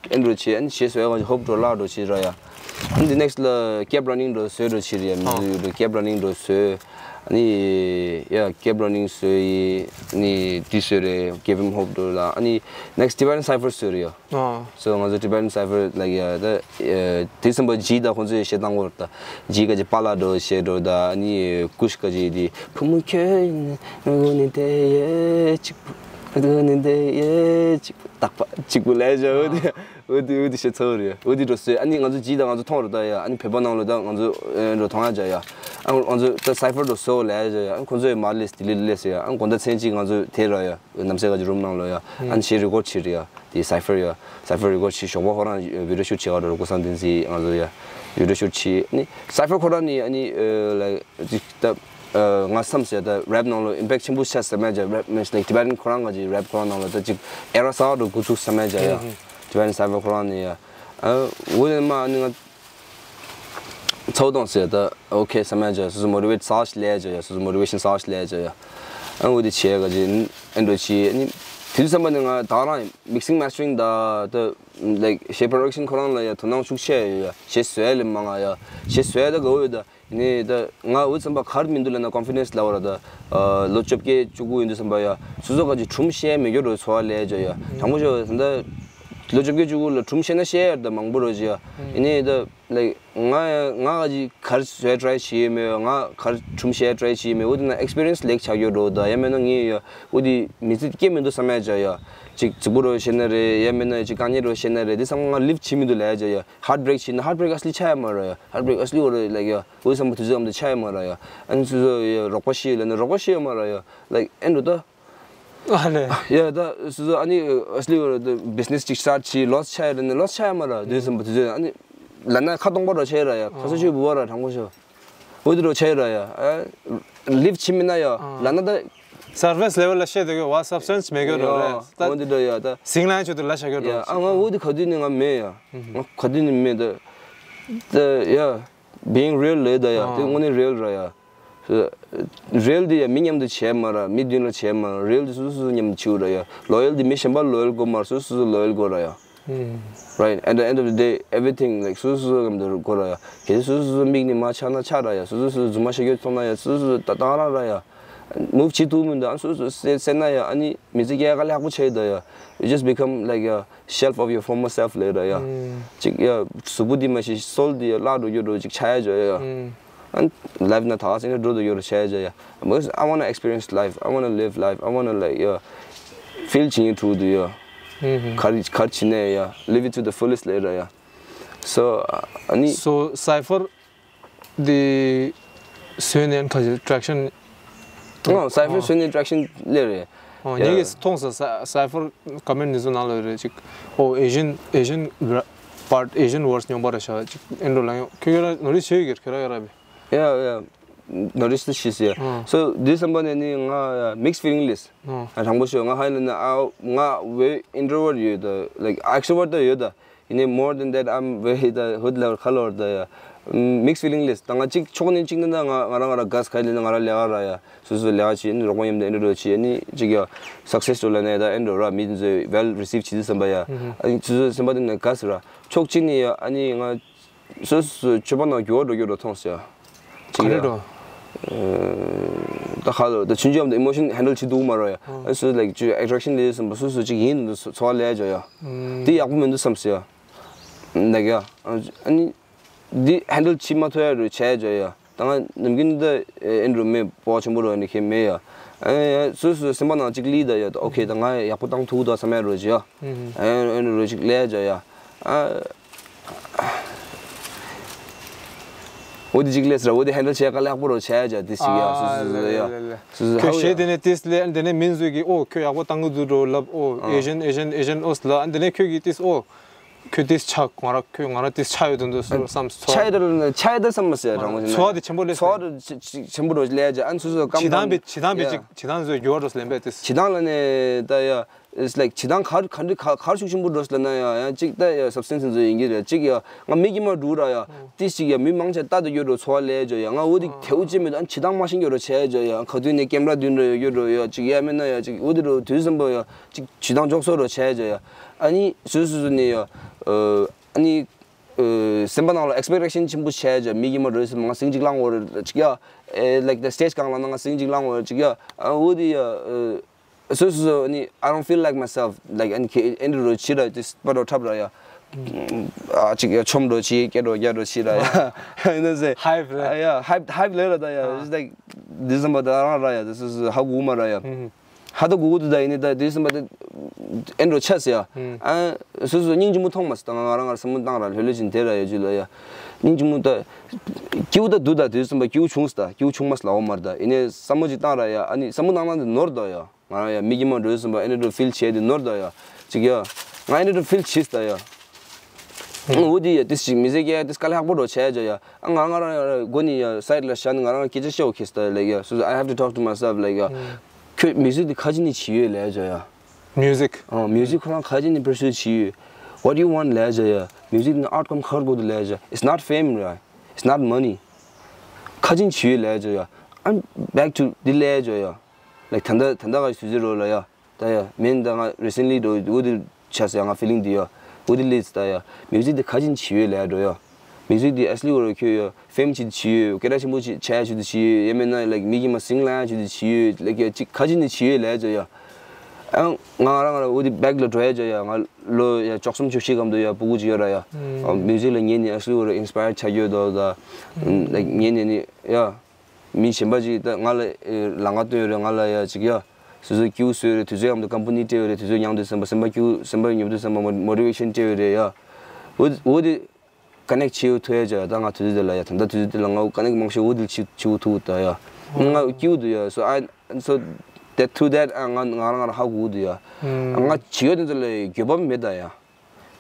ཨེ་འདྲ་བྱེད་ཨ་ནི་གཞས་བཟོས་ཡ་ཧོབ་འགྲོ་ལག་འགྲོ་བྱེད་ར་ཡ། ཨ་ནི་ནེག་སི་ཊི་ལ་ཀེབ་ར་ནིང་འགྲོ་བཟོས་འགྲོ་བྱེད་ར་ཡ། མི་ཛིག་ཡུ་ཊུབ་ཀེབ་ར་ནིང་འགྲོ་བཟོས། ཨ་ནི་ཡ་ཀེབ་ར་ནིང་བཟོས་ཡི། ཨ་ནི་དེ་བཟོས་རེད་ཀེབ་ཧོབ་འགྲོ་ལ་ཨ་ནི་ནེག་སི་ཊི་ཊི་བེ་ཊན་སའི་ཕར་བཟོས་ར་ཡ། ཨ། སོ་ང་ཚོ་ཊི་བེ་ཊན་སའི་ཕར་ལ་ཡ་ད་དེ་ཙམ་པ་ཇི་དང་ཁོང་ཚོས་བཤད་སྟངས་བོར་ད་ཇི་ག་ཅི་པཱ་ལགས་འགྲོ་བཤད་འགྲོ་ད་ཨ་ནི་ཀུཤ་ག་ཅི་དེ་བུ་མོ་ཁྱོད་ནི་དེ་ཡེ་གཅིག་པུ་ནི་དེ་ཡེ་གཅིག་པུ་རྟག་པ་གཅིག་པུ་ལས་བྱ་འོ་དེ་འོ་དེ་འོ་དེ་བཤད་ཚོད་རེད། འོ་དེ་འགྲོ་སོས་ཨ་ནི་ང་ཚོ་ཇི་དང་ང་ཚོ་མཐོང་རོ་ད་ཡ། ཨ་ནི་བོད་པ་ནང་ལོ་ད་ང་ཚོ་འགྲོ་མཐོང་ཡ་བྱ་ཡ། ཨ་ང་ཚོ་ད་སའི་ཕར་འགྲོ་སོ་ལས་བྱ་ཡ། ཨ་ཁོང་ཚོ་ཡི་མ་ལས་དེ་ལས་ལས་སོ་ཡ། ཨ་ཁོང་ད་མཚན་གཅིག་ང་ཚོ་དེ་ར་ཡ། ནམ་སེ་ག་ཅི་རུམ་ནང་ལོ་ཡ། ཨ་ནི་གཞས་རི་ཀོཌ་བྱེད་རེད་ཡ། དེ་སའི་ཕར་ཡ། སའི་ཕར་རི་ཀོཌ་བྱེད་ཞོགས་པ་ཁོ་རང་བི་ཌི་ཡོ་ཤུཊ་བྱེད་ག་འགྲོ་རེད། ཀུ་སང་བསྟན་འཛིན་ང་ཚོ་ཡ། བི་ཌི་ཡོ་ཤུཊ་བྱེད་ནི་སའི་ཕར་ཁོ་རང་ནི་ཨ་ནི་ལའིཀ་ཅིག་ད་ང་བསམ་སེ་ད་རེབ་ནང་ལོ་ཨིམ་པེག་ཆེན་པོ་ཤ་ཟ་མེད་ཅ་རེབ་མིན་ལའིཀ་ཊི་བེ་ཊན་ཁོ་རང་ག་ཅི་རེབ་ཁོ་རང་ནང་ལོ་ད་ཅིག་ཨེ་ར་གསར་པ་འགོ་བཙུགས་ཟ་མེད་ཅ་ཡ། ཊི་བེ་ཊན་སའི་ཕར་ཁོ་རང་ནི་ཡ། འོ་ནི་མ་ཨ་ནི་ང་ཚོ་གཏོང་སེ་ད་ཨོ་ཁེ་ཟ་མེད་ཅ་སོ་སོ་མོ་ཊི་ཝེཊ་ས་ཞིག་ལས་ཅ་ཡ། སོ་སོ་མོ་ཊི་ཝེ་ཤན་ས་ཞིག་ལས་ཅ་ཡ། ཨ་འོ་དེ་བྱས་ག་ཅི་ཨེ་འགྲོ་བྱེད་ཨ་ནི་དུས་ཙམ་པ་ནི་ང་ད་རང་མིག་སིང་མ་སི་ཊ་རིང་ད་ད་ལའིཀ་གཞས་པོ་རོ་ཌག་ཤན་ཁོ་རང་ལ་ཡ་དོ་སྣང་ཤུགས་ཆེ་ཡོད་ཡ། གཞས་བཟོས་ལས་མང་ང་ཡ། གཞས་བཟོས་ད་དགའ་བོ་ཡོད་ད། ཡིན་ནའི་ད་ང་འུ་ཚང་པ་གར་མི་འདུག་ལ་ན་ཀོན་ཕི་ཌེན་སི་ལ་བ་ར་ད། ལོ་བཅོ་བརྒྱད་བཅུ་དགུ་ཡིན་དུས་ཙམ་པ་ཡ་སོ་སོ་ག་ཅིག་སྒྲུང་བཤད་མི་རྒྱུ་རུ་འཚོ་བ་ལས་ཅོ་ཡ། དྲང་པོ་ཤོད་ད་ལོ་བཅོ་བརྒྱད་བཅུ་དགུ་ལ་སྒྲུང་བཤད་ན་བཤད་ཡ་ད་མང་པོ་རུ་ཅི་ཡ། ཡིན་ནའི་ད་ like ང་ང་ག་ཅིག་གར་བཟོས་try བྱེད་ཡོད་མེད། ང་གར་སྒྲུང་བཤད་try བྱེད་ཡོད་མེད། འོ་དེ་ན་experience ལེགས་ཆགས་ཡོད་འགྲོ། ད་ཡང་མེད་ན་ངས་ཡ་འོ་དེ་མི་ཚེ་སྐྱེལ་མི་འདུག་བསམ་ཡ་ཅིག་ཡ། ཅིག་རྫིག་པོ་རོ་བཤད་ན་རེད། ཡང་མེད་ན་ཅིག་དཀའ་ངལ་རོ་བཤད་ན་རེད། དེ་ཚང་མ་ང་live བྱེད་མི་འདུག་ལབ་ཡ་ཅིག་ཡ། heartbreak བྱེད་ན་heartbreak ཨ་སི་ལི་ཆགས་ཡ་མ་རེད་ཡ། heartbreak ཨ་སི་ལི་འོ་རེད་ལབ་ཡ། འོ་བསམ་པ་དུས་ཚོད་ཙམ་དུ་ཆགས་ཡ་མ་རེད་ཡ། ཨ་ནི་སོ་སོ་ཡ་རོགས་པ་ཤེས་ལབ་ན་རོགས་པ་ཤེས་ཡ་མ་རེད་ཡ། like ཨེ་འགྲོ་ད། ཨ་ལེ། ཡ་ད་སོ་སོ་ཨ་ནི་ཨ་སི་ལི་བར་དུ་business ཅིག་start བྱས་loss ཆགས་ཡ་རེད་ན་loss ཆགས་ཡ་མ་རེད། དུས་ཙམ་པ་དུས་ཚོད་ཨ་ནི་ལབ་ན་ཁ་སྟོང་པ་རོ་ཆགས་ཡ་ར་ཡ། ཁ་སང་ཆུ་བུ་བ་ར་དྲང་པོ་ཤོ། འོ་དེ་རོ་ཆགས་ཡ་ར་ཡ། ཨ་live བྱེད་མི་ན་ཡ་ལབ་ན་ད། surface level ལ་བཤད་དེ་གི་བ་substance མེད་གི་རོ་རེད་ད། འོ་དེ་རོ་ཡ་ད། ཟིང་ལ་ཆུ་དུ་ལ་ཆགས་གི་རོ། ཡ་ཨ་ང་འོ་དེ་ག་དུས་ནས་ང་མེད་ཡ། ང་ག་དུས་ནས་མེད་ད། ད་ཡ་being real ལས་ད་ཡ། དེ་དངོས་གནས་real ར་ཡ། real དེ་ཡང་མི་མཉམ་དུ་བྱས་མ་ར། མི་མདུན་ལ་བྱས་མ་ར། real དེ་སོ་སོ་སོ་མཉམ་དུ་བྱེད་དགོས་ར་ཡ། loyal དེ་མི་གཞན་པ་loyal དགོས་མ་ར། སོ་སོ་སོ་loyal དགོས་ར་ཡ། Right, at the end of the day, everything like སོ་སོ་སོ་མཉམ་དུ་དགོས་ར་ཡ། གལ་སྲིད་སོ་སོ་སོ་མིག་ནི་མ་ཆགས་ན་ཆགས་ར་ཡ། སོ་སོ་སོ་རྫུན་མ་བཤད་རྒྱུ་མཐོང་ན་ཡ། སོ་སོ་སོ་ད་བཏང་ར་ར་ཡ། move བྱེད་ཐུབ་མི་འདུག་ཨ་སོ་སོ་སོ་སེ་སེ་ན་ཡ། ཨ་ནི་མི་ཚེ་སྐྱེལ་ག་ལེགས་པོ་བྱས་ད་ཡ། you just become like a shelf of your former self ལས་ར་ཡ། ཅིག་ཡ་གཟུགས་པོ་འདི་མ་ཤི་soul འདི་ཡ་བརླག་འགྲོ་རྒྱུ་འགྲོ་ཅིག་ཆགས་ཡ་ཇོ་ཡ། ཨན། life ན་ད་ག་ཟེ་ནས་འགྲོ་དུ་ཡོད་རེད་བྱས་བྱས་ཡ། Because I wanna experience life, I wanna live life, I wanna like yeah, feel ཅིང་ཐུག་དུ་ཡ། གར་གར་ཕྱིན་ནས་ཡ། live it to the fullest ལས་ར་ཡ། so ཨ་ནི། so cipher འདི་བཟོས་ནས་ཁ་ཅིག་traction ཨོ་cipher བཟོས་ནས་traction ལས་རེད། ཨོ་ངེད་ཀྱིས་མཐོང་སོང་cipher comment འདི་ཚོ་ནང་ལ་རེད་ཅིག་ཨོ་Asian Asian part Asian words སྙོམས་པ་རེད་ཤག་ཅིག་ཨེ་འགྲོ་ལ་ཡོང་ཁྱོད་ཁྱོད་ར་ནོར་རི་ཤོད་ཀྱི་ཁྱོད་ར་ཡོད་ར་བི། Yeah, yeah. Notice the shit, yeah. So this somebody ནི་ང་mixed feeling ལས། དྲང་པོ་ཤོད་ང་ཧ་ལས་ན་ང་very introvert ཡོད་ད། like extrovert ད་ཡོད་ད། ཡིན་ནའི་more than that I'm very the hood level ཁ་ལོར་ད་ཡ། mixed feeling ལས་ད་ང་གཅིག་ཕྱོགས་ནས་གཅིག་ནས་ད་ང་ང་རང་ང་རང་gas ཁ་ལས་ན་ང་རང་ལས་ཀ་ར་ཡ། སོ་སོ་ལས་ཀ་བྱེད་ནི་རོགས་པ་མཉམ་དུ་ཨེ་འགྲོ་བྱེད་ནི་གཅིག་ཡ། success ལ་ནས་ད་ཨེ་འགྲོ་ར་མི་ཚོས་well receive བྱེད་དུས་བསམ་པ་ཡ། སོ་སོ་སེམས་པ་དེ་ནས་gas ར་ཕྱོགས་གཅིག་ནས་ཡ་ཨ་ནི་ང་སོ་སོ་སྤྱོད་པ་ནང་འགྱུར་བ་འགྲོ་རྒྱུ་རུ་མཐོང་ཟེར། ག་རེ་འགྲོ། ད་ཁ་ལོ་ད་ཆུང་ཆུང་ཡམ་དུ་emotion handle བྱེད་ཐུབ་མ་རོ་ཡ། ཨ་སོ་like ཅུ་attraction ལས་བསམ་པ་སོ་སོ་ཅིག་ཡིན་འདུག་ཚོར་བ་ལས་ཇོ་ཡ། དེ་ཡག་པོ་མི་འདུག་བསམ་ཟེར། ནག་ཡ། ཨ་ནི་འདི་handle བྱེད་མ་ཐུབ་ཡ་རུ་བྱས་ཇོ་ཡ། ད་ང་ནམ་རྒྱུན་འདི་ཨེ་འགྲོ་མེད་པོ་ཆེན་པོ་རོ་ནི་ཁེ་མེད་ཡ། ཨ་ནི་སོ་སོ་སེམས་པ་ནང་ཅིག་ལི་ད་ཡ། ད་okay ད་ང་ཡག་པོ་བཏང་ཐུབ་ད་བསམ་ཡ་རོ་ཇོ་ཡ། ཨ་ནི་རོ་ཅིག་ལས་ཇོ་ཡ། ཨ། འོ་དེ་ཅིག་ལས་ར་འོ་དེ་handle བྱས་ཀ་ལེགས་པོ་རོ་བྱས་ཇ་དེ་ཞིག་ཡ། སོ་སོ་སོ་ཡ། སོ་སོ་ཁྱོད་ཞེས་དེ་ནས་ཏིས་ལས་དེ་ནས་མིན་ཟོས་ཀྱི་ཨོ་ཁྱོད་ཡག་པོ་བཏང་གི་འདུག་འགྲོ་ལབ་ཨོ། Asian Asian Asian ཨོ་ལ་དེ་ནས་ཁྱོད་ཀྱི་ཏིས་ཨོ། ཁྱོད་ཏིས་ཆག་ང་ར་ཁྱོད་ང་ར་ཏིས་ཆག་ཡོད་དོན་དུ་སོ་བསམ་ཚོ། ཆ་ཡི་དར་ཆ་ཡི་དར་བསམ་མ་ཟེར་རང་ཚོ་ཆོ་དེ་ཆེན་པོ་ལས་ཆོ་དེ་ཆེན་པོ་རོ་ལས་ཇ། ཨན་སོ་སོ་ཀམ་ཆི་དང་བེ་ཆི་དང་བེ་ཅིག་ཆི་དང་ཟོས་རྒྱུ་བ་རོ་ལེན་པས་ཏིས། ཆི་དང་ལ་ནས་ད་ཡ། It's like ཆི་དང་གར་ག་འདྲི་ག་གར་ཤུགས་ཆེན་པོ་འགྲོ་སི་ལ་ན་ཡ་ཡ་གཅིག་ད་ཡ་substance འཛོ་ཡིན་གྱི་རེད་གཅིག་ཡ། ང་མི་གི་མ་འགྲུ་ར་ཡ། ཏི་ཞིག་ཡ་མི་མང་ཆ་ལྟ་དུ་ཡོད་འགྲོ་ཚོ་བ་ལས་ཇོ་ཡ། ང་འོ་དི་དེའུ་ཅི་མེད་ཨ་ཆི་དང་མ་ཤིང་ཡོད་རོ་ཆེ་ཇོ་ཡ། ཁ་དུས་ནས་ཀེམ་ར་དུན་རོ་ཡོད་འགྲོ་ཡ་གཅིག་ཡ་མེད་ན་ཡ་གཅིག་འོ་དི་རོ་དུས་སམ་པོ་ཡ་གཅིག་ཆི་དང་འཇོག་སོ་རོ་ཆེ་ཇོ་ཡ། ཨ་ནི་སུ་སུ་སུ་ནི་ཡ། ཨ་ནི། སེམས་པ་ནང་ལ་expectation ཆེན་པོ་བྱས་ཇ་མི་གི་མ་འགྲོ་སི་མང་སིང་གཅིག་ལང་འོ་ར་གཅིག་ཡ། like the stage གང་ལ་ན་ང་སིང་གཅིག་ལང་འོ་ར་གཅིག་ཡ། འོ་དི་ཡ། སོ་སོ་སོ་ནི་I don't feel like myself like and ཁེ་ཨེན་རོ་ཆི་ར་ཏི་སྤ་རོ་ཁྲབ་ར་ཡ། ཨ་ཅིག་ཡ་ཆོམ་རོ་ཆི་ཀེ་རོ་རྒྱ་རོ་ཆི་ར་ཡ། ཡིན་ན་སེ། Hype རེད། ཡ་hype hype ལེ་ར་ད་ཡ། It's like December ད་རང་ར་ཡ། ད་སོ་སོ་ཧ་གུ་མ་ར་ཡ། ཧ་ད་གུ་གུ་དུ་ད་ཡིན་ནི་ད་December ད་ཨེན་རོ་ཆ་སེ་ཡ། ཨ་སོ་སོ་སྙིང་རྗེ་མོ་མཐོང་མ་སེ། ད་ང་རང་ང་སེ་མོ་བཏང་ར་ལྷོད་ལྷོད་ཅིན་དེ་ར་ཡ་ཇུ་ལ་ཡ། སྙིང་རྗེ་མོ་ད་ཀྱིའུ་ད་དུ་ད་December ཀྱིའུ་ཆུང་སེ་ད་ཀྱིའུ་ཆུང་མ་སེ་ལ་འོ་མར་ད་ཡིན་ནི་ས་མོ་ཅིག་བཏང་ར་ཡ། ཨ་ནི་ས་མོ་བཏང་ན་ད་ནོར་ད་ཡ། ང་རང་ཡ་མི་གི་མ་འགྲོ་སོང་པ་ཨེ་ནི་འགྲོ་ཕིལ་བྱས་ཏེ་ནོར་ད་ཡ། ཅིག་ཡ། ང་ཨེ་ནི་འགྲོ་ཕིལ་བྱིས་ད་ཡ། ཨང་འུ་དི་ཡ་ཏིས་ཅིག་མི་ཟེར་ཀྱ་ཡ་ཏིས་དཀའ་ལས་ཁག་པོ་འགྲོ་བྱས་ཇ་ཡ། ཨ་ང་ང་རང་ཡ་སྒོ་ནི་ཡ་སའིད་ལ་བཞག་ནི་ང་རང་སྐད་ཆ་བཤད་འོ་ཁེས་ད་ལེགས་ཡ། So I have to talk to myself like ཡ། ཁྱོད་མི་ཟིག་དི་ཁ་ཅི་ནི་བྱི་ཡོད་ལེ་ཇ་ཡ། Music ཨང་མི་ཟིག་ཁོ་རང་ཁ་ཅི་ནི་པར་སུ་བྱི་ཡོད། What do you want ལེ་ཇ་ཡ། མི་ཟིག་ནི་ཨར་ཀམ་ཁར་གོ་དི་ལེ་ཇ། It's not fame right? It's not money. ཁ་ཅི་ནི་བྱི་ཡོད་ལེ་ཇ་ཡ། I'm back to དི་ལེ་ཇ་ཡ། Like ད་ད་ད་ད་ག་སུ་ཟེར་རོ་ལ་ཡ། ད་ཡ་མིན་ད་ང་recently འགྲོ་འུ་དི་ཆ་ས་ཡ་ང་feeling དི་ཡ། འུ་དི་ལིས་ད་ཡ། Music དི་ཁ་ཅི་ནི་བྱི་ཡོད་ལེ་འགྲོ་ཡ། Music དི་ཨེ་སི་ལི་འོ་ར་ཁྱོད་ཡ། Fame ཅི་བྱི་ཡོད། སྐད་གྲགས་ཆེན་པོ་ཅི་ཆ་ཡ་ཆུ་དི་བྱི་ཡོད། ཡ་མེད་ན་like མི་གི་མ་sing ལ་ཡ་ཆུ་དི་བྱི་ཡོད། Like ཡ་ཅིག་ཁ་ཅི་ནི་བྱི་ཡོད་ལེ་ཇ་ཡ། ཨང་། ང་ང་རང་ང་རང་འོ་དེ་བེག་ལ་འགྲོ་ཡ་ཅོ་ཡ། ང་ལོ་ཡ་བཅུ་གསུམ་བཅུ་བཞི་གམ་དུ་ཡ་སྤུ་གུ་ཅིག་ཡོད་ར་ཡ། ཨ། མིའུ་ཟིག་ལ་ཉན་ནས་ཨ་སུ་ར་ཨིན་སི་པ་ཡར་ཆགས་ཡོད་དོ་ད། ལའིཀ་ཉན་ནས་ནི་ཡ། མི་གཞན་པ་ཅིག་ད་ང་ལ་ལམ་ཁ་སྟོན་ཡོད་རེད། ང་ལ་ཡ་ཅིག་ཡ། སོ་སོ་སྐྱིད་པོ་བཟོས་རེད། དུས་ཚོད་ཡང་དུ་ཀམ་པ་ནི་སྤྲད་ཡོད་རེད། དུས་ཚོད་མྱངས་དུས་ཙམ་པ་སེམས་པ་སྐྱིད་པོ་སེམས་པ་ཉོབ་དུས་ཙམ་པ་མོ་ཊི་ཝེ་ཤན་སྤྲད་ཡོད་རེད་ཡ། འོ་འོ་དེ། ཀ་ནེག་བྱེད་ཐུབ་ཡ་ཅོ་ཡ། ད་ང་དུས་ཚོད་དེ་ལ་ཡ། ད་ལྟ་དུས་ཚོད་དེ་ལ་ང་ཀ་ནེག་མང་ཤོས་འོ་དེ་བྱེད་བྱེད་ཐུབ་ད་ཡ། ང་སྐྱིད་པོ་འདུག་ཡ། So I, so that, through that ཨ། ང་ང་རང་ང་རང་ཧ་གོ་འདུག་ཡ། ང་བྱེད་ཡོད་དེ་ཚོ་ལ་འགྱོད་པ་མེད་ད་ཡ།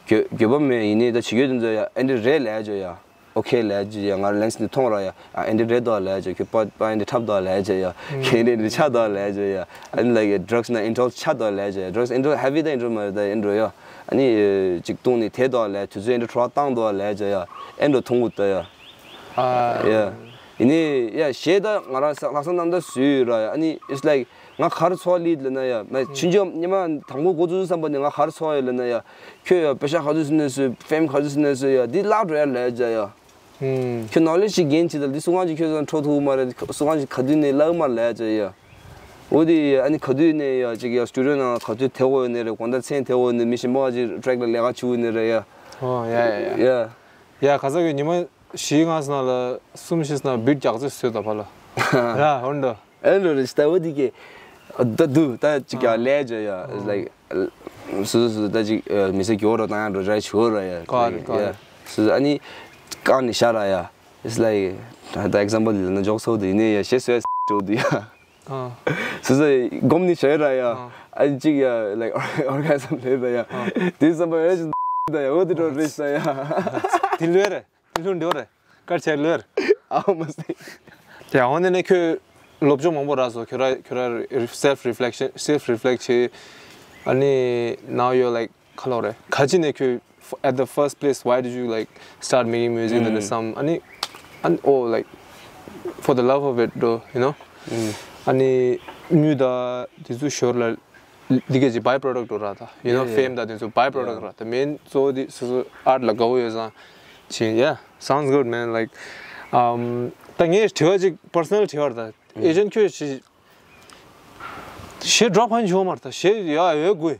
འགྱོད་འགྱོད་པ་མེད། ཡིན་ནའི་ད་བྱེད་ཡོད་དེ་ཚོ་ཡ་ཨེ་འདྲ་རེད་ལབ་ཡ་ཅོ་ཡ། ཨོ་ཁེ་ལབ་ཡ་ཅོ་ཡ། ང་ལེན་སི་ནས་མཐོང་ར་ཡ། ཨ། ཨེ་འདྲ་རེད་དོ་ལབ་ཡ་ཅོ། ཁྱོད་པ་པ་ཨེ་འདྲ་འཁྲབ་དོ་ལབ་ཡ་ཅོ་ཡ། ཁྱོད་ཨེ་འདྲ་འདྲ་ཆགས་དོ་ལབ་ཡ་ཅོ་ཡ། ཨ་ནི་ལའིཀ་ཌྲག་སི་ན་ཨིན་ཌལ་ཇི་ཆགས་དོ་ལབ་ཡ་ཅོ་ཡ། ཌྲག་སི་ཨིན་ཌལ་ཇི་ཧེ་བི་ད་ཨིན་ཌལ་ཇི་མ་རེད་ད་ཨེ་འདྲ་ཡ། ཨ་ནི་ཅིག་བཏུང་ནས་དེད་དོ་ལབ་ཡ། དུས་ཚོད་ཨེ་འདྲ་འཕྲོ་བརླག་བཏང་དོ་ལབ་ཡ་ཅོ་ཡ། ཨེ་འདྲ་མཐོང་གི་འདུག་ཡ། ཨ། ཡ། ཡིན་ནའི་ཡ་གཞས་ད་ང་རང་ལྷག་བསམ་རྣམ་དག་བཟོས་ཡོད་ར་ཡ། ཨ་ནི་it's like ང་ག་རེ་ཚོར་ལེ་ལབ་ན་ཡ། མ་ཆུང་ཆུང་ཉི་མ་དང་པོ་འགོ་བཙུགས་བསམ་པ་ནས་ང་ག་རེ་ཚོར་ཡོད་ལབ་ན་ཡ། ཁྱོད་ཡ་པེ་ཤ་ག་ཚོད་ཟིན་ནས་བཟོས། ཕེམ་ག་ཚོད་ཟིན་ནས་བཟོས་ཡ། འདི་བརླག་འགྲོ་ཡ་ལབ་ཡ་ཅོ་ཡ། ཁྱོད་ནོ་ལེ་ཇི་ཅིག་གེན་བྱེད་ད། འདི་སུ་གང་ཅིག་ཁྱོད་ཚོ་འཕྲོ་ཐུབ་མ་རེད། སུ་གང་ཅིག་ག་དུས་ནས་བརླག་མ་རེད་ལབ་ཡ་ཅོ་ཡ། འོ་དེ་ཡ། ཨ་ནི་ག་དུས་ནས་ཡ་ཅིག་ཡ་སི་ཊུ་ཌི་ཡོ་ནང་ག་དུས་དེད་དགོས་ཡོད་ནི་རེད། དགོང་དག་མཚན་དེད་དགོས་ཡོད་ནི། མི་གཞན་པ་ཅིག་ཊེག་ལ་ལས་ཀ་བྱེད་དགོས་ནི་རེད་ཡ། ཨོ་ཡ་ཡ་ཡ། ཡ། ཡ་ག་ས་གི་ཉི་མ་བཞི་ལྔ་ཙམ་ནང་ལ་གསུམ་བཞི་ཙམ་ནང་བིཊ་རྒྱག་ཚེ་བཟོས་ད་ཕར་ལ། ར་འོན་ཏོ། ཨེ་འགྲོ་རེ་ཞིག་ལྟ་བུ་དེ་གི། ད་འདུག་ད་ཅིག་ཀྱང་ཨ་ལས་ཅོ་ཡ། It's like སོ་སོ་སོ་སོ་ད་ཅིག་མི་ཚེ་སྐྱོ་རོ་དང་ཡང་འགྲོ་ར་ཆོ་ར་ཡ། ཀ་རེ་ཀ་རེ། སོ་སོ་ཨ་ནི་བཀག་ནས་བཞག་ར་ཡ། It's like ད་ད་ཨེག་ཛམ་པལ་ལ་ན་འཇོག་སོ་དེ་ནས་ཡ་ཞེ་སོ་ཡ་འགྲོ་དུ་ཡ། ཨ། སོ་སོ་གོམ་ནི་བྱོས་ར་ཡ། ཨ། ཨ་ཅིག་ཡ་like ཨོར་ག་ཛམ་ལས་ད་ཡ། ཨ། དེ་བསམ་པ་ཡ་ཅིག་ད་ཡ། འོ་དེ་འགྲོ་རེ་ཞིག་ད་ཡ། དེ་ལོས་རེད། ལྷུན་འགྲོ་རེད། དཀར་ཆ་ལོས། ཨའོ་མ་སི། དེ་འོ་ནས་ནས་ཁྱོད་སློབ་སྦྱོང་མང་པོ་རག་སོང་། ཁྱོད་ར་ཁྱོད་ར་self reflection, self reflect བྱེད། ཨ་ནི་now you're like ག་ལོ་རེད། ག་ཅི་ནས་ཁྱོད at the first place, why did you like start making music? ཨ་ནི་some ཨ་ནི་ཨ་ནི་oh like for the love of it, though, you know? ཨ་ནི་དངུལ་དང་དེ་ཚོ་ཞོར་ལ། འདི་ག་ཅིག་by product ར་ད། You know, yeah, yeah, fame དང་དེ་ཚོ་by product ར་ད། མེན་གཙོ་བོ་དེ་སོ་སོ་ཨར་ལ་དགའ་བོ་ཡོད་ཙང་ཅིག yeah, sounds good, man. Like, um, ད་ངས་དྲི་བ་ཅིག་པར་སོ་ནལ་དྲི་བ་ར་ད། ཨེ་ཇེན་ཁྱོད་ཞི་ཞེ་ཌོབ་ཕན་བྱུང་མ་ར་ད། ཞེ་ཡ་ཡོད་དགོས།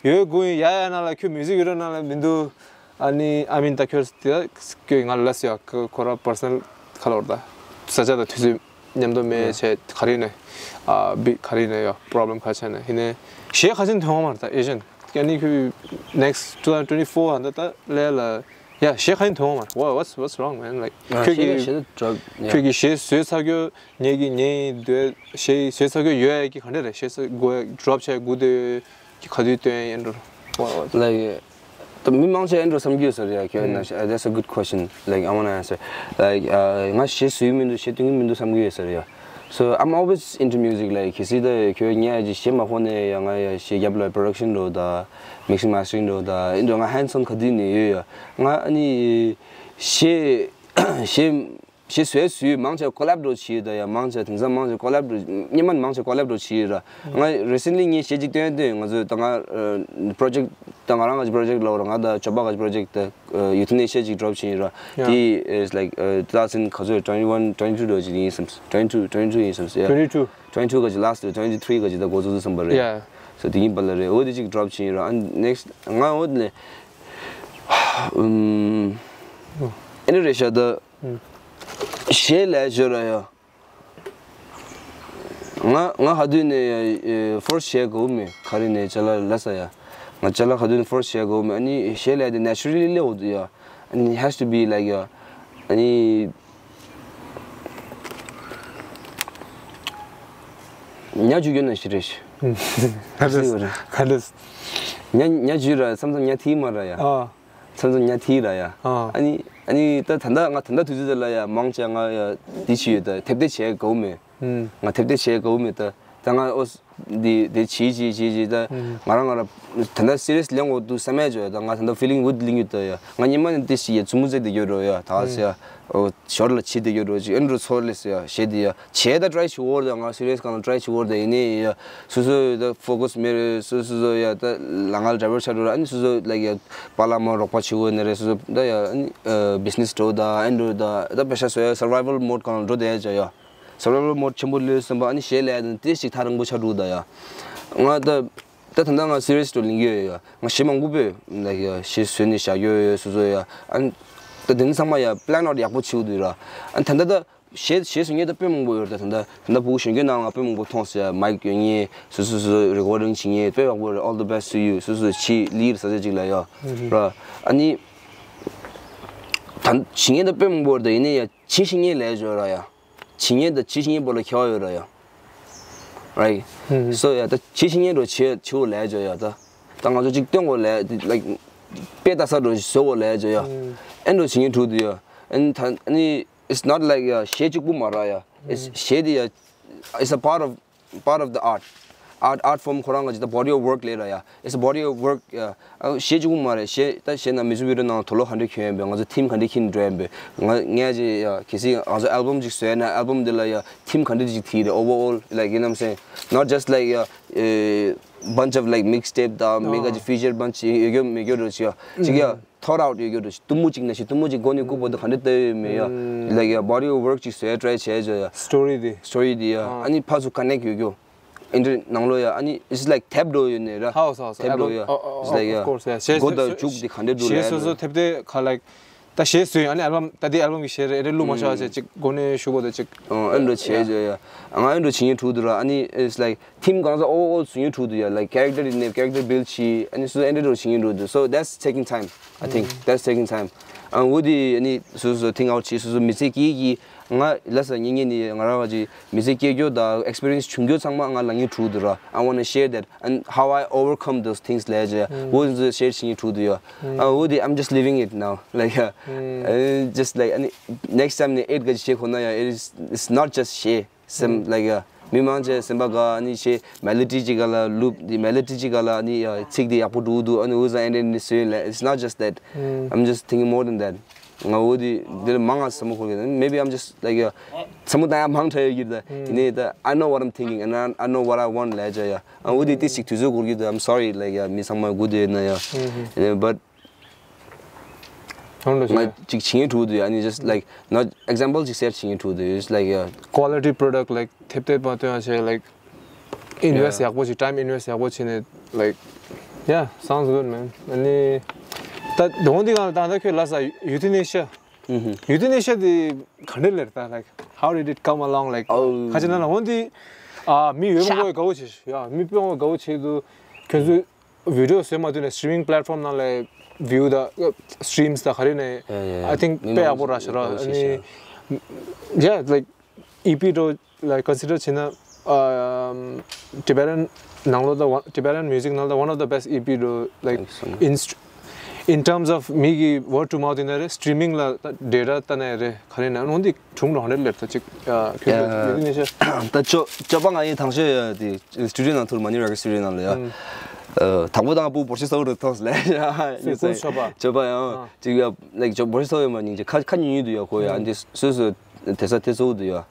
ཡོད་དགོས་ཡ་ཡ་ན་ལ་ཁྱོད་མིའུ་ཟིག་ཡོད་ར་ན་ལ་མི་འདུག་ཨ་ནི་ཨ་མིན་ད་ཁྱོད་དེ་ཁྱོད་ང་ལ་ལས་ཡ་ཁོ་ར་པར་སོ་ནལ་ཁ་ལོར་ད། ས་ཆ་ད་དུས་ཚོད་མཉམ་དུ་མེད་བྱས་ག་རེ་ནས། ཨ་བི་ག་རེ་ནས་ཡོད་པོ་རོབ་ལེམ་ག་ཆེ་ནས་ཡིན་ནས་གཞས་ག་ཆེན་ཐོན་བ་མ་རེད་ད་ཨེ་ཤན། ཨ་ནི་ཁོས་next two thousand twenty-four ཧ་ད་ད་ལས་ལ་ཡ་གཞས་ག་ཆེན་ཐོན་བ་མ་རེད། What, what's, what's wrong, man? Like ཁྱོད་ཀྱི་ཁྱོད་ཀྱི་གཞས་བཟོས་ཚར་རྒྱུ་ངེད་ཀྱི་ངེད་འདོད་གཞས་བཟོས་ཚར་རྒྱུ་ཡོད་ཡ་གི་ག་འདྲ་རེད། གཞས་བཟོ་དགོས་ཡ་ཌོབ་བྱས་དགོས་དེ། ག་དུས་སྟོན་ཡིན་འགྲོ། Like ད་མི་མང་ཆེ་ཨེ་འགྲོ་བསམ་གྱི་ཡོད་ས་རེད་ཡ། ཁྱོད་ན་that's a good question, like I wanna answer. Like ང་གཞས་བཟོས་མི་འདུག་གཞས་སྟོན་གྱི་མི་འདུག་བསམ་གྱི་ཡོད་ས་རེད་ཡ། So I'm always into music. Like གལ་སྲིད་ད་ཁྱོད་ཉལ་ཡ་ཅིག་གཞས་མ་ཕོག་ནས་ཡ། ང་ཡ་གཞས་རྒྱབ་ལ་production འགྲོ་ད། Mixing mastering འགྲོ་ད། ཨེ་འགྲོ་ང་hands on ག་དུས་ནས་ཡོད་ཡ། ང་ཨ་ནི་གཞས་གཞས་གཞས་བཟོས་བཟོས་མང་ཆེ་ཀོ་ལེབ་འགྲོ་བྱས་ད་ཡ། མང་ཆེ་དེང་སང་མང་ཆེ་ཀོ་ལེབ་འགྲོ། སྔོན་མ་མང་ཆེ་ཀོ་ལེབ་འགྲོ་བྱས་ར། ང་recently ངས་གཞས་ཅིག་སྟོན་སྟོན། ང་ཚོས་ད་ང་project ད་ང་རང་ག་ཅིག་project ལབ་ར། ང་ད་ཇོ་པ་ག་ཅིག་project ད་ཡུ་ཐི་ནས་གཞས་ཅིག་ཌོབ་བྱས་ར། དེ་is like two thousand ག་ཚོད་twenty one twenty two འགྲོ་ཅིག་ཡིན་བསམ། twenty two twenty two ཡིན་བསམ། Yeah, twenty two twenty two ག་ཅིག last twenty three ག་ཅིག་ད་འགོ་ཚུགས་བསམ་པ་རེད། Yeah. So དེ་ཡིན་པ་ལ་རེད། འོ་དེ་ཅིག་ཌོབ་བྱས་ར། And next ང་འོ་དེ་ནས་ཨ་ནི་རེད་ཤག་ད། གཞས་ལས་བྱོས་ར་ཡ། ང་ང་ཧ་དུས་ནས་ཡ་ཕོར་སི་བྱས་དགོས་མེད། ག་རེ་ནས་ཅ་ལག་ལ་ས་ཡ། ང་ཅ་ལག་ཧ་དུས་ནས་ཕོར་སི་བྱས་དགོས་མེད། ཨ་ནི་གཞས་ལས་དེ་naturally ལས་འོ་དུ་ཡ། ཨ་ནི་has to be like ཡ། ཨ་ནི་ཉ་ཇུ་གྱོན་ན་ཞི་རེ་ཤི། ག་རེ་ག་རེ། ཉ་ཉ་ཇུ་ར་བསམ་བསམ་ཉ་ཐི་མ་ར་ཡ། ཨ། མཚམས་མཚམས་ཉ་ཐི་ར་ཡ། ཨ། ཨ་ནི་ཨ་ནི་ད་ད་ལྟ་ང་ད་ལྟ་དུས་ཚོད་དེ་ལ་ཡ་མང་ཆེ་ང་ཡ་འདི་བྱས་ཡོད་ད། ཐེབས་ཏེ་བྱས་དགོས་མེད། ཨུམ། ང་ཐེབས་ཏེ་བྱས་དགོས་མེད་ད། ད་ང་ཨོ་འདི་འདི་བྱས་བྱས་བྱས་བྱས་ད། ཨུམ། ང་རང་ང་ར་ད་ལྟ་སི་རི་ཡས་ལེན་དགོས་འདུག་བསམ་ཡ་ཅོ་ཡ། ད་ང་ད་ལྟ་ཕི་ལིང་ཝུད་ལིང་ཡོད་ད་ཡ། ང་སྔོན་མ་ནས་འདི་བྱས་ཡ་མཚུར་མོ་རྩེ་བསྡད་ཡོད་རོ་ཡ། ད་ཨ་སི་ཡ། ཨོ། ཞོར་ལ་བྱེད་བསྡད་ཡོད་འགྲོ་ཅིག་ཨེ་འགྲོ་ཚོར་ལེ་ཟེར་ཡ་བྱེད་དེ་ཡ། བྱེད་ད་ཊ་རའི་བྱེད་འོར་ད་ང་སི་རི་ཡས་གང་ལ་ཊ་རའི་བྱེད་འོར་ད་ཡིན་ནའི་ཡ། སོ་སོ་ད་ཕོ་ཀས་མེད་རེད། སོ་སོ་སོ་ཡ་ད་ལ་ང་ལ་ཌའི་ཝར་ཆགས་འགྲོ་ར། ཨ་ནི་སོ་སོ་ལའིཀ་ཡ་པཱ་ལགས་མོ་རོགས་པ་བྱེད་འོ་ནི་རེད། སོ་སོ་ད་ཡ་ཨ་ནི་བི་ཛི་ནེ་སི་འགྲོ་ད་ཨེ་འགྲོ་ད་ད་པེ་ཤ་བཟོ་ཡ་སར་ཝའི་ཝལ་མོཌ་གང་ལ་འགྲོ་བསྡད་ཡ་ཅོ་ཡ། སར་ཝའི་ཝལ་མོཌ་ཆེན་པོ་ལོས་སོང་པ། ཨ་ནི་གཞས་ལས་ཡ་དང་དེ་ཞིག་ཐག་རིང་པོ་ཆགས་འགྲོ་ད་ཡ། ང་ད། ད་ད་ལྟ་ང་སི་རི་ཡས་ཏུ་ལེན་གྱི་ཡོད་ཡ། ང་གཞས་མང་པོ་སྤོས་ལའིཀ་ཡ་གཞས་བཟོས་ནས་བཞག་གི་ཡོད་ཡ། སོ་སོ་ཡ། ཨན་ད་དེ་ཚང་མ་ཡ་པི་ལན་ཨའུཊ་ཡག་པོ་བྱེད་དགོས་འདུག་ར། ཨན་ད་ད་ད་གཞས་གཞས་བཟོ་མཁན་ད་དཔེ་མང་པོ་ཡོད་རེད། ད་ད་ད་ད་བོད་གཞོན་སྐྱེས་ནང་ང་དཔེ་མང་པོ་མཐོང་སོང་ཡ། མའིཀ་ཡོད་མཁན། སོ་སོ་སོ་རེ་ཀོར་ཌིང་བྱེད་མཁན་དཔེ་ཡག་པོ་རེད། All the best to you. སོ་སོ་ཕྱི་ལི་ཡིར་ས་ཆ་གཅིག་ལ་ཡ་ར། ཨ་ནི་ད་བྱེད་མཁན་ད་དཔེ་མང་པོ་ཡོད་རེད། ད་ཡིན་ནའི་ཡ་བྱེད་ཤེས་མཁན་ལས་ཡོད་ར་ཡ། བྱེད་མཁན་དང་བྱེད་ཤེས་མཁན་བར་ལ་ཁྱད་པར་ཡོད་ར་ཡ། Right. So yeah, ད་བྱེད་ཤེས་མཁན་འདྲ་བྱེད་བྱེད་དགོས་ལས་ཡོད་ཡ། ད་ད་ང་ཚོ་གཅིག་སྟོན་དགོས་ལས་ལའིཀ་དཔེ་ལྟ་ས་འདྲ་བཟོ་དགོས་ལས་ཡོད་ཡ། ཨེ་འདྲ་བྱེད་མཁན་དྲུག་འདུག་ཡ། ཨན་ད་ཨ་ནི་it's not like ཡ་གཞས་གཅིག་པུ་མ་ར་ཡ། It's གཞས་དེ་ཡ། It's a part of part of the art. Art, art form ཁོ་རང་ག་ཅིག་ད་body of work ལབ་ར་ཡ། It's a body of work. ཡ། ཨ་གཞས་གཅིག་པུ་མ་རེད། གཞས་ད་གཞས་ནང་མིའུ་ཛིག་བི་ཌི་ཡོ་ནང་དུག་ལོག་ག་འདྲ་གྱོན་ཡིན་པས། ང་ཚོ་ཐིམ་ག་འདྲ་འཁྱེར་འགྲོ་ཡིན་པས། ང་ངས་ཅིག་ཡ་གལ་སྲིད་ང་ཚོ་ཨལ་བམ་ཅིག་བཟོས་ན་ཨལ་བམ་འདི་ལ་ཡ་ཐིམ་ག་འདྲ་ཅིག་བྲིས་རེད། Overall, like, you know what I'm saying? Not just like a, a bunch of like mixtape དང་མི་ག་ཅིག་feature bunch ཡོད་རྒྱུ་མེད་རྒྱུ་འདྲ་ཅིག་ཡ། ཅིག་ཡ་thought out ཡོད་རྒྱུ་འདྲ་ཅིག་སྟོན་མོ་ཅིག་ནང་བཞིན་སྟོན་མོ་ཅིག་མགོ་ནས་རྐུབ་བར་དུ་ག་འདྲ་བཏབ་ཡོད་མེད་ཡ། Like a body of work ཅིག་བཟོས་try བྱས་བྱས་ཡ། སི་ཊོ་རི་དེ། སི་ཊོ་རི་དེ་ཡ། ཨ་ནི་ཕར་ཚུར་ཀ་ནེག་ཡོད་རྒྱུ། ཨིན་ཊར་ནང་ལོགས་ཡ། ཨ་ནི་it's like ཐེབས་འགྲོ་ཡོད་ནས་ར། ཧའོ་སོ་སོ། ཐེབས་འགྲོ་ཡ། Album, oh, oh, oh, it's like of course, yeah. གཞས་མགོ་དང་མཇུག་དེ་ག་འདྲ་འགྲོ་ལ་ཡ། གཞས་སོ་སོ་ཐེབས་དེ་ག་like ད་གཞས་བཟོས་ཨ་ནི་ཨལ་བམ་ད་དེ་ཨལ་བམ་གི་གཞས་རེ་རེ་བླུགས་མ་ཤག་ཅེས་ཅིག་མགོ་ནས་གཞུག་གུ་དང་ཅིག་ཨོ་ཨེ་འདྲ་བྱས་བྱས་ཡ། ང་ཨེ་འདྲ་བྱེད་མཁན་དྲུག་འདུག་ར། ཨ་ནི་it's like ཐིམ་གང་ས་ཨོ་ཨོ་བཟོ་མཁན་དྲུག་འདུག་ཡ། Like character ནས་character build བྱས། ཨ་ནི་སོ་སོ་ཨེ་འདྲ་འདྲ་བྱེད་མཁན་དྲུག་འདུག So that's taking time. I think that's taking time. ཨ་འོ་དེ་ཨ་ནི་སོ་སོ་think out བྱས། སོ་སོ་མི་ཚེ་སྐྱེལ་གྱི། ང་ལ་ས་ཉིན་ཉིན་ནི་ང་རང་ག་ཅིག་མི་ཚེ་སྐྱེལ་རྒྱུ་དང་experience བྱུང་རྒྱུ་ཚང་མ་ང་ལབ་མཁན་དྲུག་འདུག་ར། I wanna share that and how I overcome those things ལབ་བྱས་འོ་དེ་ཚོ་share བྱེད་མཁན་དྲུག་འདུག་ཡ། ཨ་འོ་དེ་I'm just living it now. Like yeah. Uh, just like ཨ་ནི་next time ནས་ཨེ་ཌི་ག་ཅིག་བྱེད་དགོས་ན་ཡ། It's it's not just གཞས། སེམས་like yeah. མི་མང་ཆེ་སེམས་པ་དགའ། ཨ་ནི་གཞས་མེ་ལོ་ཌི་ཅིག་ག་ལ་ལུབ། དེ་མེ་ལོ་ཌི་ཅིག་ག་ལ་ཨ་ནི་ཡ་ཚིག་དེ་ཡག་པོ་འགྲོ་གི་འདུག་ཨ་ནི་འུ་ཟ་ཨེ་འདྲ་ནི་བཟོས་ལ། It's not just that. I'm just thinking more than that. ང་འོ་དེ་དེ་ལ་མང་ང་བསམ་བློ་འཁོར་གི། Maybe I'm just like yeah. བསམ་བློ་བཏང་ཡ་མང་དྲགས་ཡོད་ཀྱི་རེད། ད་ཡིན་ནའི་ད་I know what I'm thinking and I, I know what I want ལབ་བྱས་ཡ། ཨ་འོ་དེ་ཏི་ཞིག་དུས་ཚོད་འགོར་གྱི་འདུག I'm sorry. Like yeah, མི་ཚང་མ་སྒུག་བསྡད་ཡོད་ན་ཡ། But ང་ཅིག་བྱེད་མཁན་དྲུག་འདུག་ཨ་ནི་just like not example ཅིག་ཟེར་བྱེད་མཁན་དྲུག་འདུག It's like yeah. Quality product, like ཐེབས་ཐེབས་མ་སྟོན་ཡ་བྱས། Like invest yeah. ཡག་པོ་བྱེད། Time invest ཡག་པོ་བྱས་ནས། Like yeah, sounds good, man. ཨ་ནི་ད་དོན་འདི་གང་ད་ད་ཁྱོད་ལ་ས་ཡུ་ཐི་ནེ་ཤ། ཡུ་ཐི་ནེ་ཤ་དེ་ག་འདྲ་ལེར་ད། Like how did it come along? Like ཁ་ཅིག་ན་ལ་འོན་ཏེ་ཨ་མི་ཡོད་མ་གོ་དགའ་བོ་བྱེད་ཤག་ཡ། མི་དཔེ་མང་པོ་དགའ་བོ་བྱེད་འདུག་ཁྱོད་ཚོས་video བཟོས་མ་ཐུབ་ནས་streaming platform ནང་ལ་view དང་streams དང་ག་རེ་ནས། Yeah, yeah, yeah. I think དཔེ་ཡག་པོ་རག་ཤག་ར། ཨ་ནི་yeah, like ཨི་པི་འདྲ་like consider བྱས་ན། um, Tibetan ནང་ལོགས་ད་one- Tibetan music ནང་ལ་one of the best ཨི་པི་འདྲ། Like in in terms of མི་གི་word to mouth ཡིན་ན་རེད། Streaming ལ་data ལྟ་ན་རེད། ག་རེ་ན་འོན་ཏེ་གྲུང་རང་རེད་ལེར་ད་ཅིག་ཁྱོད་ཚོ་ཡུ་ཐི་ནེ་ཤ། ད་ཅོ་ཅོ་པ་ང་ཡི་དང་ཤོས་ཡ་དེ་studio ནང་ཐུར་མ་ནི་རེ་ཀོཌ་སི་ཊུ་ཌི་ཡོ་ནང་ལ་ཡ། དང་པོ་དང་པོ་བོར་ཤི་སའུ་རུ་ཐོག་ལ་ཡ། ཀུན་ཅོ་པ། ཅོ་པ་ཡང་ཅིག་ཡ། Like ཅོ་བོར་ཤི་སའུ་ཡ་མ་ཉིན་ཅིག་ཁ་ཁ་ཉུང་ཉུང་དུ་ཡ་ཁོ་ཡ། འདི་སོ་སོ་དེ་ས་དེ་ཚོ་དུ་ཡ།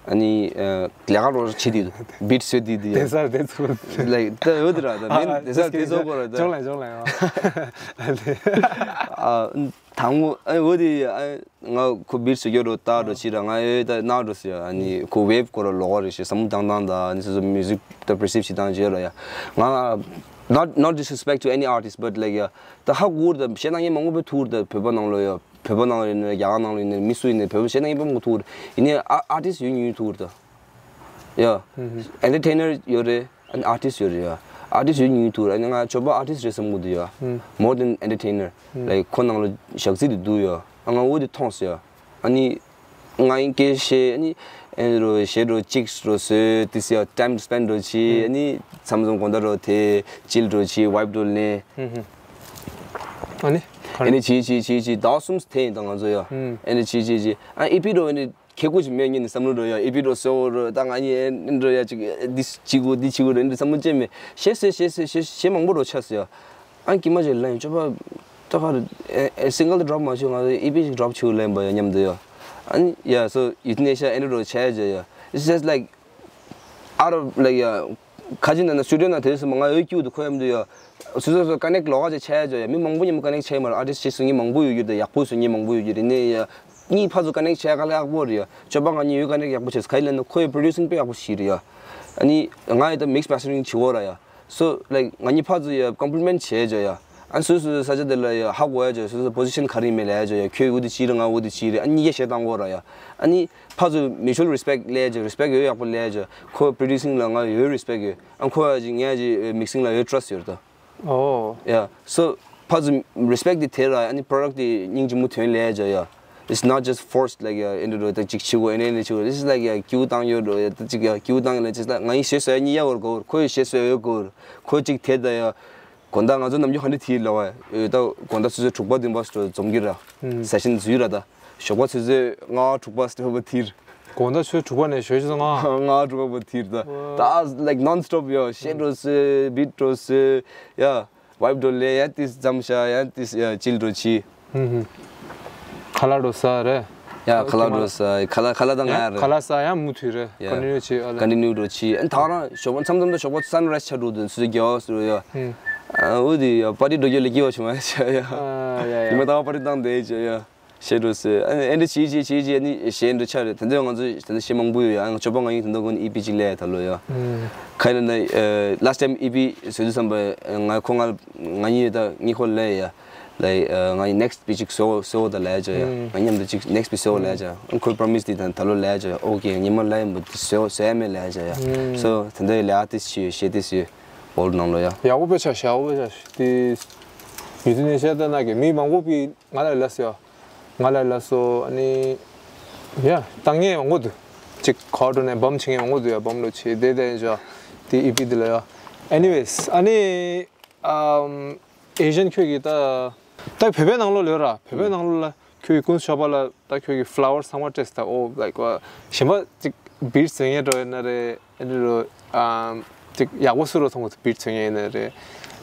ཨ་ནི་ལས་ཀ་རོ་བྱེད་དུས་beat བཟོས་དུས་དུ་ཡ། དེ་ས་དེ་ཚོ་like ད་འོ་དེ་ར་ད་མིན་དེ་ས་དེ་ཚོ་གོ་ར་ད། ཅོང་ལ་ཅོང་ལ་ཡ། དང་པོ་ཨ་འོ་དེ་ཨ། ང་ཁོ་beat བཟོ་རྒྱུ་རོ་ལྟ་རོ་བྱེད་ར། ང་ཨེ་ད་ན་རོ་ཟེར་ཡ། ཨ་ནི་ཁོ་wave སྐོར་ར་ལོག་རེ་ཞེས་བསམ་བློ་བཏང་སྟངས་དང་། ཨ་ནི་སོ་སོ་music ད་perceive བྱེད་སྟངས་བྱེད་ར་ཡ། ང་not not disrespect to any artist, but like yeah, ད་ཧ་གོ་ར། ད་གཞས་ནང་ཡིན་མང་པོ་ཐུག་ར། ད་བོད་པ་ནང་ལོ་ཡ། བོད་པ་ནང་ལོ་ཡིན་ན་རྒྱ་གར་ནང་ལོ་ཡིན་ན་མི་སུ་ཡིན་ན་བོད་པ་གཞས་ནང་ཡིན་པ་མང་པོ་ཐུག་ར། ཡིན་ནའི་artist ཡོད་ཉུང་ཐུག་ར་ད། Yeah. Entertainer ཡོད་རེད། ཨ་ནི་artist ཡོད་རེད་ཡ། Artist ཡོད་ཉུང་ཐུག་ར། ཨ་ནི་ང་ཅོ་པ་artist རེད་བསམ་གི་འདུག་ཡ། More than entertainer. Like ཁོ་ནང་ལ་ཞག་རྩི་དེ་འདུག་ཡ། ཨ་ང་འོ་དེ་མཐོང་སོང་ཡ། ཨ་ནི་ང་ཡིན་སྐད་བཤད། ཨ་ནི་ཨེ་རོ་གཞས་རོ་གཅིག་རོ་བཟོས་དེ་སི་ཡ། time spend རོ་བྱས། ཨ་ནི་མཚམས་མཚམས་དགོང་དག་རོ་དེ་chill རོ་བྱས། vibe རོ་ལེན། ཨ་ནི་ཨ་ནི་བྱས་བྱས་བྱས་བྱས་ཟླ་བ་གསུམ་དེ་ཡིན་ད་ང་ཚོ་ཡ། ཨ་ནི་བྱས་བྱས་བྱས་ཨ་ཨི་པི་རོ་ཨ་ནི། ཁེ་ཀོ་ཅིག་མེད་ངེས་ནས་བསམ་བློ་འགྲོ་ཡ། ཨི་པི་འགྲོ་སེ་འོ་རོ་ད་ང་གཉིས་ཨེ་འགྲོ་ཡ། ཅིག་འདི་བྱེད་དགོས་འདི་བྱེད་དགོས་རེད་འདི་བསམ་བློ་ཅན་མེད། གཞས་བཟོས་གཞས་བཟོས་གཞས་གཞས་མང་པོ་འགྲོ་ཆགས་སོང་ཡ། ཨ་ཀྱི་མ་ཅིག་ལན་ཅོ་པ་ད་ག་རེ་single དེ་drop མ་བྱུང་། ང་ཨི་པི་ཅིག་drop བྱུང་ལན་པ་ཡ་མཉམ་དུ་ཡ། ཨ་ནི་ཡ་སོ་ཡུ་ཐི་ནེ་ཤ་ཨེ་འགྲོ་འགྲོ་ཆགས་ཡ་ཡ། It's just like out of like yeah, ཁ་ཅིག་ན་ན་studio ན་དེ་སུ་མ་ང་ཡོད་ཀྱུ་དུ་ཁོ་ཡམ་དུ་ཡ། སུ་སུ་སུ་connect ལོག་ག་ཅིག་ཆ་ཡ་ཅོ་ཡ། མི་མང་པོ་ཉི་མ་connect ཆ་ཡ་མ་ར། artist ཅིག་སུ་ཉི་མང་པོ་ཡོད་ཀྱུ་དུ་ཡག་པོ་སུ་ཉི་མང་པོ་ཡོད་ཀྱུ་རེད་ནས་ཡ། གཉིས་ཕ་ཚུ་connect ཆ་ཡ་ག་ལ་ཡག་པོ་རེད་ཡ། ཅོ་པ་ང་གཉིས་ཡོད་connect ཡག་པོ་ཆེ་ཁ་ཡི་ལན་ན་ཁོ་ཡི་producing དཔེ་ཡག་པོ་ཞིག་རེད་ཡ། ཨ་ནི་ང་ཡི་ད་mix mastering བྱེད་འོ་ར་ཡ། So like ང་གཉིས་ཕར་ཚུར་ཡ་compliment་བྱས་བྱ་ཡ། ཨ་སོ་སོའི་ས་ཆ་དེ་ལ་ཡ་ཧ་གོ་ཡ་བྱ། སོ་སོ་position་ག་རེ་ཡིན་མིན་ལབ་ཡ་བྱ་ཡ། ཁྱོད་འུ་དེ་ཅི་རེད། ང་འུ་དེ་ཅི་རེད། ཨ་གཉིས་ཀ་གཞས་བཏང་གོ་ར་ཡ། ཨ་ནི་ཕར་ཚུར་mutual respect་ལབ་ཡ་བྱ། respect་ཡོད་ཡག་པོ་ལབ་ཡ་བྱ། ཁོ་producing་ལ་ང་ཡོད་respect་ཡོད། ཨ་ཁོ་ཡ་ཅིག་ངས་ཅིག་mixing་ལ་ཡོད་trust་ཡོད་ད། ཨོ། Yeah, so ཕར་ཚུར་respect་དེ་དེ་ར། ཨ་ནི་product་དེ་སྙིང་རྗེ་མོ་དོན་ལས་བྱ་ཡ། It's not just forced like yeah, ཨེ་འདྲ་འགྲོ་ད་ཅིག་བྱེད་དགོས། ཨེ་འདྲ་ཨེ་འདྲ་བྱེད་དགོས། This is like yeah, སྐྱིད་པོ་བཏང་ཡོད་འགྲོ་ཡ། ད་ཅིག་yeah, སྐྱིད་པོ་བཏང་ཡོད་ལ་ཅིག་ད་ང་ཡི་གཞས་བཟོ་ཡ་གཉིས་ཡག་པོ་དགོས། ཁོ་ཡི་གཞས་བཟོ་ཡ་ཡོད་དགོས། ཁོ་ཅིག་དེ་ད་ཡ། དགོང་དག་ང་ཚོ་ནམ་རྒྱུན་ཧ་འདྲ་དེ་ལོག་ཡ། ད་དགོང་དག་ཆུ་ཚོད་དྲུག་པ་བདུན་པ་ཙམ་འཛོམས་ཀྱི་ར། ཧུམ། Session་འཛུལ་ར་ད། ཞོགས་པ་ཆུ་ཚོད་ལྔ་དྲུག་པ་ཙམ་དེ་དེར། དགོང་དག་ཆུ་ཚོད་དྲུག་པ་ནས་ཞོགས་ཆུ་ཚོད་ལྔ། ལྔ་དྲུག་པ་བར་དེར་ད། ད་like non stop ཡ། གཞས་འགྲོ་སྲོལ། beat་འགྲོ་སྲོལ། ཡ། vibe་འགྲོ་ལས་ཡ། ཏིས་འཇམ་ཤ་ཡ། ཏིས་ཡ་chill་འགྲོ་ཆི། ཧུམ་ཧུམ། ཁ་ལག་འགྲོ་ས་རེད། ཡ་ཁ་ལག་འགྲོ་ས། ཁ་ལག་ཁ་ལག་དང་ང་རེད། ཁ་ལག་ས་ཡ་མུ་མཐུད་རེད། ཡ། continue་བྱེད་ཨ་ལ། continue་འགྲོ་ཆི། ཨ་ད་རང་ཞོགས་པ་མཚམས་མཚམས་དུ་ཞོགས་པ་sunrise་ཆགས་འགྲོ་དུས་ཚོད་རྒྱག་ཟེར་ཡ། ཧུམ། ཨ་འོ་དེ་ཡ་party་འགྲོ་རྒྱུ་ལས་སྐྱིད་པ་བྱུང་བ་བྱ་ཡ། ཨ་ཡ་ཡ། ཉི་མ་ད་party་བཏང་བསྡད་བྱ་ཡ། གཞས་འགྲོ་སྲོལ། ཨ་ནི་ཨེ་འདྲ་བྱེད་བྱེད་བྱེད་བྱེད། ཨ་ནི་གཞས་འགྲོ་ཆ་རེད། དེ་ཚོ་ང་ཚོ་ད་ལྟ་གཞས་མང་པོ་ཡོད་ཡ། ཨ་ནི་ཅོ་པ་ང་གཉིས་ད་ལྟ་ཀུན་ཨི་པི་གཅིག་ལས་ད་ལོ་ཡ། ཁ་ཡིན་ན་ལ་ཡ་last time་ཨི་པི་བཟོ་དུས་ཙམ་པ་ང་ཁོ་ང་ང་གཉིས་ཡོད་ད་གཉིས་ཁོ་ལས་ཡ། ལ་ཡ་ང་གཉིས་next་beat་གཅིག་བཟོ་བཟོ་ད་ལས་བྱ་ཡ། ང་མཉམ་དུ་གཅིག་next་beat་བཟོ་ལས་བྱ། ཨ་ཁོས་promise་དེ་ད་ད་ལོ་ལས་བྱ་ཡ། okay་ཉི་མ་ལ་ཡིན་པ་དེ་བཟོ་བཟོ་ཡ་མེད་ལས་བྱ་ཡ། so་ད་ལྟ་ལས་artist་ཞིག་ཡོད། གཞས་དེ་ཞིག་འོལ་ནང་ལོ་ཡ། ཡག་པོ་དཔེ་ཆ་ཡག་པོ་དཔེ་ཆ་དེ་ཡུལ་དེ་ནས་བཤད་ད་ན་གི་མི་མང་པོ་པི་ང་ལ་ལབ་སོ། ང་ལ་ལབ་སོ། ཨ་ནི་ཡ་བཏང་མཁན་མང་པོ་འདུག་ཅིག་ཁོ་ཊ་ནས་བམ་བྱེད་མཁན་མང་པོ་འདུག་ཡ། བམ་ལོ་ཆེ་དེ་དེ་ཡིན་ཅོ། དེ་ཨི་པི་དེ་ལ་ཡ། anyways ཨ་ནི་ཨམ་ཨེ་ཤན་ཁྱོད་ཀྱིས་ད་ད་བོད་པའི་ནང་ལོགས་ལོས་ར། བོད་པའི་ནང་ལོགས་ལ་ཁྱོད་ཀྱིས་ཀུན་ཤོ་པ་ལ་ད་ཁྱོད་ཀྱིས་flower་ཚང་མ་སྤྲད་ད། ཨོ་like གཞན་པ་ཅིག་beat་བཟོ་མཁན་འགྲོ་ཡོད་ན་རེད། ཨེ་འདྲ་རོ། ཨམ་ཅིག་ཡག་པོ་སུ་རུ་མཐོང་གི་འདུག beat་བཟོ་མཁན་ཡིན་ན་རེད།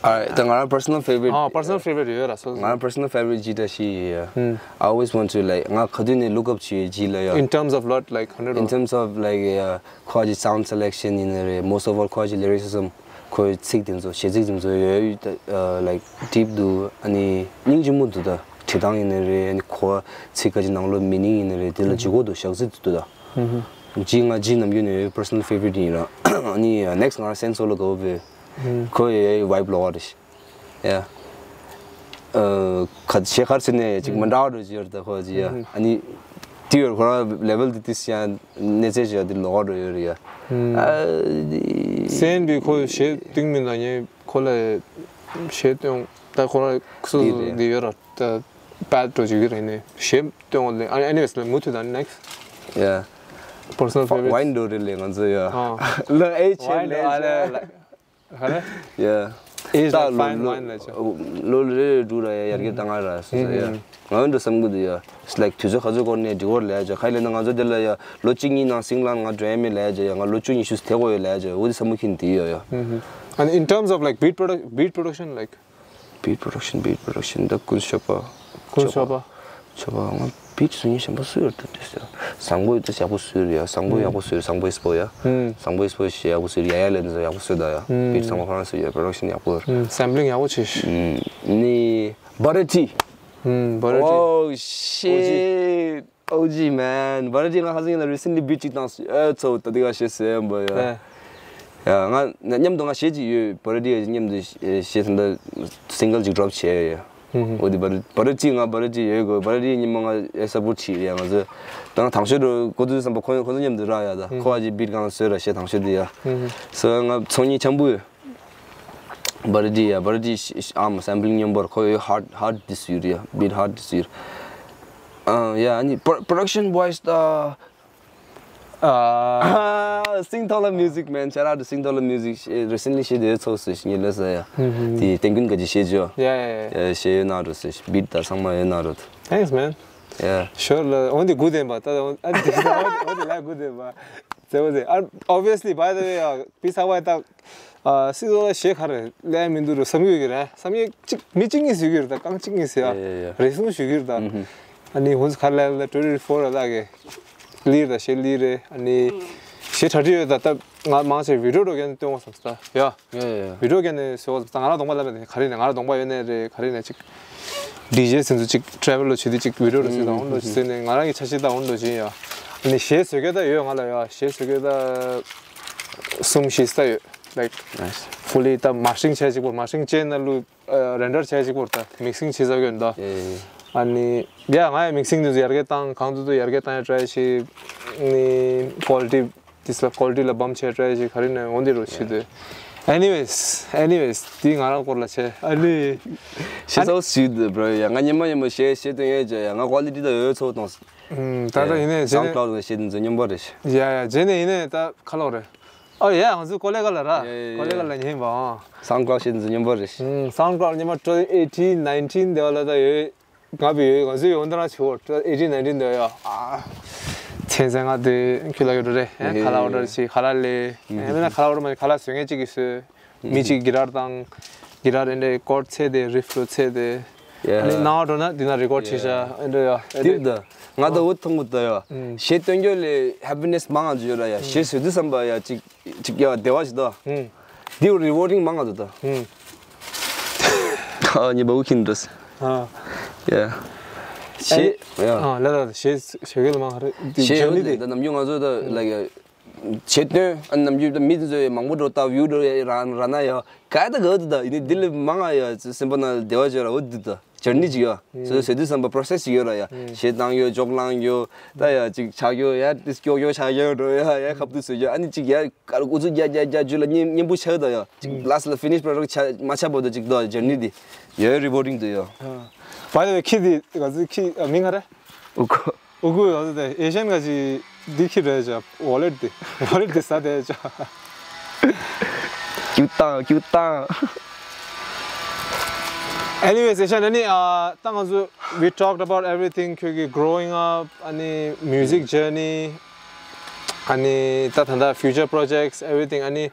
ཨ་ད་ང་རང་personal favorite། ཨ་personal favorite་ཡོད་ར་སོ་སོ། ང་རང་personal favorite་ཇི་འདྲ་ཞིག་ཡོད་ཡ། ཧུམ། I always want to like ང་ག་དུས་ནས་look up་བྱེད་ཇི་ལ་ཡ། in terms of what like hundred in terms of like ཡ་ཁོ་ཅི་sound selection་ཡིན་ན་རེད། most of all ཁོ་ཅི་lyricism། ཁོའི་ཚིག་དེ་ཚོ་གཞས་ཚིག་དེ་ཚོ་ཡོད་ཡ། like deep་འདུག་ཨ་ནི་སྙིང་རྗེ་མོ་འདུག་ད་བྲིས་སྟངས་ཡིན་ན་རེད། ཨ་ནི་ཁོ་ཚིག་ག་ཅི་ནང་ལོགས་meaning་ཡིན་ན་རེད། དེ་ལ་ལྗིད་ཁོག་འདུག་ཞག་ཚིག་འདུག་ད། ཇི་ང་ཇི་ནམ་རྒྱུན་ནས་personal favorite་ཡིན་ར། ཨ་ནི་next་ང་རང་སེན་སོ་ལོ་གོ་བེ། ཁོ་ཡ་vibe་ལོག་རེད། ཡ། ཨ་ཁ་ཤས་ཁར་ཚུད་ནས་ཅིག་མ་འདྲ་བ་འགྲོ་ཅི་ཡོད་ད་ཁོ་ཅི་ཡ། ཨ་ནི་དེ་ཡོད་ཁོ་རང་level་དེ་དེ་ཡང་གནས་ཚད་ཅི་ཡ་དེ་ལོག་འགྲོ་ཡོད་རེད་ཡ། ཨ་དེ་སེན་བི་ཁོ་གཞས་སྟོན་མི་ན་ཉེ་ཁོ་ལ་གཞས་སྟོན་ད་ཁོ་རང་སོ་སོ་དེ་ཡོད་ར། ད་bad་འགྲོ་ཅིག་རེད་ནས་གཞས་སྟོན་འོ་ལེ། ཨ་ནི་anyways་ལ་མུ་མཐུད་ད་next yeah personal favorite་wine་འགྲོ་རེད་ལེ་ང་ཚོ་ཡ། ལ་ཨེ་ཆེ་ལེ་ཆེ། ཧ་ལེ། yeah ད་ལོ་ལོ་ལོ་རེ་རེ་འགྲོ་ར་ཡ་ཡར་རྒྱས་བཏང་ང་ར་སོ་སོ་ཡ། ང་འདྲ་བསམ་གི་འདུག་ཡ། like དུས་ཚོད་ག་ཚོད་སྐོར་ནས་འགྲིག་གོ་ལེ་ཅོ། ཁ་ལེ་ན་ང་ཚོ་དེ་ལ་ཡ་ལོ་གཅིག་གཉིས་ནང་སིང་ལ་ང་འགྲོ་ཡ་མེད་ལེ་ཅོ་ཡ། ང་ལོ་བཅུ་ཉི་ཤུ་དེ་གོ་ཡོད་ལེ་ཅོ། འོ་དེ་བསམ་བློ་ཁྱེར་དེ་ཡོད་ཡ། and in terms of like beat product beat production like beat production beat production ད་ཀུན་ཤོ་པ། ཀུན་ཤོ་པ། ཤོ་པ་ང་beat་བཟོ་མཁན་གཞན་པ་སུ་ཡོད་ད་དེ་ཟེར། བཟང་པོ་ཡོད་ད་ཡག་པོ་བཟོས་རེད་ཡ། བཟང་པོ་ཡག་པོ་བཟོས་རེད། བཟང་པོ་ཨེས་པོ་ཡ། བཟང་པོ་ཨེས་པོ་ཞེས་ཡག་པོ་བཟོས་རེད་ཡ། ཡ་ལེ་འདི་ཚོ་ཡག་པོ་བཟོས་ད་ཡ། beat་ཚང་མ་ཁོ་རང་བཟོས་ཡ། production་ཡག་པོ་རེད། sampling་ཡག་པོ་བྱས། ནི་Butter T། Butter T། Oh shit. Oh G man, Butter T ང་ཁ་སང་ལ་recently beat་ཅིག་བཏང་སོང་། ཨ་ཚོ་ད་དེ་ག་ཤེས་སེམས་པ་ཡ། ཡ་ང་མཉམ་དུ་ང་གཞས་ཅིག་ཡོད། Butter T་མཉམ་དུ་གཞས་ད་single་ཅིག་drop་བྱས་ཡོད་ཡ། འོ་དེ་Butter T་ང་Butter T་ཡོད་གོ། Butter T་ཉི་མ་ང་support་བྱེད་ཡ། ང་ཚོ་ད་ང་དང་ཤོད་འགྲོ་གོ་དུས་བསམ་པ་ཁོ་ཁོ་ཚོ་མཉམ་དུ་རག་ཡ། ད་ཁོ་ཨ་ཅིག་beat་གང་བཟོས་ར་གཞས་དང་ཤོད་དུ་ཡ། སོ་ང་ཚོང་གཉིས་འཆམ་པོ་ཡོད། Butter T ཡ། Butter T་ཨམ་sampling་མཉམ་པོར་ཁོ་ཡོད། hard hard་དེ་ཟེར་ཡ། beat hard་དེ་ཟེར། ཨ་ཡ་ཨ་ནི་pro- production wise་ད། ཨ། Sing Tola Music man, shout out to Sing Tola Music. Recently གཞས་དེ་ཚོགས་སུ་ཉིན་ལས་ས་ཡ། དེ་ཏན་ཀུན་ག་ཅི་གཞས་ཅོ། ཡ་ཡ་ཡ། གཞས་ཡོད་ན་རོ་སེ་beat་ད་ཚང་མ་ཡོད་ན་རོ། Thanks man. Yeah. Sure ལ་འོན་ཏེ་གུ་དེན་པ་ད་འོན་ཏེ་ལ་གུ་དེན་པ། ཙེ་བོ་ཟེ། ཨ་obviously by the way ཡ་པི་ས་བ་ད། ཨ་སི་ལོ་ལ་གཞས་ག་རེ་ལས་མི་འདུག་རུ་བསམ་གྱི་ཡོད་ཀྱི་རེད། བསམ་ཡས་གཅིག་མི་གཅིག་གཉིས་ཟེར་གྱི་རེད། ད་རྐང་གཅིག་གཉིས་ཟེར་ཡ། རེ་ཟུང་ཞུ་གི་རེད་ད། ཨ་ནི་ཧུན་སི་ག་རེ་ལ་twenty four་ལ་གི་ལི་རེད་ད། གཞས་ལི་རེད། ཨ་ནི་གཞས་གྲ་སྒྲིག་ཡོད་ད། ད་ང་མང་ཆེ་video་འགྲོ་མཁན་སྟོན་འོ་བསམ་སོང་ད་ཡ། video་མཁན་ནས་བཟོ་བ་ད་ང་རང་གདོང་པ་ལ་མེད་ད། ག་རེ་ནས་ང་རང་གདོང་པ་ཡོད་ནས་རེད། ག་རེ་ནས་གཅིག་ཌི་ཇེ་ཚོ་གཅིག་travel་ལོ་བྱེད་དུས་གཅིག་video་རུ་ཟེར་ད་འོན་ལོ་ཟེར་ནས་ང་རང་གི་འཆར་གཞི་ད་འོན་ལོ་བྱེད་ཡ། ཨ་ནི་གཞས་བཟོ་མཁན་ད་ཡོད་ང་ལ་ཡ། གཞས་བཟོ་མཁན་ད་གསུམ་བཞི་ད་ཡོད། like nice. Fully ད་mastering བྱས་ཅིག་པོ་mastering བྱས་ན་ལུ་render བྱས་ཅིག་པོ་ད་mixing བྱེད་ས་གོ་ད། ཨ་ནི་ཡ་ང་ཡ་mixing དེ་ཚོ་ཡར་རྒྱས་བཏང་གང་ཐུབ་ཐུབ་ཡར་རྒྱས་བཏང་ཡ་try བྱེད། ནི་quality དེ་ཚོ་quality ལ་བམ་བྱས་try བྱེད་ག་རེ་ནས་འོན་དེ་རུ་བྱེད་དེ། Anyways, anyways དེ་ང་རང་སྐོར་ལ་བྱས་ཨ་ནི། ཤེས་ཚོགས་སུ་ཡོད་དེ་bro ཡ་ང་ཉི་མ་ཉི་མ་བཤད་བཤད་དོན་ཡོད་ཅེ་ཡ་ང་quality ད་ཡོད་ཚོགས་གཏོང་། ད་ད་ཡིན་ནས་བྱས་ནས་SoundCloud ལ་བཤད་དེ་ཚོ་སྙོམས་པོ་རེད། ཡ་ཡ་བྱས་ནས་ཡིན་ནས་ད་ཁ་ལོག་རེད། ཨོ་ཡ་ང་ཚོ་ཀོ་ལེ་ག་ལ་ར། ཡ་ཡ་ཡ། ཀོ་ལེ་ག་ལ་ཉན་པའང་། SoundCloud བཤད་དེ་ཚོ་སྙོམས་པོ་རེད། ཨུམ་SoundCloud ཉི་མ་eighteen nineteen དེ་བ་ལ་ད་ཡོད། ང་བི་ཡོད་ང་ཚོའི་ཡོང་དེ་རང་ཆེ་བོ་eighteen nineteen དེ་ཡོད་ཡ། ཨ། ཚན་ཚན་ང་དེ་ཁྱོད་ལ་ཡོད་རེད། ཁ་ལ་ཨོ་ཌར་བྱེད་ཁ་ལ་ལས། ཨེ་མིན་ན་ཁ་ལ་ཨོ་ཌར་མ་ཁ་ལ་བཟོ་མཁན་གཅིག་གིས་བཟོས། མི་གཅིག་གི་རར་དང་། གི་རར་ཨེ་འདྲའི་ཀོར་ཌ་ཚད་དེ་རིཕ་ལོ་ཚད་དེ། ཨ་ནི་ནང་འགྲོ་ན་འདི་ན་རི་ཀོར་ཌ་བྱེད་ཤ་ཨེ་འདྲ་ཡ། དེབ་ད། ང་ད་འུ་ཐུང་གུ་ད་ཡ། གཞས་སྟོན་རྒྱུ་ལས་ཧེ་པི་ནེ་སི་མང་ང་བརྗོད་ར་ཡ། གཞས་བཟོས་དུས་བསམ་པ་ཡ་གཅིག་གཅིག་ཡ་བདེ་བ་ཞིག་ད། འདི་རི་ཝར་ཌིང་མང་ང་འདུག་ད། ཨ་ཉི་བ་འུ་ཁིན་འདྲ་སི། ཡ། གཞས་ཡ། ལ་ལ་གཞས་གཞས་གལ་མང་ང་རེད། འདི་གཞས་ཇར་ནི་འདི་ད་ནམ་རྒྱུན་ང་ཚོ་ད་ལ་ཡ། བྱེད་དོན་ཨ་ནམ་རྒྱུན་མི་ཚོས་མང་པོ་འགྲོ་ལྟ་བིའུ་འགྲོ་ཡ་ར་ར་ན་ཡ་ག་ད་ག་འདུག་ད་ཡིན་ནི་འདི་ལས་མང་ང་ཡ་སེམས་པ་ན་བདེ་བ་བྱོས་ར་འོ་འདུག་ད་ཇར་ནི་ཅིག་ཡ་སོ་སོ་ཟེར་དུས་བསམ་པ་པྲོ་སེ་སི་ཅིག་ཡོད་ར་ཡ་གཞས་བཏང་ཡོད་འཇོག་ལངས་ཡོད་ད་ཡ་ཅིག་ཆག་ཡོད་ཡ་ཏིས་སྐྱོག་ཡོད་ཆག་ཡོད་འགྲོ་ཡ་ཡ་ཁབ་ཏུ་བཟོས་ཡོད་ཨ་ནི་ཅིག་ཡ་ག་རུ་ཨུ་ཚུགས་རྒྱ་རྒྱ་རྒྱ་ཇུ་ལ་སྙན་སྙན་པོ་ཆག་ད་ཡ་ཅིག་ལ་སི་ལ་ཕི་ནི་ཤི་པྲོ་ཌག་ཊི་ཆ་མ་ཆག་པོ་ད་ཅིག་ད་ཇར་ནི་འདི་ཡོད་རི་པོར་ཊིང་འདུག་ཡ། By the way ཁྱི་འདི་ག་ཚོད་ཁྱི་མིང་ག་རེ། ཨུ་ཁོ། ཨུ་ཁུ་ཡོད་དེ་ཨེ་ཤན་ག་ཅི་འདི་ཁྱི་རེད་ཅག་ཝོ་ལེཊ་དེ་ཝོ་ལེཊ་དེ་ཟ་དེ་ཅག་ཀྱུ་ཏང་ཀྱུ་ཏང་། Anyways ཨེ་ཤན་ཨ་ནི་ཨ་ད་ང་ཚོ་we talked about everything ཁྱོད་ཀྱི་growing up ཨ་ནི་music journey ཨ་ནི་ད་ད་ད་future projects everything ཨ་ནི་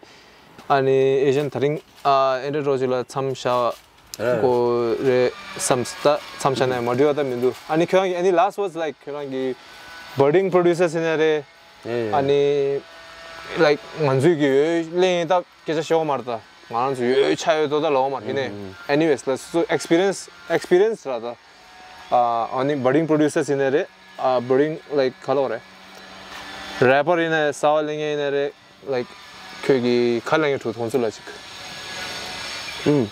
ཨ་ནི་ཨེ་ཤན་དེ་རིང་ཨ་ཨེ་འདྲ་རོ་ཅིག་ལ་མཚམས་བཞག་གོ་རེད་བསམ་ད་མཚམས་བཞག་ན་མ་འགྲིག་པ་ད་མི་འདུག་ཨ་ནི་ཁྱོད་རང་གི་any last words like ཁྱོད་རང་གི་budding producer ཡིན་ན་རེད། ཨ་ནི་like ང་ཚོས་ཀྱི་ཡོད་གླེང་ད་སྐད་ཆ་བཤད་འོ་མ་རེད་ད་ང་རང་ཚོ་ཡོད་ཆ་ཡོད་དོ་ད་ལོ་མ་ཡིན་ནས་anyways like so experience experience ར་ད་ཨ་ནི་budding producer ཡིན་ན་རེད། ཨ་budding like ག་ལོ་རེད། rapper ཡིན་ན་རེད་གསར་བ་གླེང་མཁན་ཡིན་ན་རེད། Like ཁྱོད་ཀྱིས་ག་ལ་ངས་གྲུ་མཐོང་ཚུལ་ལ་ཅིག་ཨུམ།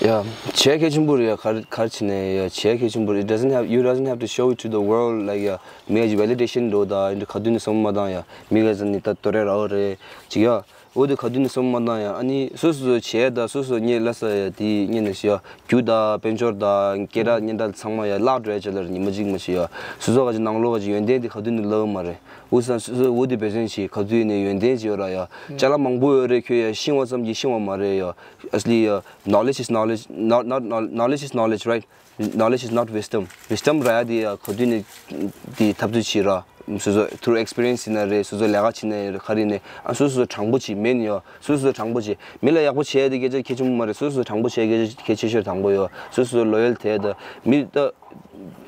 ཡ། བྱས་གལ་ཆེན་པོ་རེད་ཡ་གར་གར་ཕྱིན་ནས་ཡ་བྱས་གལ་ཆེན་པོ་རེད། It doesn't have you doesn't have to show it to the world like ཡ་མི་ག་ཅིག་validation འགྲོ་ད་ཡིན་ག་དུས་ནས་སོང་མ་བཏང་ཡ་མི་ག་ཅིག་ནི་ད་དོ་རེ་ར་འོ་རེད་ཅིག་ཡ་འོ་དེ་ག་དུས་ནས་སོང་མ་བཏང་ཡ་ཨ་ནི་སོ་སོ་བྱས་ད་སོ་སོ་ཉེ་ལ་ས་ཡ་དེ་ཉེ་ནས་ཤི་ཡ་རྒྱུ་ད་དཔལ་འབྱོར་ད་སྐད་གྲགས་སྙན་གྲགས་ཚང་མ་ཡ་བརླག་འགྲོ་ཡ་ཅིག་ལ་ཉི་མ་གཅིག་མ་ཤི་ཡ་སོ་སོ་ག་ཅིག་ནང་ལོགས་ག་ཅིག་ཡོན་ཏན་དེ་ག་དུས་ནས་ལབ་མ་རེད། འུ་ས་སོ་སོ་འུ་དེ་འབད་བརྩོན་བྱེད་ག་དུས་ནས་ཡོན་ཏན་བྱེད་ཡོད་ར་ཡ། ཅ་ལག་མང་པོ་ཡོད་རེད་ཁྱོད་ཡ་ཤིང་བ་ཙམ་གྱིས་ཤིང་བ་མ་རེད་ཡ། ཨ་སི་ལི་ཡ་knowledge is knowledge not not not- knowledge is knowledge right knowledge is not wisdom wisdom ར་ཡ་དེ་ཡ་ག་དུས་ནས་དེ་འཐབ་རྩོད་བྱེད་ར་སོ་སོ་through experience ཡིན་ན་རེད་སོ་སོ་ལས་ཀ་བྱེད་ན་ཡོད་རེད་ག་རེ་ནས་ཨ་སོ་སོ་དྲང་པོ་བྱེད་མེད་ནི་ཡ་སོ་སོ་དྲང་པོ་བྱེད་མི་ལ་ཡག་པོ་བྱེད་ཡ་དེ་སྐད་ཆ་གལ་ཆེན་པོ་མ་རེད་སོ་སོ་དྲང་པོ་བྱེད་ཡ་སྐད་ཆ་གལ་ཆེ་ཤོས་དྲང་པོ་ཡ་སོ་སོ་ལོ་ཡལ་དེ་ད་མི་ད།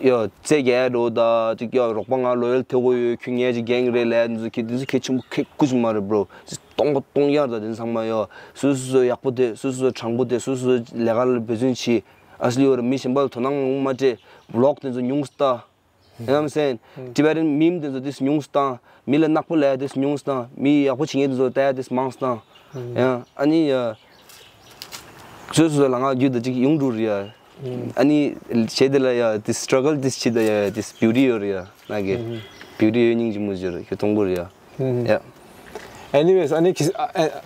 ཡ། རྩེད་རྒྱལ་འགྲོ་ད་ཅིག་ཡ་རོགས་པ་ང་ལོ་ཡལ་ཐེ་གོ་ཡོད་ཁྱོད་ངས་ཅིག་རྒྱན་རེད་ལས་འདི་ཚོ་ཁྱེད་འདི་ཚོ་ཁྱེད་ཆུང་ཁྱེད་སྐུ་ཞིག་མ་རེད་bro། སྟོང་པ་སྟོང་ཡར་ད་འདི་ཚང་མ་ཡོད་སོ་སོ་སོ་ཡག་པོ་དེ་སོ་སོ་སོ་དྲང་པོ་དེ་སོ་སོ་ལས་ཀ་ལ་འབད་བརྩོན་བྱེད་ཨ་སི་ལི་ཡོད་ར་མི་གཞན་པ་ལ་དོ་སྣང་མ་སྤྲད་vlog དེ་ཚོ་ཉུང་སུ་ལྟ། You know what I'm saying? Tibetan meme དེ་ཚོ་དེ་ཉུང་སུ་བཏང་། མི་ལ་ནག་པོ་ལབ་ཡ་དེ་ཉུང་སུ་བཏང་། མི་ཡག་པོ་བྱེད་མཁན་དེ་ཚོ་ལྟ་ཡ་དེ་མང་སུ་བཏང་། ཡང་ཨ་ནི་ཡ། སོ་སོ་སོ་ལ་ང་རྒྱུད་དེ་ཅིག་ཡོང་འགྲོ་རེད་ཡ། ཨ་ནི་བྱས་དེ་ལ་ཡ་དེ་struggle དེ་བྱེད་ད་ཡ་དེ་beauty ཡོད་རེད་ཡ། ང་གི་beauty ཡོད་སྙིང་རྗེ་མོ་ཅིག་ཡོད་རེད་ཁྱོད་གཏོང་དགོས་རེད་ཡ། ཡ། Anyways ཨ་ནི་ཁི་ཨ་ཨ་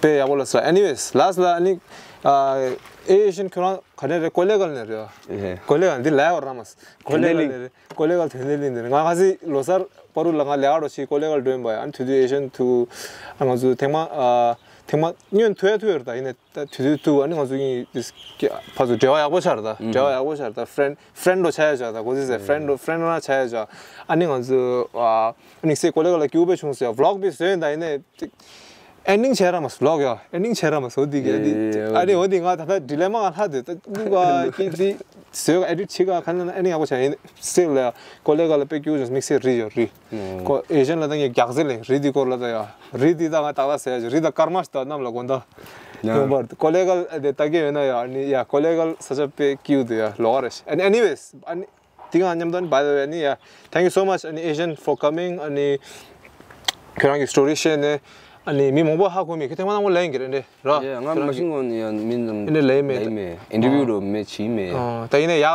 དཔེ་ཡག་པོ་ལ་ཟེར། Anyways last ལ་ཨ་ནི་ཨ་ཨེ་ཤན་ཁྱོད་རང་ག་ནས་རེད། ཀོ་ལེ་གལ་ནས་རེད་ཡ། ཀོ་ལེ་གལ་འདི་ལ་ཡ་བར་ར་མ་ཟེར། ཀོ་ལེ་གལ་ནས་རེད། ཀོ་ལེ་གལ་དོན་ལྡན་གླིང་འདིར་ང་ཁ་སང་ལོ་གསར་པ་རུ་ལ་ང་ལས་ཀ་འགྲོ་ཆེད་ཀོ་ལེ་གལ་འགྲོ་ཡིན་པ་ཡ། ཨ་ནི་དུས་དུས་ཨེ་ཤན་དུ་ཨ་ང་ཚོ་ཐེངས་མ་ཨ་ཐེངས་མ་སྔོན་ཐུག་ཡ་ཐུག་ཡོད་རེད་ད། ཡིན་ནའི་ད་དུས་དུས་དུ་ཨ་ནི་ང་ཚོ་གཉིས་དེ་ཕར་ཚུར་འབྲེལ་བ་ཡག་པོ་ཆགས་རེད་ད། འབྲེལ་བ་ཡག་པོ་ཆགས་རེད་ད། friend friend འགྲོ་ཆགས་ཡ་ཆགས་ད། གོ་ཚིག་ཟེར་friend འགྲོ་friend འགྲོ་ན་ཆགས་ཡ་ཆགས། ཨ་ནི་ང་ཚོ་ཨ་ཨ་ནི་སེ་ཀོ་ལེ་གལ་ལ་སྐྱིད་པོ་བྱུང་ཟེར་vlog དེ་བཟོས་ཡིན་ད། ཡིན་ནའི་ཨེན་ཌིང་བྱས་ར་མ་སོང་ལོག་ཡ། ཨེན་ཌིང་བྱས་ར་མ་སོང་འདི་ག་འདི། ཨ་ནི་འོ་འདི་ང་ད་ལྟ་ཌི་ལེ་མ་ང་ལྷག་འདུག་ད་ལུག་ག་ཀི་འདི་བཟོས་ག་ཨེ་ཌིཊ་བྱེད་ག་ཁ་ན་ཨེན་ཌིང་ཡག་པོ་བྱས་ཡིན་སིལ་ལ་ཡ། ཀོ་ལེ་གལ་ལ་དཔེ་སྐྱིད་པོ་བྱུང་དམིགས་བསལ་རི་ཡོད་རི། ཀོ་ཨེ་ཤན་ལ་ད་ངས་རྒྱག་ཟེར་ལེ་རི་འདི་སྐོར་ལ་ད་ཡ། རི་འདི་ད་ང་ཏག་ཏག་ཟེར་ཡ་རི་ད་སྐར་མ་ཞིག་ད་གནམ་ལ་གོན་ད། ཡོང་པར་ཀོ་ལེ་གལ་དེ་ད་གེ་ཡོད་ན་ཡ་ཨ་ནི་ཡ་ཀོ་ལེ་གལ་ས་ཆ་དཔེ་སྐྱིད་པོ་འདུག་ཡ་ལོག་ག་རེ་ཤི། ཨ་ནི་anyways ཨ་ནི། དེ་ག་མཉམ་དུ་by the way ཨ་ནི་ཡ། Thank you so much ཨ་ནི་Asian for coming ཨ་ནི་ཁྱོད་རང་གི་story share ནས་ ཨ་ནི་མི་མང་པོ་ཧ་གོ་མེད་ཁྱོད་ཐེངས་མ་དང་པོ་ལན་གྱི་རེད་འདྲེ་ར། ཡ་ང་མ་ཤིང་གོན་ཡ་མིན་ཙམ་ཨ་ནི་ལན་མེད་ལན་མེད་ཨིན་ཊར་བིའུ་རོ་མེད་ཆི་མེད། ད་ཡིན་ན་ཡ་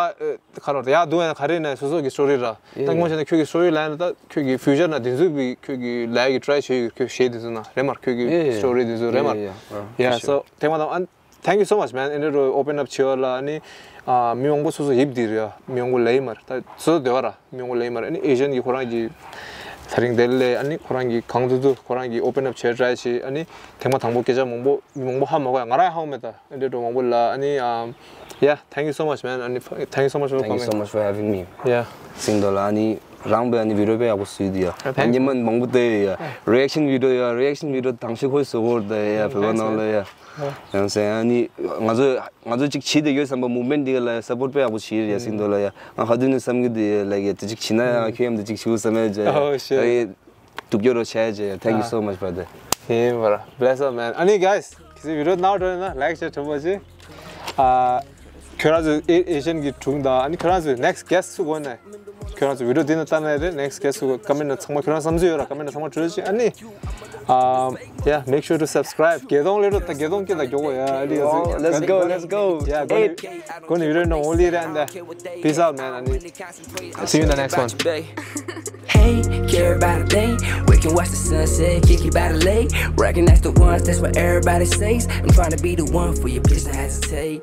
ཁ་རོ་ཡ་དུ་ཡ་ག་རེ་ན་སོ་སོ་གི་སི་ཊོ་རི་ར། ད་ངོ་ཤེས་ན་ཁྱོད་ཀྱི་སི་ཊོ་རི་ལན་ད་ཁྱོད་ཀྱི་ཕིའུ་ཅར་ན་དེ་ཚོ་བི་ཁྱོད་ཀྱི་ལན་གྱི་ཊ་རའི་བྱེད་ཡོད་ཁྱོད་ཤེས་དེ་ཚོ་ན་རེད་མར་ཁྱོད་ཀྱི་སི་ཊོ་རི་དེ་ཚོ་རེད་མར། ཡ་སོ་ཐེངས་མ་དང་ཨ། Thank you so much, man. ཨེ་འདྲ་རོ་ཨོ་པན་ཨབ་བྱེད་པ་ལ་ཨ་ནི་ཨ་མི་མང་པོ་སོ་སོ་ཡིབ་དེ་རེད་ཡ། མི་མང་པོ་ལས་མར་ད་སོ་སོ་དེ་བ་ར་མི་མང་པོ་ལས་མར་ཨ་ནི་ཨེ་ཤན་གྱི་ཁོ་རང་གི་ད་རིང་དེ་ལས་ཨ་ནི་ཁོ་རང་གི་གང་དུ་དུ་ཁོ་རང་གི་ཨོ་པན་ཨབ་བྱེད་ཊ་རའི་བྱེད་ཨ་ནི་ཐེངས་མ་དང་པོ་སྐད་ཆ་མང་པོ་མི་མང་པོ་ཧ་མ་གོ་ཡ་ང་རང་ཧ་གོ་མེད་ད་ཨེ་འདྲ་རོ་མང་པོ་ལ་ཨ་ནི་ཨ་yeah, thank you so much, man. ཨ་ནི thank you so much for Thank you so coming. Much for having me. Yeah. སིང་དོ་ལ་ཨ་ནི་རང་པའི་ཨ་ནི་བི་ཌི་ཡོ་དཔེ་ཡག་པོ་བཟོས་འདུག་ཡ། ཨ་ཉི་མ་མང་པོ་བལྟས་ཡོད་ཡ། རི་ཨེག་ཤན་བི་ཌི་ཡོ་ཡ། རི་ཨེག་ཤན་བི་ཌི་ཡོ་དང་ཤོས་ཁོས་བཟོ་གོ་རེད་ད་ཡ། བོད་པ་ནང་ལ་ཡ། ཡང་སེ་ཨ་ནི་ང་ཚོ་ང་ཚོ་ཅིག་བྱེད་དེ་ཡོད་བསམ་པ་མུབ་མེན་ཊི་འདི་ག་ལ་སབ་པོར་ཊི་དཔེ་ཡག་པོ་བྱེད་ཡ་སིང་དོ་ལ་ཡ། ང་ཁ་ཐུག་ནས་བསམ་གི་འདུག་ཡ་ལ་ཡ་དེ་ཅིག་བྱེད་ན་ཡང་ཁྱོད་ཡང་དེ་ཅིག་བྱེད་དགོས་བསམ་ཡ་ཇེ། Oh, shit. ད་ཡ་སྡུག་སྐྱོ་རོ་བྱས་ཇེ། Thank you so much, brother. ཡིན་པར། Bless up, man. ཨ་ནི་guys, ཁྱེད་ཚོས་བི་ཌི་ཡོ་ནང་དྲོད་ན་ལའིག་ཤེར་གྲོགས་པོ་ཅི། ཨ། ཁྱོད་རང་ཚོ་ཨེ་ཨེ་ཤན་གྱི་དྲུང་དང་ཨ་ནི་ཁྱོད་རང་ཚོའི་next guest སུ་དགོས་ནས་ཁྱོད་རང་ཚོ་བི་ཌི་ཡོ་འདི་ན་ལྟ་ན་རེད། next guest སུ་དགོས་ཀ་མེན་ཊི་ན་ཚང་མ་ཁྱོད་རང་བསམ་ཚུལ་ཡོད་ར་ཀ་མེན་ཊི་ན་ཚང་མ་བྲོས་ཅིག་ཨ་ནི། ཨ། Yeah, make sure to subscribe. བརྒྱད་སྟོང་སླེབས་རོགས་ད། བརྒྱད་སྟོང་སྐྱེ་ད་མགྱོགས་པོ་ཡ། ཨ་ནི་ཡ། Oh, let's go, let's go. Yeah, go. Hey. Go to your only and peace out, man. I need see you in the next one. Hey, care about a day. We can watch the sunset, kick it by the lake. Recognize the ones, that's what everybody says. I'm trying to be the one for you, please don't hesitate.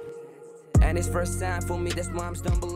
And it's first time for me, that's why I'm stumbling.